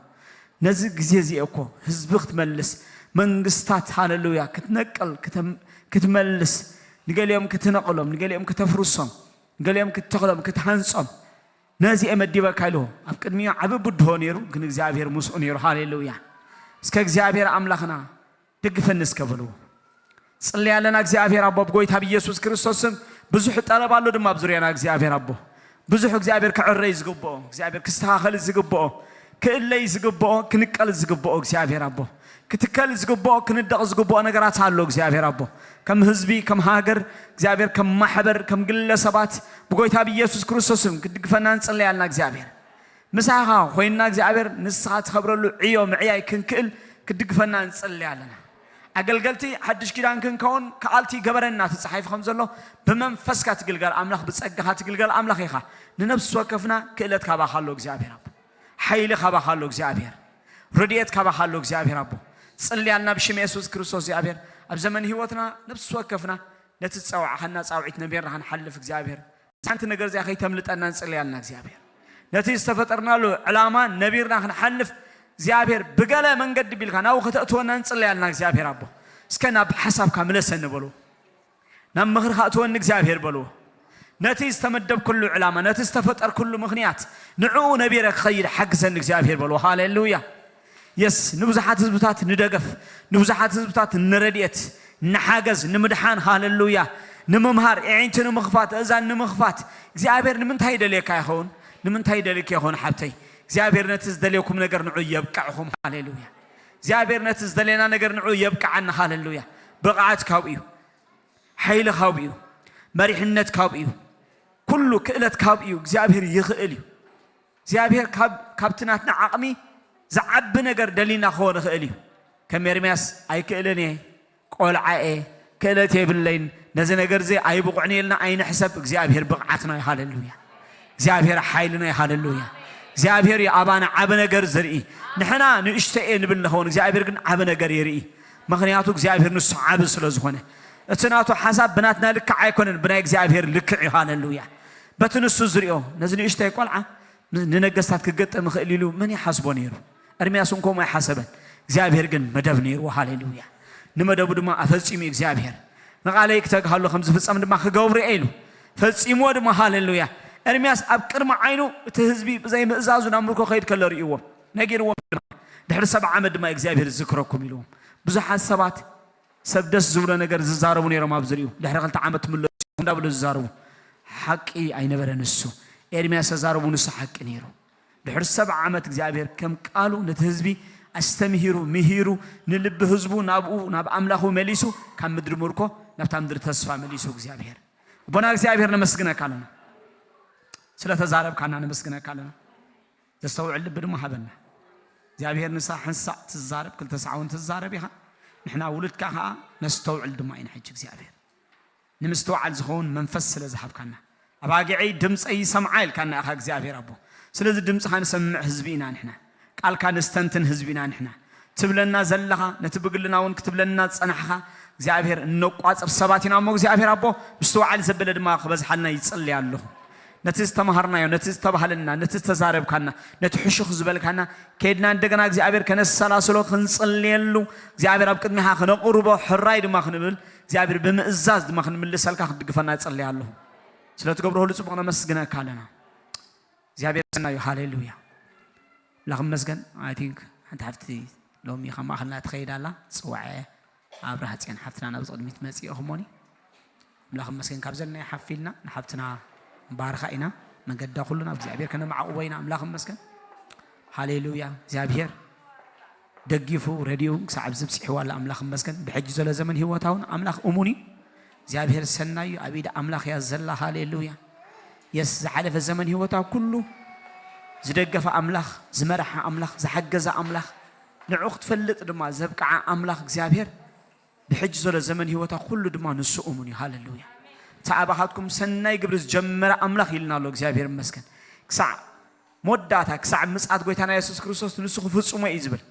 ነዚ ግዜ እዚ እኮ ህዝቢ ክትመልስ መንግስታት ሃለሉያ ክትነቅል ክትመልስ ንገሊኦም ክትነቕሎም ንገሊኦም ክተፍርሶም ንገሊኦም ክትተኽሎም ክትሃንጾም ነዚ እየ መዲበካ ኢሉ ኣብ ቅድሚኡ ዓቢ ብድሆ ነይሩ ግን እግዚኣብሔር ምስኡ ነይሩ ሃሌሉያ እስከ እግዚኣብሔር ኣምላኽና ደግፈኒ እስከ በልዎ ጽሊ ኣለና እግዚኣብሔር ኣቦ ብጎይታ ብኢየሱስ ክርስቶስ ስም ብዙሕ ጠለብ ኣሎ ድማ ኣብ ዙርያና እግዚኣብሔር ኣቦ ብዙሕ እግዚኣብሔር ክዕረይ ዝግብኦ እግዚኣብሔር ክስተኻኸል ዝግብኦ ክእለይ ዝግብኦ ክንቀል ዝግብኦ እግዚኣብሔር ኣቦ ክትከል ዝግብኦ ክንደቕ ዝግብኦ ነገራት ኣሎ እግዚኣብሔር ኣቦ ከም ህዝቢ ከም ሃገር እግዚኣብሔር ከም ማሕበር ከም ግለሰባት ብጎይታ ብኢየሱስ ክርስቶስ ስም ክድግፈና ንጽለይ ኣልና እግዚኣብሔር ምሳኻ ኮይንና እግዚኣብሔር ንስኻ ትኸብረሉ ዕዮ ምዕያይ ክንክእል ክድግፈና ንጽሊ ኣለና ኣገልገልቲ ሓድሽ ኪዳን ክንከውን ከኣልቲ ገበረና ተጻሒፉ ከም ዘሎ ብመንፈስካ ትግልገል ኣምላኽ ብጸጋኻ ትግልገል ኣምላኽ ኢኻ ንነብሲ ወከፍና ክእለት ካባኻ ኣሎ እግዚኣብሔር ኣቦ ሓይሊ ካባኻ ኣሎ እግዚኣብሔር ረድኤት ካባኻ ኣሎ እግዚኣብሔር ኣቦ ጽልያልና ብሽም የሱስ ክርስቶስ እግዚኣብሔር ኣብ ዘመን ህይወትና ነብሲ ወከፍና ነቲ ዝጸዋዕኻና ጻውዒት ነቢርና ክንሓልፍ እግዚኣብሔር ሓንቲ ነገር እዚኣ ከይተምልጠና ንጽልያልና እግዚኣብሔር ነቲ ዝተፈጠርናሉ ዕላማ ነቢርና ክንሓልፍ እግዚኣብሔር ብገለ መንገዲ ቢልካ ናብኡ ከተእትወና ንጽልያልና እግዚኣብሔር ኣቦ እስከ ናብ ሓሳብካ ምለሰኒ በልዎ ናብ ምኽርኻ እትወኒ እግዚኣብሔር በልዎ ነቲ ዝተመደብኩሉ ዕላማ ነቲ ዝተፈጠርኩሉ ምኽንያት ንዕኡ ነቢረ ክኸይድ ሓግዘኒ እግዚኣብሔር በልዎ ሃሌሉያ የስ ንብዙሓት ህዝብታት ንደገፍ ንብዙሓት ህዝብታት ንረድኤት ንሓገዝ ንምድሓን ሃለሉያ ንምምሃር ኣዒንቲ ንምኽፋት እዛን ንምኽፋት እግዚኣብሔር ንምንታይ ይደልየካ ይኸውን ንምንታይ ይደልየካ ይኸውን ሓብተይ እግዚኣብሔር ነቲ ዝደልየኩም ነገር ንዑ የብቅዕኹም ሃሌሉያ እግዚኣብሔር ነቲ ዝደልየና ነገር ንዑ የብቅዓና ሃሌሉያ ብቕዓት ካብኡ እዩ ሓይሊ ካብኡ እዩ መሪሕነት ካብኡ እዩ ኩሉ ክእለት ካብኡ እዩ እግዚኣብሔር ይኽእል እዩ እግዚኣብሔር ካብቲ ናትና ዓቕሚ ዝዓቢ ነገር ደሊና ክኾን ይኽእል እዩ ከም ኤርምያስ ኣይክእልን እየ ቆልዓ እየ ክእለት የብለይን ነዚ ነገር እዚ ኣይብቑዕን ኢልና ኣይንሕሰብ እግዚኣብሔር ብቕዓትና እዩ ሃለሉያ እግዚኣብሔር ሓይልና እዩ ሃለሉያ እግዚኣብሔር እዩ ኣባና ዓቢ ነገር ዝርኢ ንሕና ንእሽተ እየ ንብል ንኸውን እግዚኣብሔር ግን ዓቢ ነገር ይርኢ ምኽንያቱ እግዚኣብሔር ንሱ ዓቢ ስለ ዝኾነ እቲ ናቱ ሓሳብ ብናትና ልክዕ ኣይኮነን ብናይ እግዚኣብሔር ልክዕ እዩ ሃለሉያ በቲ ንሱ ዝሪኦ ነዚ ንእሽተይ ቆልዓ ንነገስታት ክገጠም ይኽእል ኢሉ መን ይሓስቦ ነይሩ? ኤርምያስ እውን ከምኡ ኣይሓሰበን። እግዚኣብሔር ግን መደብ ነይርዎ። ሃሌሉያ! ንመደቡ ድማ ኣፈጺሙ እዩ እግዚኣብሔር። ንቓለይ ክተግሃሉ ከም ዝፍጸም ድማ ክገብሩ እየ ኢሉ ፈጺምዎ ድማ። ሃሌሉያ። ኤርምያስ ኣብ ቅድሚ ዓይኑ እቲ ህዝቢ ብዘይ ምእዛዙ ናብ ምርኮ ከይድ ከሎ ርእይዎ፣ ነጊርዎም ድማ። ድሕሪ ሰብዓ ዓመት ድማ እግዚኣብሔር ዝዝክረኩም ኢልዎም። ብዙሓት ሰባት ሰብ ደስ ዝብሎ ነገር ዝዛረቡ ነይሮም ኣብ ዝርእዩ። ድሕሪ ክልተ ዓመት ትምለሱ እንዳብሉ ዝዛረቡ። ሓቂ ኣይነበረን እሱ። ኤርምያስ ተዛረቡ፣ ንሱ ሓቂ ነይሩ። ድሕሪ ሰብዓ ዓመት እግዚኣብሔር ከም ቃሉ ነቲ ህዝቢ ኣስተምሂሩ፣ ምሂሩ፣ ንልቢ ህዝቡ ናብኡ፣ ናብ ኣምላኹ መሊሱ፣ ካብ ምድሪ ምርኮ ናብታ ምድሪ ተስፋ መሊሱ እግዚኣብሔር። ኣቦና እግዚኣብሔር ነመስግነካ ኣለና። ስለ ተዛረብካና ነመስግነካ ኣለና። ዘስተውዕል ልቢ ድማ ሃበና። እግዚኣብሔር ንሳ ሓንሳእ ትዛረብ፣ ክልተ ሳዕ እውን ትዛረብ ኢኻ። ንሕና ውሉድካ ኸዓ ነስተውዕል ድማ ኢና ሕጂ እግዚኣብሔር። ንምስትውዓል ዝኸውን መንፈስ ስለ ዝሃብካና። ኣባጊዐይ ድምፀይ ይሰምዓ ኢልካና ኢኻ እግዚኣብሔር ኣቦ። ስለዚ ድምፅኻ ንሰምዕ ህዝቢ ኢና ንሕና። ቃልካ ነስተንትን ህዝቢ ኢና ንሕና። ትብለና ዘለኻ፣ ነቲ ብግልና እውን ክትብለና ዝጸናሕኻ እግዚኣብሔር እነቋጽር ሰባት ኢና እሞ እግዚኣብሔር ኣቦ ምስትውዓል ዘበለ ድማ ክበዝሓልና ይጽሊ ኣለኹ። ነቲ ዝተምሃርናዮ፣ ነቲ ዝተባህለና፣ ነቲ ዝተዛረብካና፣ ነቲ ሕሹኽ ዝበልካና ከይድና እንደገና እግዚኣብሔር ከነሰላስሎ ክንጽልየሉ እግዚኣብሔር ኣብ ቅድሚኻ ክነቕርቦ ሕራይ ድማ ክንብል እግዚኣብሔር ብምእዛዝ ድማ ክንምልሰልካ ክትድግፈና እጽሊ ኣለኹ። ስለ ትገብሮ ሁሉ ጽቡቕ ነመስግነካ ኣለና። እግዚኣብሔር ሰናዩ። ሃሌሉያ። ኣምላኽ ይመስገን። I think ሓንቲ ሓፍቲ ሎሚ ካብ ማእኸልና ትኸይድ ኣላ። ጽዋዐ ኣብርሃ ጽዮን ሓፍትና ናብ ቅድሚት መጺእ ኢኹሞኒ። ኣምላኽ ይመስገን። ካብ ዘለናዮ ሓፍ ኢልና ንሓፍትና ንባርኻ ኢና። መንገዳ ኩሉ ናብ እግዚኣብሔር ከነማዕቑቦ ኢና። ኣምላኽ ይመስገን። ሃሌሉያ። እግዚኣብሔር ደጊፉ ረዲኡ ክሳዕ ኣብዚ ብጽሕዋ ኣላ። ኣምላኽ ይመስገን። ብሕጂ ዘሎ ዘመን ህይወታ እውን ኣምላኽ እሙን እዩ። እግዚኣብሔር ሰናይ እዩ። ኣብ ኢድ ኣምላኽ እያ ዘላ። ሃሌሉያ። የስ ዝሓለፈ ዘመን ህይወታ ኩሉ ዝደገፈ ኣምላኽ፣ ዝመርሓ ኣምላኽ፣ ዝሓገዘ ኣምላኽ፣ ንዑ ክትፈልጥ ድማ ዘብቅዓ ኣምላኽ እግዚኣብሔር ብሕጂ ዘሎ ዘመን ህይወታ ኩሉ ድማ ንሱ እሙን እዩ። ሃሌሉያ። እቲ ኣባኻትኩም ሰናይ ግብሪ ዝጀመረ ኣምላኽ ኢልና ኣሎ። እግዚኣብሔር ይመስገን። ክሳዕ መወዳእታ፣ ክሳዕ ምጽኣት ጎይታና የሱስ ክርስቶስ ንሱ ክፍጽሞ እዩ ዝብል።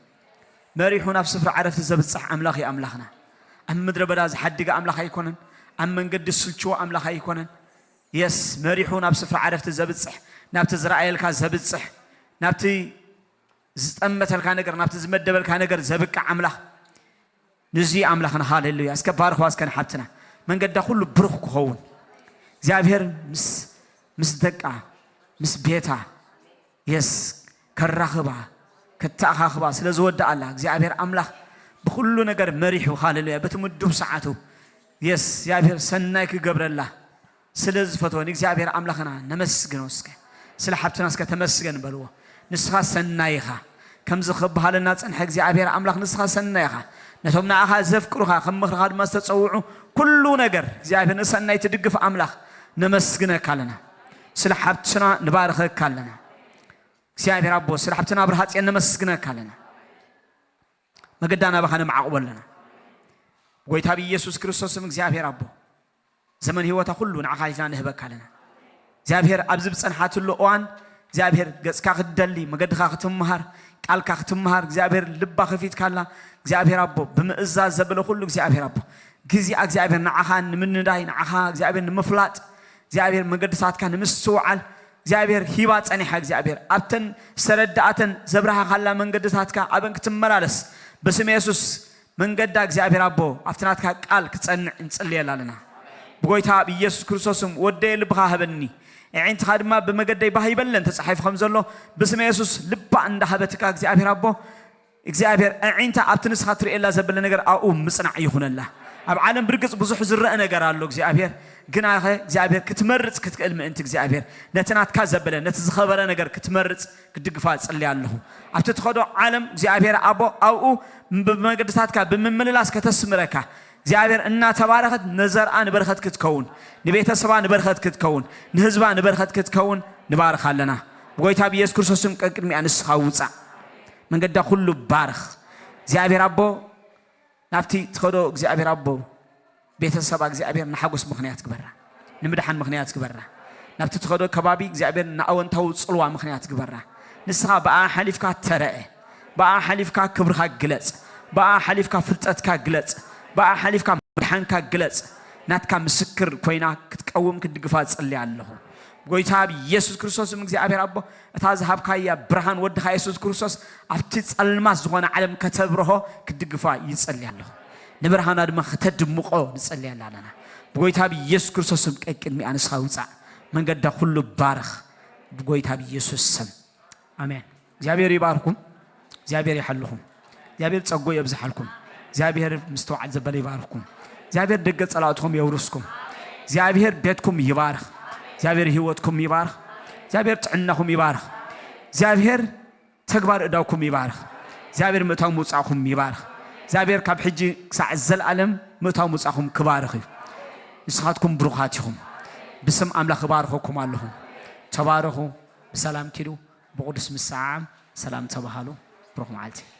መሪሑ ናብ ስፍራ ዕረፍቲ ዘብጽሕ ኣምላኽ እዩ ኣምላኽና። ኣብ ምድረ በዳ ዝሓድገ ኣምላኽ ኣይኮነን። ኣብ መንገዲ ዝስልችዎ ኣምላኽ ኣይኮነን። የስ መሪሑ ናብ ስፍራ ዕረፍቲ ዘብጽሕ፣ ናብቲ ዝረኣየልካ ዘብጽሕ፣ ናብቲ ዝጠመተልካ ነገር፣ ናብቲ ዝመደበልካ ነገር ዘብቅዕ ኣምላኽ። ንዚ ኣምላኽና። ሃሌሉያ። እስከ ባርኽዋ እስከ ንሓብትና። መንገዳ ኩሉ ብሩኽ ክኸውን። እግዚኣብሔር ምስ ምስ ደቃ ምስ ቤታ የስ ከራኽባ ከተኣኻኽባ ስለ ዝወድኣላ እግዚኣብሔር ኣምላኽ ብኹሉ ነገር መሪሑ። ሃሌሉያ። በቲ ምዱብ ሰዓቱ የስ እግዚኣብሔር ሰናይ ክገብረላ ስለ ዝፈትወ ንእግዚኣብሔር ኣምላኽና ነመስግኖ። እስከ ስለ ሓብትና እስከ ተመስገን በልዎ። ንስኻ ሰናይ ኢኻ። ከምዚ ክበሃለና ጸንሐ እግዚኣብሔር ኣምላኽ ንስኻ ሰናይ ኢኻ። ነቶም ንኣኻ ዘፍቅሩኻ ከም ምኽርኻ ድማ ዝተጸውዑ ኩሉ ነገር እግዚኣብሔር ንሰናይ ትድግፍ ኣምላኽ ነመስግነካ ኣለና። ስለ ሓብትና ንባርኸካ ኣለና። እግዚኣብሔር ኣቦ ስለ ሓብትና ኣብርሃ ጽዮን ነመስግነካ ኣለና። መገዳ ናባኻ ነማዕቑቦ ኣለና። ጎይታ ብኢየሱስ ክርስቶስ ስም እግዚኣብሔር ኣቦ ዘመን ህይወታ ኩሉ ንዓኻ ሒዝና ንህበካ ኣለና። እግዚኣብሔር ኣብዚ ብጸንሓትሉ እዋን እግዚኣብሔር ገጽካ ክትደሊ መገድኻ ክትምሃር ቃልካ ክትምሃር እግዚኣብሔር ልባ ከፊትካላ እግዚኣብሔር ኣቦ ብምእዛዝ ዘበለ ኩሉ እግዚኣብሔር ኣቦ ግዜኣ እግዚኣብሔር ንዓኻ ንምንዳይ ንዓኻ እግዚኣብሔር ንምፍላጥ እግዚኣብሔር መገድታትካ ንምስትውዓል እግዚኣብሔር ሂባ ጸኒሓ እግዚኣብሔር ኣብተን ዝተረዳኣተን ዘብርሃኻላ መንገድታትካ ኣበን ክትመላለስ ብስም የሱስ መንገዳ እግዚኣብሔር ኣቦ ኣብቲ ናትካ ቃል ክጸንዕ እንጽልየላ ኣለና። ብጎይታ ብኢየሱስ ክርስቶስም ወደየ ልብኻ ሃበኒ፣ ኣዒንትኻ ድማ ብመገደይ ባህ ይበለን ተጻሒፉ ከም ዘሎ ብስመ የሱስ ልባ እንዳሃበትካ እግዚኣብሔር ኣቦ እግዚኣብሔር ኣዒንታ ኣብቲ ንስኻ ትርእየላ ዘበለ ነገር ኣብኡ ምጽናዕ ይኹነላ። ኣብ ዓለም ብርግጽ ብዙሕ ዝረአ ነገር ኣሎ እግዚኣብሔር ግናኸ እግዚኣብሔር ክትመርጽ ክትክእል ምእንቲ እግዚኣብሔር ነቲ ናትካ ዘበለ ነቲ ዝኸበረ ነገር ክትመርጽ ክድግፋ እጽሊ ኣለኹ። ኣብቲ ትኸዶ ዓለም እግዚኣብሔር ኣቦ ኣብኡ ብመገድታትካ ብምምልላስ ከተስምረካ እግዚኣብሔር እናተባረኸት ንዘርኣ ንበረኸት ክትከውን ንቤተሰባ ንበረኸት ክትከውን ንህዝባ ንበረኸት ክትከውን ንባርኻ ኣለና። ብጎይታ ብኢየሱስ ክርስቶስም ቀቅድሚኣ ንስኻ ውፃእ መንገዳ ኩሉ ባርኽ እግዚኣብሔር ኣቦ ናብቲ ትኸዶ እግዚኣብሔር ኣቦ ቤተሰባ እግዚኣብሔር ንሓጎስ ምኽንያት ግበራ ንምድሓን ምኽንያት ግበራ ናብቲ ትኸዶ ከባቢ እግዚኣብሔር ንኣወንታዊ ፅልዋ ምኽንያት ግበራ ንስኻ ብኣ ሓሊፍካ ተረአ ብኣ ሓሊፍካ ክብርኻ ግለፅ ብኣ ሓሊፍካ ፍልጠትካ ግለፅ ብኣ ሓሊፍካ ምድሓንካ ግለፅ ናትካ ምስክር ኮይና ክትቀውም ክትድግፋ ፅሊ ኣለኹ ጎይታ ብኢየሱስ ክርስቶስም እግዚኣብሔር ኣቦ እታ ዝሃብካያ ብርሃን ወድኻ የሱስ ክርስቶስ ኣብቲ ጸልማት ዝኾነ ዓለም ከተብርሆ ክድግፋ ይጸሊ ኣለኹ። ንብርሃና ድማ ከተድምቆ ንጸልየላ ኣለና። ብጎይታ ብኢየሱስ ክርስቶስ ስም ቀቅድሚኣ ንስኻ ውጻእ። መንገዳ ኩሉ ባርኽ። ብጎይታ ብኢየሱስ ስም ኣሜን። እግዚኣብሔር ይባርኩም። እግዚኣብሔር ይሓልኹም። እግዚኣብሔር ጸጎ የብዝሓልኩም። እግዚኣብሔር ምስትውዓል ዘበለ ይባርኽኩም። እግዚኣብሔር ደገ ጸላእትኹም የውርስኩም። እግዚኣብሔር ቤትኩም ይባርኽ። እግዚኣብሔር ህይወትኩም ይባርኽ። እግዚኣብሔር ጥዕናኹም ይባርኽ። እግዚኣብሔር ተግባር እዳውኩም ይባርኽ። እግዚኣብሔር ምእታው ምውጻእኩም ይባርኽ። እግዚኣብሔር ካብ ሕጂ ክሳዕ ዘልኣለም ምእታው ምውጻእኩም ክባርኽ እዩ። ንስኻትኩም ብሩኻት ኢኹም። ብስም ኣምላኽ እባርኸኩም ኣለኹ። ተባረኹ። ብሰላም ኪዱ። ብቕዱስ ምሰዓዓም ሰላም ተባሃሉ። ብሩኽ መዓልቲ።